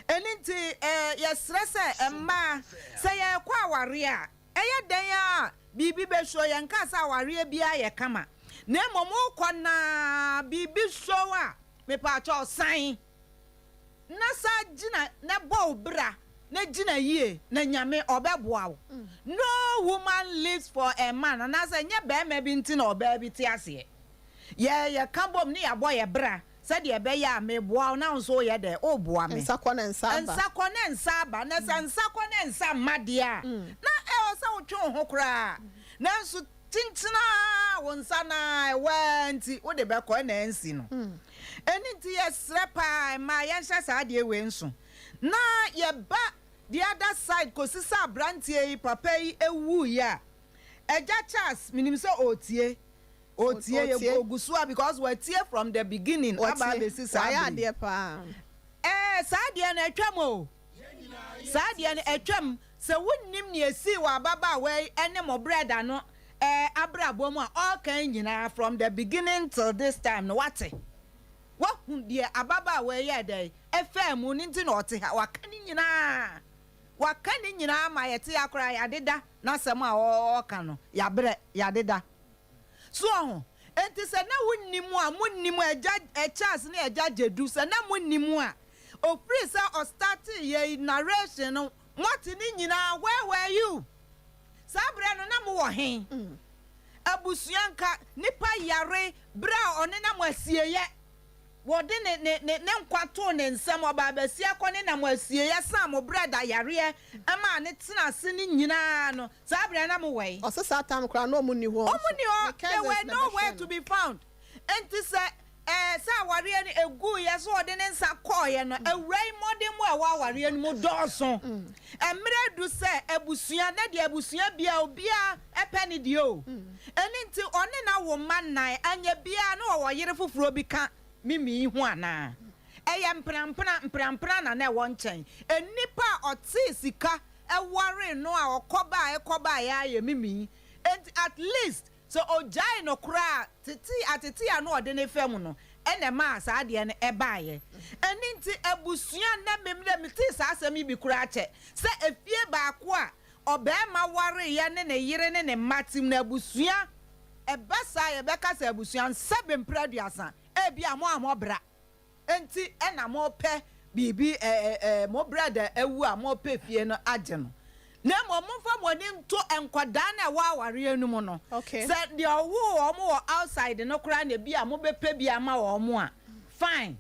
Ɛno nti eh, yɛsrɛ sɛ mmaa sɛ yɛrekɔ awareɛ a, ɛyɛ dɛn ara a biribi bɛshow, yɛnkaa sɛ awareɛ biara yɛ kama, na mmom wokɔ na biribi show a, mepaakyɛw san. Na saa gyina na bɔ wo bra na gyina yie na Nyame ɔbɛboa wo. No woman lives for a man anaasɛ nyɛ barima bi nti na ɔbaa bi te aseɛ. Yɛ yɛka bom ne yɛabɔ yɛ bra sɛdeɛ ɛbɛyɛ a meboa wo na wo nso woyɛ dɛn woboa me. Nsa kɔ na nsa aba. Nsa kɔ na nsa aba na sɛ nsa kɔ na nsa mma deɛ a na ɛwɔ sɛ wotwe wo ho koraa. Nanso Kyenkyen ara wo nsa no ara ɛwɔ ara nti wode bɛkɔ ɛna ɛnsi no. Ɛno nti yɛsrɛ paa mmaa yɛnhyɛ saa adeɛ wei nso na yɛba the other side kɔsi sɛ abranteɛ yi papa yi wuiɛ a Agya Charles menim sɛ ɔretie ɔretie yɛ ɔgu so a because watie from the beginning aba abɛsi saa Wayɛ bere yi. adeɛ paa. Ɛɛ saa adeɛ no atwam o. Saa deɛ no, atwam. Sɛ wonnim nea esii wɔ ababaawa yi ne mo brɛda no abrabɔ mu a ɔreka yi nyinaa from the beginning till this time no, woate? Woahu deɛ ababaawa yi yɛɛ dɛn ɛfaa mu no nti na ɔte ha. Waka ne nyinaa. Waka ne nyinaa ma yɛte ha koraa yɛadeda n'asɛm a ɔreka no. Yɛabrɛ, yɛadeda. So ɔho? Enti sɛ na wonnim a, monnim Agya Charles ne Agya Gyedu, sɛ na monnim a, Ofiri sɛ ɔstartee yei narration no moate ne nyinaa where were you? Saa berɛ no na mowɔ he? Abusua nka nipa yare berɛ a ɔnenam asieeɛ wɔde ne ne ne ne nkwa too ne nsam ɔbaa basia kɔ nenam asieeɛ saa mo berɛ da yareɛ maa ne tena ase ne nyinaa no saa berɛ na mowɔ he? Ɔse saa time koraa na ɔmo nni hɔ Ɔmo nso nni hɔ ne they were cousins na nowhere ɛbɛhwɛɛ to no. be found enti sɛ. Ɛɛ, sɛ awareɛ no ɛguiɛ, sɛ ɔde ne nsa kɔeɛ no, awura yi mmɔdemmɔ a ɛwɔ awareɛ no mu dɔɔso. Mmerɛ adu sɛ abusua, nnɛ deɛ abusua biara, obiara pɛ ne deɛ o. Ɛno nti, ɔne no awo mma nnan, anyɛ biara na ɔwɔ yere foforɔ bi ka Mimi yi ho anaa? Ɛyɛ mpenampena, mpenampena na na ɛwɔ nkyɛn. Nnipa a ɔtee sika waree no a ɔkɔbaeɛ kɔbaeɛ ara yɛ Mimi yi. Enti at least Sɛ ɔgyaee no koraa a, tetee atetee a na ɔde no fa mu no na ɛmaa saa adeɛ no baeɛ. Ɛno nti abusua, nnɛ me deɛ metee saa asɛm yi bi koraa kyɛ, sɛ efie baako a ɔbarima wareeɛ ne ne yere ne ne mma te mu no, abusua, ɛba saa a yɛbɛka sɛ abusua nsɛbe mprɛ aduasa, ebia moammɔ bra. Enti na mopɛ biribi ɛ ɛ mo brɛda awu a mopɛ fie no agye no. Na mmom momfa mo ani nto nkwadaa no a ɛwɔ awareɛ no mu no. Okay. Sɛ deɛ ɔwoo wɔn wɔ outside no koraa na ebi a mobɛpɛ bi ama wɔn a, fine.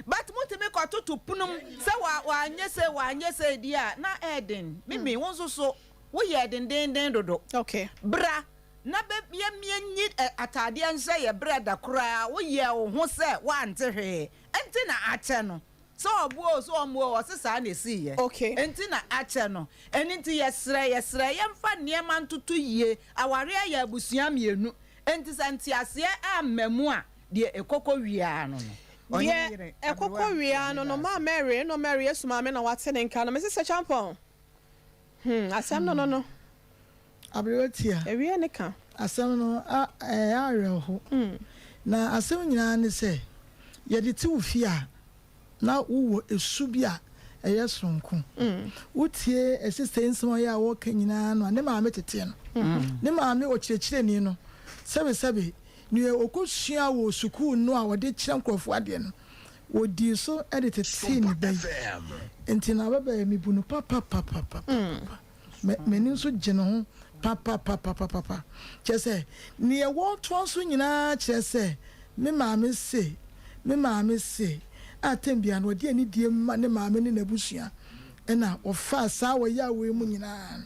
But motumi kɔtoto pono mu sɛ wa wanyɛ sei wanyɛ sei deɛ a, na ɛɛden. Mimi, wo nso so, woyɛɛ dendeenden dodo. Okay. Bra. Na bɛ yɛmie nyi ataadeɛ nhyɛ yɛ berɛ da koraa wo yɛɛ wo ho sɛ woante hwee nti na akyɛ no sɛ ɔboa o sɛ ɔmmoa o ɔse saa na ɛsiiɛ Okay. nti na akyɛ no ɛno nti yɛsrɛ yɛsrɛ yɛmfa nneɛma ntoto yie awareɛ yɛ abusua mmienu nti sɛ nteaseɛ amma mu a deɛ ɛkɔkɔ wie ara no no ɔhene Deɛ yere ɛkɔkɔ aberewa wie ara no yɛ no meda maa ase. Mary ɛnɔ Mary asu maame na wate ne nka no mese sɛ Kyampɔn hmm asɛm no no no. Aberewa tia. Awie ne ka. Asɛm no ɛyɛ awerɛho. Na asɛm nyinaa ne sɛ, yɛde te wo fie a, na wowɔ su bi a ɛyɛ soronko. Wotie ɛsesɛe nsɛm a ɔyɛ a wɔka nyinaa no a, ne maame tetee no. Ne maame ɔkyerɛkyerɛni no, sɛbesɛbe, nea ɔkɔsua wɔ sukuu no a ɔde kyerɛ nkurɔfoɔ adeɛ no, wɔdii so de tetee ne ba yi. Enti n'ababaa yi, mebu no papapapapapa. M'ani nso gye ne ho papapapapapa. Kyerɛ sɛ, nea wɔretoa so nyinaa kyerɛ sɛ me maame se, me maame se, a tɛm biara no ɔde anidie ma ne maame ne n'abusua na wɔfaa saa ɔyaw wei mu nyinaa.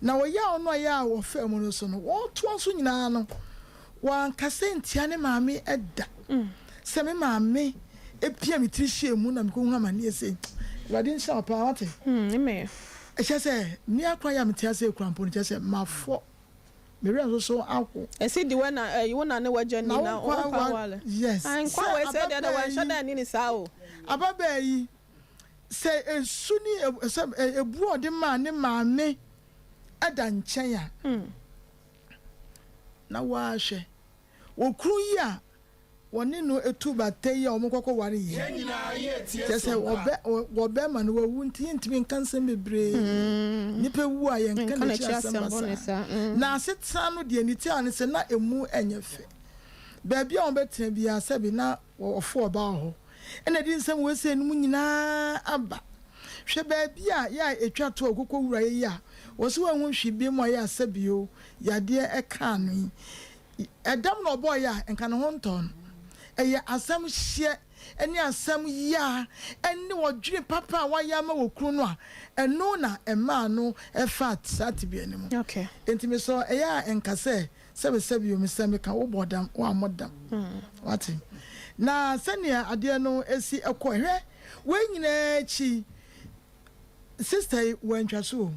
Na ɔyaw no a ɛyɛ a wɔfaa mu no so no, wɔretoa so nyinaa no, Wankasa antia ne maame da. Sɛ me maame pia me tiri hyɛɛ mu na mekɔhunu amaneɛ sei. Awurade nhyira wo paa wate. Ɛkyerɛ sɛ me ara koraa yɛ a mete ase kura mpo no kyerɛ sɛ mafɔ. Me werɛ nso so aho. Ɛsi di wɛ na ɛyi wo na ne w'agya ni na wo nkwa wale. Yes. Nkwa wei sɛ deɛ de wanhyɛ da ani ne saa o. Ababaa yi sɛ esu ne sɛ ebu a ɔde maa ne maame da nkyɛn a. Na woahwɛ, okunu yi a wɔne no tu bata yi a wɔkɔkɔ ware yi, kyerɛ sɛ wɔbɛma no wawu nti yɛntumi nka nsɛm bebree. Nnipa wu a yɛnka n'akyi asɛm basaa. Na asetena no deɛ ne ti a ne sɛ na emu nyɛ fɛ. Baabi a wɔbɛtena biara sɛbe na wɔfo ɔbaa wɔ hɔ. Ɛna ɛde nsɛm wei sei no mu nyinaa aba. Hwɛ baabi a yɛ a ɛtwa to a ɔkɔkɔ wuraeɛ yi a wɔse wanhu hwee biom a yɛ a sɛbio yadeɛ ɛkaa no yi. Ɛdam na ɔbɔeɛ a nka ne ho ntɔɔ no. Ɛyɛ asɛm hyeɛ ne asɛm yaa ne ɔdwene papa a wayɛ ama wɔ kunu no a ɛno na ɛmaa no faa saa tebea no mu. Enti mesrɛ wo ɛyɛ a nka sɛ Sɛbi sɛbi o mesɛ meka wo bɔ dam woammɔ dam wate na sɛnea adeɛ no si kɔɛ hwɛ wei nyinaa akyi sister yi wantwa so o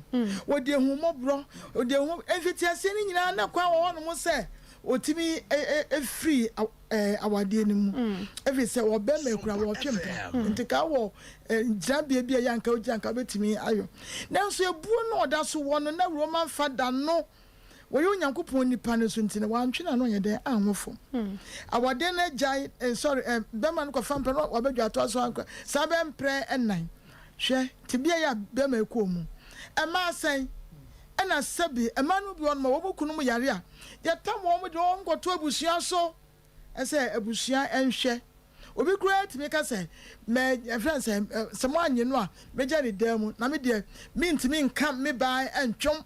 wɔde ahummɔborɔ wɔde ahu mfitiaseɛ no nyinaa na kwan wɔ hɔnom sɛ ɔtumi firi awadeɛ no mu ɛfiri sɛ ɔbɛma akura wɔtwe mpena nti ka wɔ gyinabea bi a yɛ anka wogyina anka wobɛtumi ayɔ nanso ebuo no ɔda so wɔ no na Roman fada no Wɔyɛ Onyankopɔn nipa no nso nti no, wantwe n'ano anyɛ dɛn anwo fam. Awadeɛ no agyae, eh, sorry, eh, bɛrima no kɔfa mprɛ na wabɛdwa atoa so ankɔ, saa bɛyɛ mprɛ nnan. Hwɛ, tebea yi a bɛrima yi kɔɔ mu. Ɛmaa sɛn? Ɛna sɛbi, mmaa no bi wɔ hɔnom a, wɔn kununom yare a, yɛtam wɔn de wɔn kɔto abusua so. Ɛsɛ abusua nhwɛ. Obi koraa tumi ka sɛ, mɛ, yɛfrɛ no sɛ, sɛ moannye no a, mɛgya ne dan mu, na me deɛ, mentumi nka me baa ntwom.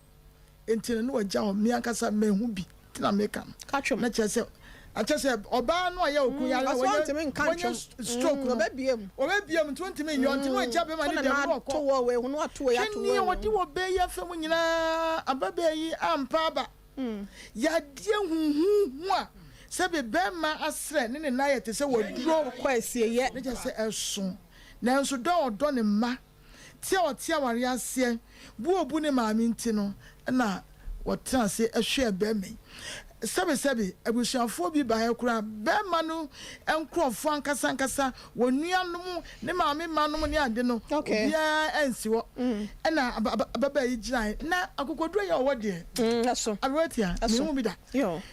Enti no na wagya hɔ, me ankasa mahu bi nti na meka no. Ka twom. Na kyerɛ sɛ, na kyerɛ sɛ ɔbaa no a ɔyɛ okun yare a Ɔsɛ wɔnyɛ ɔntumi nka wɔnyɛ ntwom. stroke no, Ɔbɛbie mu. ɔbɛbie mu nti ɔntumi nyɛ nti na wagya bɛrima To no ne dɛm nan na ɔkɔ. ato wɔ wei ho na wato wei Hwɛ ato wei nea ho. ɔde wɔ bɛ yi afa mu nyinaa, ababaa yi ampa aba. Yadeɛ huhuuhu a. Sɛbe bɛrima asrɛ ne ne nan yɛ te sɛ waduro. Kɔ asieeɛ. Ne kyerɛ sɛ ɛso. Nanso dɔ a ɔdɔ ne mma, te a ɔte awareɛ aseɛ, bu a ɔbu ne maame nti no na wɔtena ase hwɛɛ bɛrima yi. Sɛbesɛbe, abusuafoɔ bi baeɛ koraa, bɛrima no nkorɔfoɔ ankasa ankasa, wɔn nuanom, ne maame mma nom ne ade no, obiara ansi hɔ. Ɛna ababaa yi gyinaeɛ. Na akokoduro yi a ɔwɔ deɛ, aberewa tia, menhu bi da.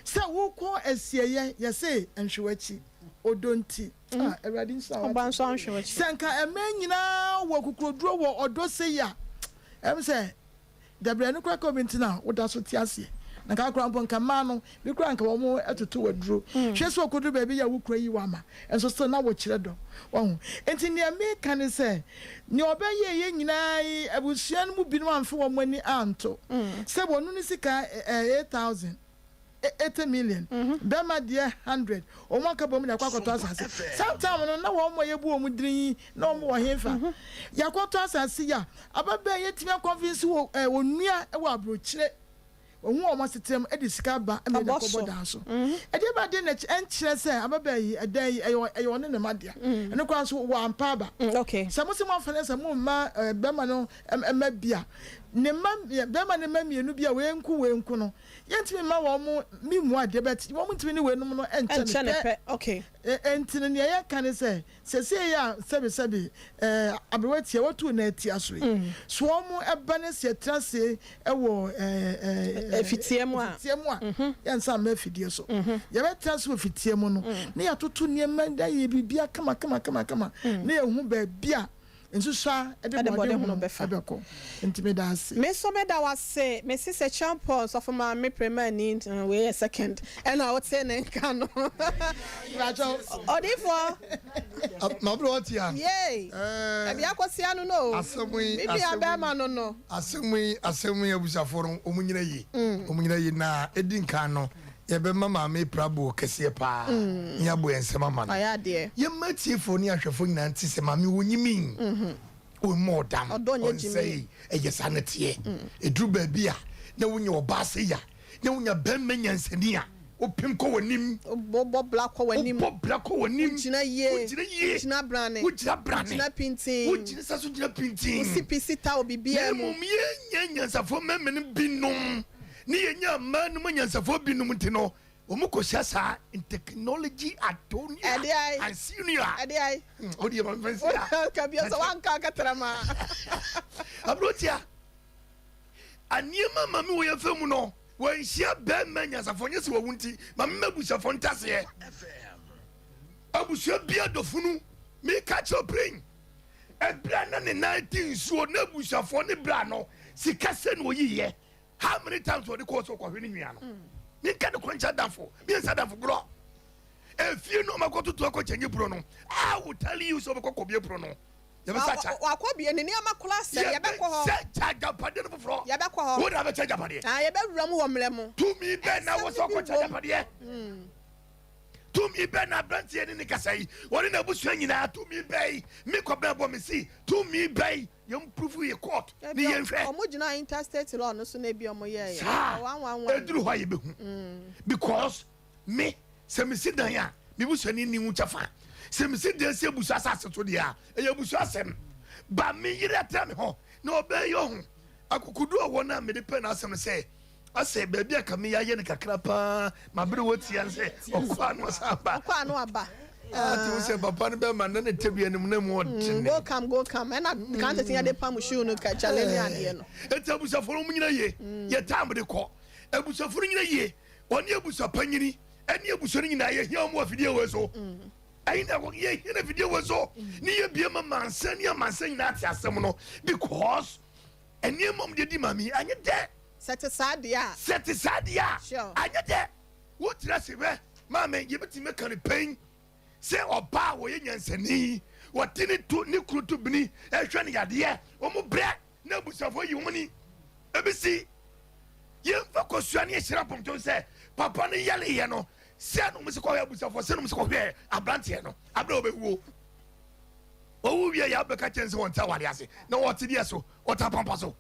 Sɛ wokɔ asieeɛ, yɛse nhwe w'akyi, ɔdɔ nti. Ah, Awurade nhyira wo ate. Sɛ nka mmaa nyinaa wɔ akokoduro wɔ ɔdɔ sei a, ɛm sɛ Dabrɛ no koraa ka obi nti na woda so te aseɛ. Na nka koraa mpo nka mmaa no bi koraa nka wɔn toto aduro. Hwɛ sɛ ɔkɔduru baabi yɛ wo kunu ayi wo ama nso still na wokyerɛ dɔ. Wahu? Nti nea meka ne sɛ nea ɔbɛyɛeɛ nyinaa yi abusua no mu binom amfa wɔn ani anto sɛ wɔn no sika 8000. 80 million, bɛma deɛ 100, wɔn aka bom de akɔ akɔtɔ asase. Saa time no na wɔn a yɛbu wɔn dini yi na wɔn wɔ hefa? Yɛakɔtɔ asase yi a, ababaa yi atumi akɔnvinsi wɔ ɛɛ onua wɔ aburokyire. Wɔn wɔn asetenam de sika aba ma yɛde akɔbɔ dan so. Ɛdeɛ ba deɛ na ɛnkyerɛ sɛ ababaa yi ɛdan yi ɛyɛ ɛyɛ ɔne ne mma dea. Ɛno koraa nso wɔampa aba. Sɛ mo se mo afa no sɛ mo mma ɛɛ bɛrima no mma bi a, ne mma bɛrima no mma mmienu bi a wei nko wei nko no, Yɛntumi mma wɔn mmu adeɛ but wɔn ntumi ne weinom no nkyɛ no pɛ. Okay. Enti no nea yɛka ne sɛ seesei a sɛbesɛbe eh, aberewa tia watu na atia so yi, so wɔn ba no si atena ase wɔ eh, eh, Afitia mu a. afitia mu a, yɛnsan mma afidie so. Yɛbɛtena ase wɔ fitia mu no na yɛatoto nneɛma na yɛyɛ biribiara kama kama kama kama na yɛhu baabi a Nsusuaa de Ɛde bɔne bɔne hono hono bɛfa. bɛkɔ. Nti meda ase. Me nso meda wo ase me sis Acheampong sɔfo maame Premani wei yɛ second ɛna wote ne nka no odiyifoɔ. Mabere wate a. Yay ɛde akɔsia no no o Asɛm yi me nua asɛm yi bɛrima no no. asɛm yi asɛm yi abusuafoɔ no wɔn nyina yie wɔn nyina yie na edi nkan no yɛbɛma maame prabo kɛseɛ paa ne yɛabɔ yɛn nsam ama no. Wayɛ adeɛ. Yɛmma atiefoɔ ne ahwɛfoɔ nyinaa nte sɛ maame ɔnyimii, ɔmmɔɔ dam, Ɔdɔ nyɛ gyimii. ɔnsɛee, ɛyɛ saa na ɛteɛ. Ɛduru baabi a na wonya ɔbaa sei a, na wonya barima nyansani a, wopem kɔ w'anim. Wobɔ bra kɔ w'anim. Wobɔ bra kɔ w'anim. Wogyina yie. Wogyina yie. Wogyina brane. Wogyina brane. Wogyina pintinn. Wogyina sa so gyina pintinn. Wosi pi si ta wɔ biribiara Na mu. mmom yɛnyɛ nyansafoɔ mmarima no binom. Ne yɛnya mmaa no mu anyansafoɔ binom nti no, wɔkɔhyia saa in technology atonia Ɛde ae. and senior. Ɛde ae. O deɛ ma mfa nsi ha. Ka bio sɛ woanka akatrama. Aberanteɛ, nneɛma ma me wɔ yɛn fɛ mu no, wɔnhyia bɛrima nyansafoɔ nyɛ sɛ wɔwu nti, ma me m'abusuafoɔ ntaseɛ. Abusua bia dɔfunu, meka kyerɛ pren. Ɛberɛ a na ne nan te nsuo na abusuafoɔ ne bra no sika sɛ na ɔyiyɛ. How many times wɔde kɔɔ sɛ ɔkɔhwɛ ne nua no? Menka ne kwankyɛ adamfo, mensa adamfo gorɔ. Efie no ɔmakɔ tutu akɔ kyɛnye pono no. I will tell you sɛ ɔbɛkɔ kɔbie pono no. Yɛbɛsa kya. Wakɔ bie ne nneɛma koraa sɛ yɛbɛkɔ hɔ. Yɛbɛsɛ kya agyapadeɛ no foforɔ. Yɛbɛkɔ hɔ. Wo na abɛkyɛ agyapadeɛ. Ah, yɛbɛwura mu wɔ mmerɛ mu. Tumi bɛn na wɔ sɛ ɔkɔ kyɛ agyapadeɛ? Tumi bɛn na aberanteɛ ne ne kasa yi, wɔne n'abusua nyinaa tumi bɛn? Me kɔbɛn bɔ me si tumi bɛn? Yɛn prove yɛ court ne yɛn hwɛ. Ɔmo gyina interstate law no so na ebi ɔmo yɛɛ yɛ. Saa eduru hɔ a yɛbɛhu because me sɛ me si dan a me busuani nni ho kyɛfa sɛ me si dan si abusua asase so deɛ a ɛyɛ abusua asɛm ba me yere atena me hɔ na ɔbɛyɛ ɔho akokodu a wɔn a mede pɛ n'asɛm no sɛ Asɛ baabi a kame yɛayɛ no kakra paa ma bere wɔ tia no sɛ ɔkɔ ano ɔsan ba. Ɔkɔ ano aba. Ah, te wo sɛ papa no bɛma na ne tebea no mu na mu ɔdene. Go come go come ɛna kan tete yɛde pam shoe no ka kyale ne adeɛ no. Eti abusuafo no nyina yie yɛ time de kɔ abusuafo no nyina yie ɔne abusua panyini ɛne abusua no nyinaa yɛ hia wɔn wɔ afidie wɔ so ɛyi na yɛ hia na afidie wɔ so ne yɛ bie ma mansa ne amansa nyinaa te asɛm no because Nneɛma a wɔde di ma me yi, anyɛ dɛ. Sɛ ɛte saa deɛ a. Sɛ ɛte saa deɛ a. Sure. Anyɛ dɛ. Wokyerɛ ase hwɛ, maame, yɛbɛtumi aka no pɛn sɛ ɔbaa a wɔyɛ nyansani, wɔte ne to ne kunu to bini, ɛhwɛ no yadeɛ, wɔn brɛ na abusuafoɔ yi wɔn ani. Ebisi yɛmfa kosua ne yɛhyira pɔmtom sɛ papa no yɛleyɛ no sɛ no wɔn sɛ kɔhwɛ abusuafoɔ sɛ no wɔn sɛ kɔhwɛ aberanteɛ no aberɛ a wɔbɛwuo. Owu wie yɛ abɛka kyɛn sɛ wɔnte aware ase na wɔte deɛ so wɔte apampa so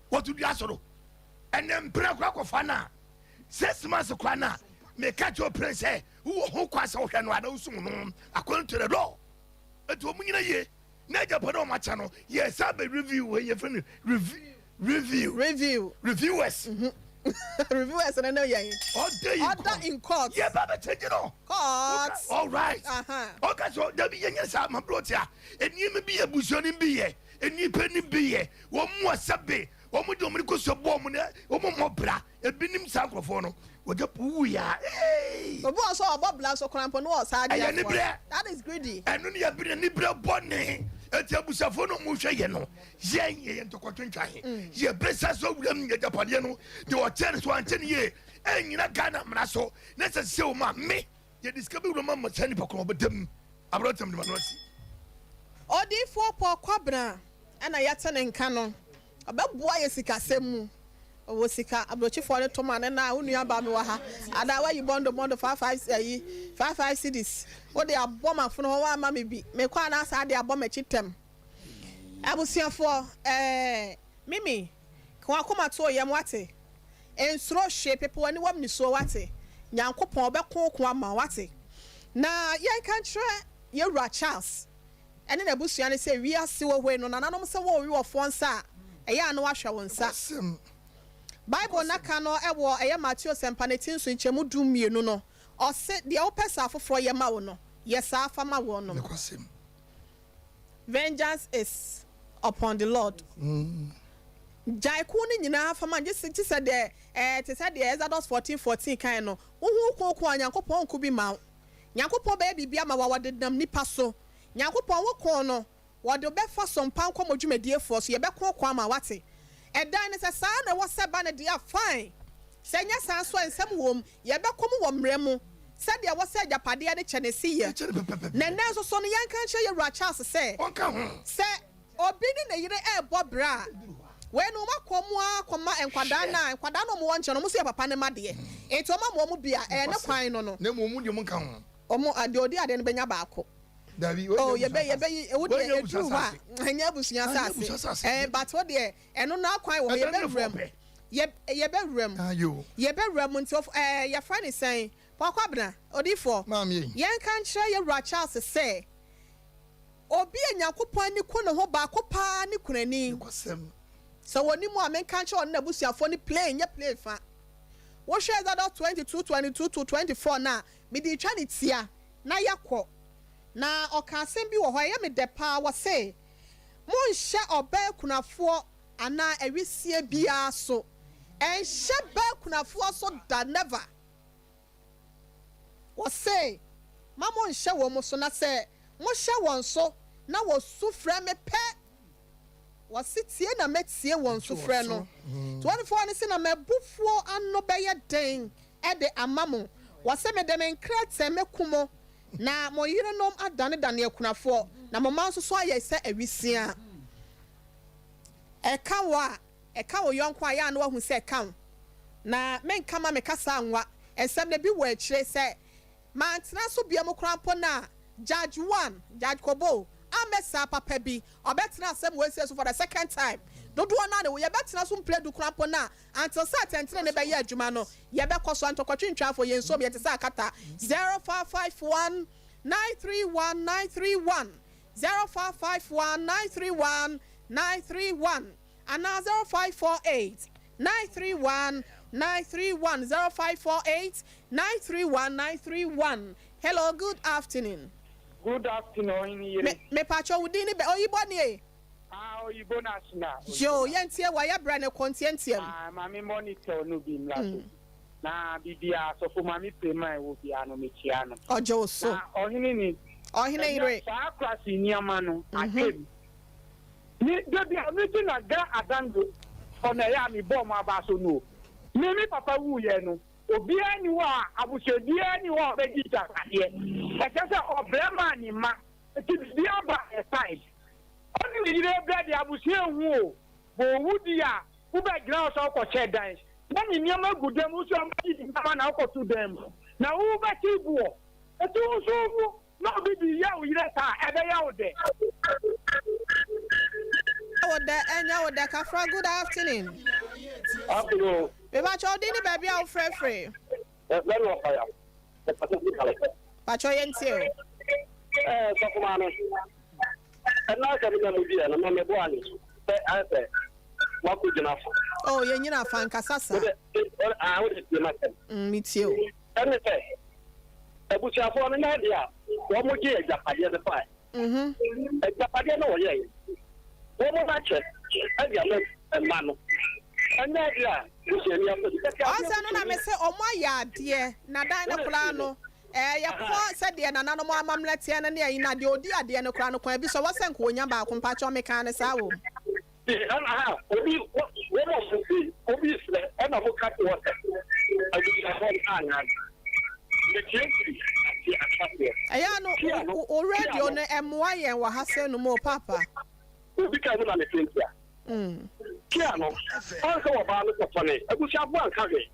wɔto dua so no ɛnɛ mpena kora kɔfa no a 6 months kora no a Meka kyerɛ wo pren sɛ wowɔ ho kwan sɛ wohwɛ no anaa wosum no according to the law. Enti wɔn nyina yie na agyapade a wɔn akyɛ no yɛ saa bɛ review wei yɛfrɛ no review review review reviewers mm -hmm. reviewers no no yɛn order in order court in court yɛ ba bɛ kyɛnji no court all right uh-huh. ɔka sɛ dabi yɛnyɛ saa ma blɔt a nneɛma bi yɛ abusua no bi yɛ nnipa no bi yɛ wɔn mu asɛbe wɔn de wɔn kɔ so bɔ wɔn na wɔn mmɔ bra Ebi nim saa nkurɔfoɔ no wɔgya puwui a eii. Obi wɔ so ɔbɔ bla so koraa mpo no wɔ saa Ɛyɛ adeɛ anibrɛ. That is greedy. Ɛno ne yɛbere anibrɛ bɔne. Enti abusuafoɔ no ɔmo hwɛ yɛ no yɛn yɛyɛ ntɔkwa twentwan. Yɛbɛsa so awura mu agyapadeɛ no deɛ ɔkyɛ no so ankyɛ no yie ɛnyina Ghana mmara so na sɛ sɛ o ma me yɛde sika bɛwura mu ama saa nipa korɔ ɔbɛda mu aberɛntɛm de ma no asi. Odiyifoɔ Paul Kwabena na yɛte ne nka no, ɔbɛboa yɛ sikasɛm mu. Ɔwɔ sika, abrokyifoɔ no to ma no na wo nua baa me wɔ ha adaa wayi bɔndo bɔndo five five ayi five five cedis wode abɔ m'afono hɔ woamma me bi mekɔ a na asaa de abɔ m'akyi tɛm. Abusuafoɔ ɛɛ Mimi ka w'akoma to wo yam wate nsuro hwee pepe w'aniwam nisuo wate Nyankopɔn ɔbɛko wo ko ama wo wate na yɛnka nkyerɛ yɛwura Charles ne n'abusua no sɛ wiase wɔ hɔ yi no nananom sɛ wɔrewe ɔfoɔ nsa a, ɛyɛ a na wɔahwɛ wo nsa. Bible no aka no wɔ ɛyɛ Mateo Sɛmpa no ti nson nkyɛmu du mmienu no, ɔse deɛ wopɛ sɛ afoforɔ yɛ ma wo no, yɛ saa fa ma wɔnom. Vengeance is upon the Lord. Gyae ko no nyinaa fa ma no, gye sɛ deɛ ɛɛ te sɛ deɛ Exodus 14 14 kae no, wohu wo ko ko a, Onyankopɔn nko bi ma wo. Nyankopɔn bɛyɛ biribi ama wo a wɔde nam nipa so. Nyankopɔn, wo ko no, wɔde wo bɛfa so mpa nkɔmɔ dwumadiefoɔ so. Yɛbɛko ko ama wo, wate? Ɛdan no, sɛ saa na ɛwɔ sɛ ɛba no deɛ a, fine. Sɛ ɛnyɛ saa nso a, nsɛm wɔ mu. Yɛbɛkɔ mu wɔ mmara mu, sɛdeɛ ɛwɔ sɛ agyapadeɛ no kyɛ no si yɛ. Na ɛnnɛ nso so no, yɛnka nkyerɛ yɛn wura Charles sɛ, sɛ obi ne ne yere rebɔ bra a, wei no wɔakɔ mu ara akɔma nkwadaa no a, nkwadaa no a wɔwɔ nkyɛn no, wɔn nso yɛ papa no mma deɛ. Enti wɔama wɔn bi a, ɛyɛ ne kwan no no. Na mmom wɔn deɛ wɔnka ho. Wɔn, deɛ ɔdi adeɛ no bɛnya baako. Dabi, wei Oh, nyɛ yɛbɛ, abusua yɛbɛyi, asase. wo Wei deɛ nyɛ ɛduru abusua hɔ a, asase. ɛnyɛ abusua Ɛnyɛ asase. abusua asase. Ɛɛ, but wo deɛ, ɛno no akwan wɔ hɔ, Ɛdan no yɛbɛwura fɔ mu. pɛ. Yɛ, yɛbɛwura mu. Ayo. Yɛbɛwura mu, nti, of, ɛɛ, yɛfrɛ no sɛn? Paul Kwabena, odiyifoɔ, Maame ei. yɛnka nkyerɛ yɛn wura Charles sɛ, Obi a Nyankopɔn ani ku ne ho baako paa ne kunani. Nokwasɛm. Sɛ wɔnni mu a, menka nkyerɛ ɔne n'abusuafoɔ no plain, nyɛ play fa. Wohwɛ Exodus 22, 22 to 24 no a, mede retwa no tia na yɛakɔ. Na ɔka asɛm bi wɔ hɔ, ɛyɛ me dɛ paa, ɔse, Monnhyɛ ɔbaa kunafoɔ anaa awisiaa biara so. Ɛnhyɛ baa kunafoɔ so da, never. Wɔse, Mma monnhyɛ wɔn so, na sɛ mohyɛ wɔn so na wɔsu frɛ me pɛ, wɔse, Tie na mɛtie wɔn sufrɛ no. 24 no se, Na m'abufuo ano bɛyɛ den de ama mo. Wɔse, Mede me nkrɛtɛ mɛku mo, na mo yerenom adanedane akunafoɔ, na mo mma nso so ayɛ sɛ awisiaa. Ɛka wo a, Ɛka wo yɔnko a, ɛyɛ a na wahu sɛ ɛka wo. Na menka mma me kasa anwa. Nsɛm no, ebi wɔ akyire. Sɛ mantena so bio koraa mpo no a, Judge one, Judge Kobo, ammɛ saa papa bi. Ɔbɛtena asɛm wei sei so for the second time. Dodoɔ no ara na ɛwɔ. Yɛbɛtena so mprɛ du koraa mpo no a, until sɛ atɛntenenee bɛyɛ adwuma no, yɛbɛkɔ so. Antɔkwatwintwafoɔ, yɛn nsom, yɛte sɛ akata. 0551 931 931, 0551 931 931. Anaa 0548 931 931 0548 931 931 Hello good afternoon. Good afternoon ɔhene yere. Me mepakyɛw wo din ne bɛ oyibo nie. Ah oyibo national. Yoo yɛntie wo ayɛ brɛ ne kɔ ntiantiam. Ah maame monitor no bi mmra so na bibia asɔfo maame prema ɛwɔ bia no mekyia no. Ɔgye wo so. Na ɔhene ni. Ɔhene yere. Ɛnɛ saa akorase nneɛma no atwam. Me da bi a me gyina Ga Adangbe hɔ na ɛyɛ a me bɔ ɔmo aba so no o. Me me papa wu yɛ no obiara nni hɔ a abusua biara nni hɔ a ɔbɛgye agyapadeɛ. Ɛkyerɛ sɛ ɔbrɛ maa ne mma nti biribiara baa yɛ side. Ɔne ne yere brɛ deɛ abusua nhu o. Bɔ owu di a wo bɛ gyina hɔ sɛ wokɔ kyɛ dan na ne nneɛma gu dan mu wo nso ɔmo gye ne nneɛma na wokɔ to dan mu na wo bɛ te boɔ. Nti wo nso wo Na obi de yɛ wo yerɛ saa a, ɛbɛyɛ wo dɛ? Ɛnyɛ wo dɛ, ɛnyɛ wo dɛ Kafra good afternoon. Afternoon. Mepakyɛ wo din ne baabi a wo frɛ firi. Pakyɛ yɛntie o. Ɛɛ sɔfo maame, ɛna asɛm na mo diɛ no ma mɛbɔ anyi so sɛ ayɛ sɛ wakɔ gyina fa. Oh yɛn nyina fa nkasa saa. Wode ah wode tie ma sɛm. Mm me tie o. Ɛne sɛ abusuafoɔ no nyɛ adeɛ a wɔn gye agyapadeɛ no fae. Agyapadeɛ no wɔyɛɛ wɔn no akyɛ ɛde ama mma no ɛnyɛ adeɛ a busuani afɔ bi. Ɔsɛ no na me se wɔn ayɛ adeɛ na dan no koraa no Ɛɛ, yɛkɔ sɛdeɛ nananom amammerɛ teɛ no ne ayi no a, deɛ ɔdi adeɛ no koraa no, kwan bi so, ɛwɔ sɛ nka ɔnya baako, mpakyɛw mekaa no saa wɔ mu. Ɛna obi wɔn a wɔn fi obi srɛ ɛna mo ka wɔ sɛ abusuafoɔ no anyɛ ade. Metie firi ase ahyɛseɛ. Ɛyɛ a no wo radio no ɛmmoa yɛn wɔ ha sɛ no mu o paapa. Obi ka mu na mete ntia. Tia no, ɔn sɛ wɔbaa no kɔtɔne abusuafoɔ anka hwee.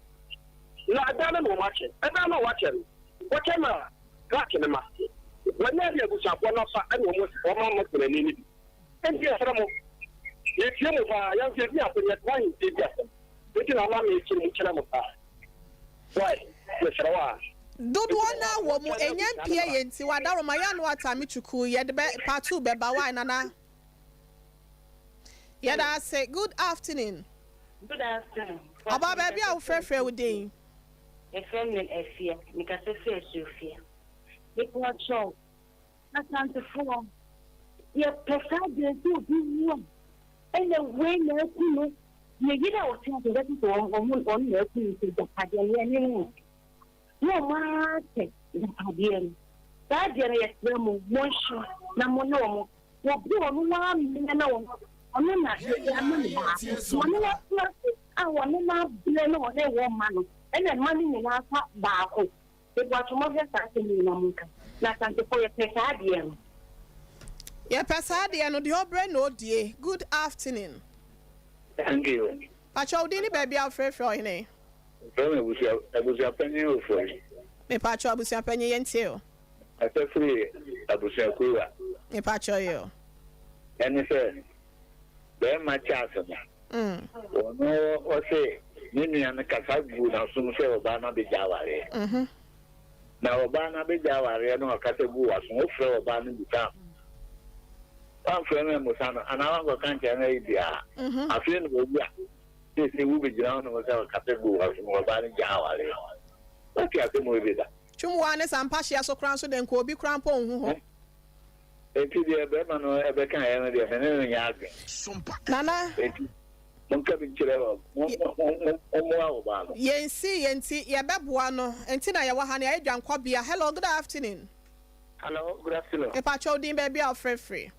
Na ɛdan no na wɔakyɛ. Ɛdan no a wɔakyɛ no, wɔkyɛ maa Clark ne mma. Wɔnyɛ adeɛ a abusuafoɔ no afa na wɔn wɔn ama kunani no bi. Enti yɛsrɛ mo, yɛtie mo paa, yɛn nso yɛdi asɛm, yɛtra ahemfie di asɛm. Enti na ama mekyerɛ mu kyerɛ mo saa. Wai, mesrɛ wo a. Dodoɔ no ara wɔ mu, ɛnya mpie yɛ nti, wadaroma yɛ ano atame twukuu, yɛde bɛ, part 2 bɛba, wai Nana? Yɛda ase, good afternoon. Good afternoon. Ɔbaa baabi a wofrɛfrɛ wo din? Yɛfrɛ me Afia, mekasa firi Asuofia. Mepakyɛw, Asantefoɔ, yɛpɛ saa deɛ sɛ obi wu a, ɛna wei na aku no, ne yere a ɔte ase ɔbɛka sɛ wɔn wɔn na aku no sɛ agyapadeɛ no yɛne ho. Na wɔn ara sɛ agyapadeɛ no. Saa deɛ no yɛsrɛ mo, monhwɛ na mo ne wɔn Obi a ɔno ara amena na ɔno ɔno na yɛde ama no baako. Wɔne no atena ase a wɔne no abrɛ na ɔne wɔ mma no ɛna mma no nyinaa fa baako. Mepaatwo monhwɛ saa asɛm yi na monka. Na Asantefoɔ yɛpɛ saa adeɛ no. Yɛpɛ saa adeɛ no, deɛ ɔbrɛ na ɔdie. Good afternoon. Thank you. Pakyɛ wo din ne baabi a wofrɛfrɛ ɔhene? Wɔfrɛ me abusua abusuapanyin Ofori. Mepakyɛ abusuapanyin yɛntie o. Kasa firi abusuakuo a. Mepakyɛw yi o. Ɛne sɛ, barima Charles no, ɔno ɔse ne nua no kasa guu n'asom sɛ ɔbaa no abɛgya awareɛ. Na ɔbaa no abɛgya awareɛ no ɔkasa guu w'asom, wofrɛ ɔbaa no bisa no. Woamfrɛ no ammusa no anaa woankɔka nkyerɛ no ayi biara. Afei na wawu a, seesei wobɛgyina hɔ nom sɛ ɔkasa guu w'asom, ɔbaa no gyaa awareɛ. Woate asɛm wei bi da? Twumwaa ne Sampa hyeɛ so koraa nso deɛ nka obi koraa mpo nhu hɔ. Enti deɛ barima no bɛkaeɛ no deɛ, me ne no nyɛ adwene. Nana. Enti monka bi nkyerɛ wɔn, mommoa ɔbaa no. Yɛnsi yɛn ti, yɛbɛboa no, enti na yɛwɔ ha no, yɛayɛ dwankɔbea. Hello, good afternoon. Hello, good afternoon. Mepakyɛ wo din, baabi a wofrɛ firi.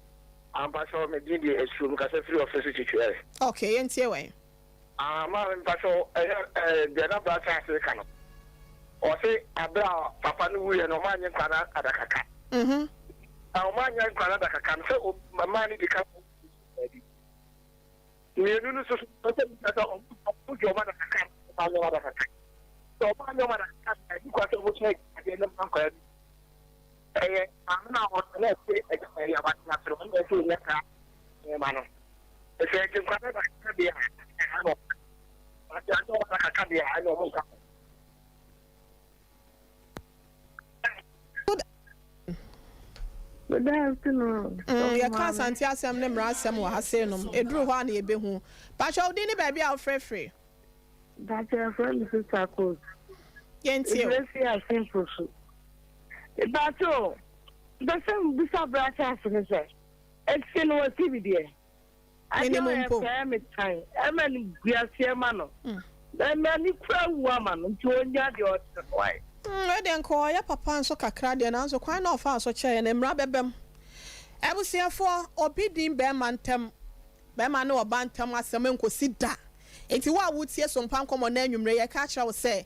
Ah, mpakyɛ me din de Asuo, mekasa firi ɔfɛ so Twitwiare. Okay, yɛntie wɛn. Ah maame mpakyɛw ɛyɛ ɛɛ deɛ na bra Charles reka no ɔse abere a papa no wuiɛ no ɔmo anyɛ nkwa no adakaka na ɔmo anyɛ nkwa no adakaka no sɛ mmaa no di ka baabi mmienu no soso sɛ bisa sɛ ɔmo ɔmo gye ɔmo adakaka ɔmo anyɛ ɔmo adakaka sɛ ɔmo anyɛ ɔmo adakaka na ɛdi kwa sɛ ɔmo kyerɛ adeɛ no ma nkwa bi ɛyɛ maame no a ɔte na ɛte ɛgya ɛyɛ abatena soro ɔmo ɛsɛ ɔnya saa nneɛma no. Sɛ Agyenkwa no ba kakra deɛ a, ɛna ɔka. But sɛ anyɛ ɔba kakra deɛ a, ɛna ɔmo nka ho. Good afternoon. Yɛka Asante asɛm ne mmara asɛm wɔ ha sei nom. Ɛduru hɔ a na yɛbɛhu. Pakyɛ wo din ne baabi a wofrɛfiri? Pakyɛ yɛfrɛ me Sister Coat. Yɛntie o. Mefrɛ fi Asenfo so. Pakyɛ o, mpɛ sɛ mebisa bra Charles no sɛ, Ese no wɔ TV deɛ. Adeɛ Menim ɔyɛ mpo. pɛɛ me tan ɛma no guaseɛ ma no na m'ani kura awu ama no nti ɔnya deɛ ɔkyerɛ no wai. Wei deɛ nka ɔyɛ papa nso kakra deɛ nanso kwan na ɔfaa so kyɛeɛ no mmara bɛba mu. Abusuafoɔ, obi din bɛɛma ntam, bɛɛma ne ɔbaa ntam asɛm nkosi da. Nti wo a wotie Sompa Nkɔmmɔ nnɛ anwumerɛ yi yɛka akyerɛ wo sɛ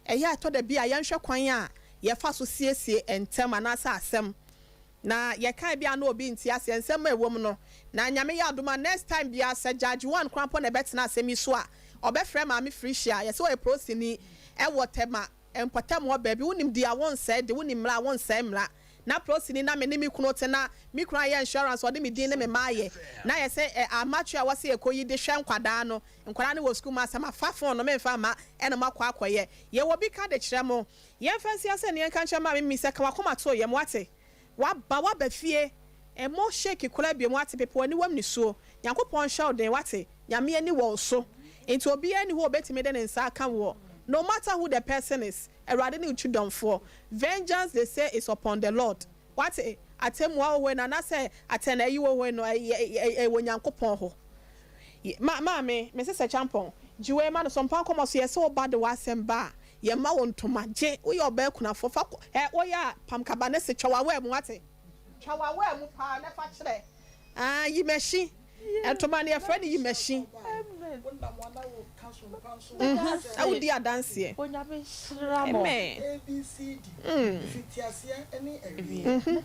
ɛyɛ a ɛtɔ da bi a yɛnhwɛ kwan a yɛfa so siesie ntam anaasɛ asɛm Na yɛkae bi a na obi nte aseɛ nsɛm a ɛwɔ mu no. Na Nyame yɛ adom a next time biara sɛ Judge One koraa mpo na ɛbɛtena asɛm yi so a ɔbɛfrɛ Maame Felicia, yɛse ɔyɛ polisini ɛwɔ Tema mpɔtam hɔ baabi, wonim deɛ a wonsɛe de, wonim mmara a wonsɛe mmara. Na prosini na me ne me kunu te na me kunu ayɛ insurance ɔde me din ne me mma ayɛ na ayɛ sɛ ɛ amateur a wɔse yɛkɔ yi de hwɛ nkwadaa no nkwadaa no wɔ sukuu mu asɛm afa phone no memfa mma ɛna moakɔ akɔyɛ yɛwɔ bi ka de kyerɛ mo yɛmfa nsi ase ne yɛnka nkyerɛ maame Mimi sɛ ka wakoma to yam wate waba waba fie ɛmo shake koraa biom wate pepe w'aniwam nisuo Nyankopɔn nhyɛ wo den wate Nyame ani wɔ wo so nti obiara nni hɔ a obetumi de ne nsa aka woɔ no matter who the person is Awurade ne wo kyidɔmfoɔ vengeance they say is upon the Lord wate atɛmua wɔ hɔ yi no anasɛ atɛn ayi wɔ hɔ yi no ɛyɛ wɔ Nyankopɔn hɔ ma maame me sesɛ kyampɔn gye wei ma no so mpa nkɔmɔ so yɛ sɛ wo ba de w'asɛm ba a yɛ ma wo ntoma gye woyɛ ɔbaa kunafoɔ fa kɔ ɛ woyɛ a pam kaba ne se twa w'awaa mu wate twa w'awaa mu paa na fa kyerɛ Ah yimahyi. Ntoma no yɛfrɛ no yimahyi. Mhm, na wodi adanseɛ. Amen. Mm. Mhm.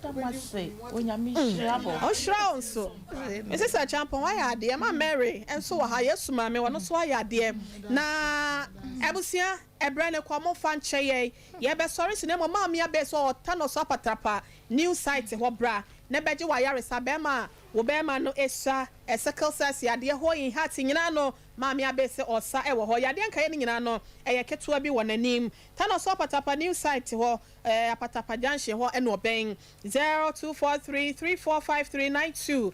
Ɔnhyira wo nso. Me sister Kyampɔn wayɛ adeɛ. Ma Mary nso wɔ ha. Yesu maame ɔno nso ayɛ adeɛ. Na abusua ɛbrɛ no kɔ momfa nkyɛ yɛn. Yɛbɛsɔre so na mmom maame abɛɛ sɛ ɔta no so apatrapa new site hɔ bra na bɛgye w'ayaresa bɛɛma a wo bɛɛma no sua sickle cells yadeɛ hole in heart nyinaa no maame abɛ sɛ ɔsa wɔ hɔ yadeɛ nkaeɛ no nyinaa no ɛyɛ ketewa bi wɔ n'anim Tanoso apatapa new site hɔ apatapa junction hɔ ɛna ɔbɛn 0243345392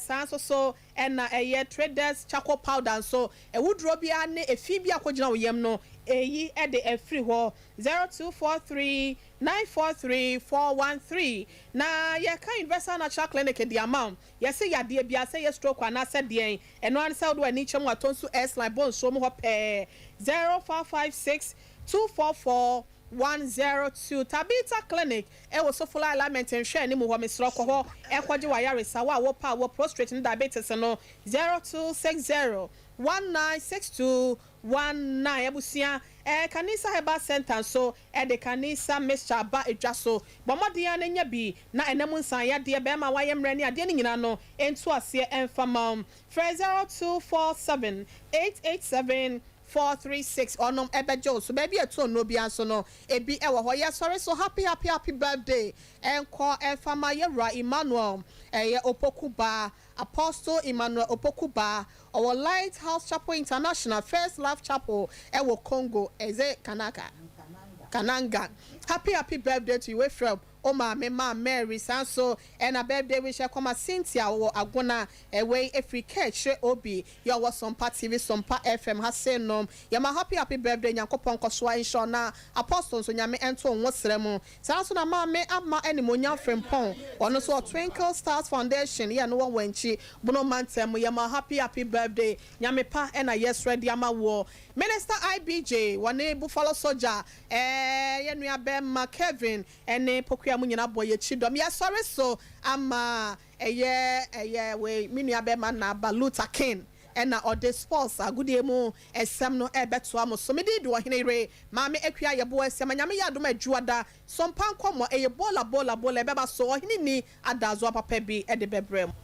saa nso so ɛna ɛyɛ traders charcoal powder nso awuduro biara ne efi bi akɔgyina wo yam no ɛyi ɛde afiri hɔ 0243 943413 Na yɛka Universal Natural Clinic de ama wo. Yɛse yadeɛ biara, sɛ ɛyɛ stroke anaasɛ deɛn, ɛno ara ne sɛ wode w'ani kyɛ mu atɔ nsu S-line bɔ nsuo mu hɔ pɛɛ. 0556 244 102 Tabitha Clinic ɛwɔ Sofola Alignment nhwɛ anim hɔ, mesrɛ wo kɔ hɔ kɔgye w'ayaresa. Wo a wopɛ a wɔ prostrate ne diabetes no, 0260 1962 19 abusua ɛɛ Kanisa Herbal Centre nso de Kanisa mixture aba dwa so. Bɔ mmɔden ara na nya bi na ɛna mu nsan yadeɛ, bɛrima a wayɛ mmerɛ ne adeɛ no nyinaa no ntu aseɛ mfa ma wo. Frɛ 0247 887 436 ɔnom bɛgye wo so. Baabi a ɛtɔ nnuro biara nso no ebi wɔ hɔ. Yɛsɔre so happy happy happy birthday nkɔ mfa ma yɛwura Emmanuel ɛyɛ Opoku ba Apostle Emmanuel Opoku Baah, ɔwɔ Light House Chapel International, First Love Chapel ɛwɔ Congo, is it Kanaka? Kananga. Happy happy birthday to you, wefrɛ wo maame Maa Mary, saa nso ɛna birthday wish ɛkɔma Cynthia ɔwɔ Agona, ɛwei ɛfiri Kɛkyerɛ Obi, yɛ ɔwɔ Sompa TV, Sompa FM ha sei nom, yɛma happy happy birthday, Nyankopɔn nkɔsoa nhyira wo na Apostle nso Nyame ɛnto wo nwosrɛ mu. Saa nso na Maame Ama Animuonyam Frimpong, ɔno nso wɔ Twinkle Stars Foundation yɛ no wɔ Wankyi, Bono mantam mu. Yɛma wo happy happy birthday. Nyame pa na yɛsrɛ de ama woɔ. Minister IBJ, wɔne Buffalo Soldier, ɛɛ yɛn nua bɛɛma Kevin ne Pokuaa mo nyinaa bɔ yɛkyi dɔm. Yɛsɔre so ama ɛyɛ ɛyɛ wei me nua bɛɛma Naba Luther King ɛna ɔde sports agodie mu nsɛm no ɛrebɛtoa mo so. Me din de Ɔhene Yere Maame Akua Yeboah Asiamah. Nyame yɛ adom a Adwuada Sompa nkɔmmɔ ɛyɛ bola bola bola ɛbɛba so. Ɔhene nni adaazoa papa bi de bɛbrɛ mo.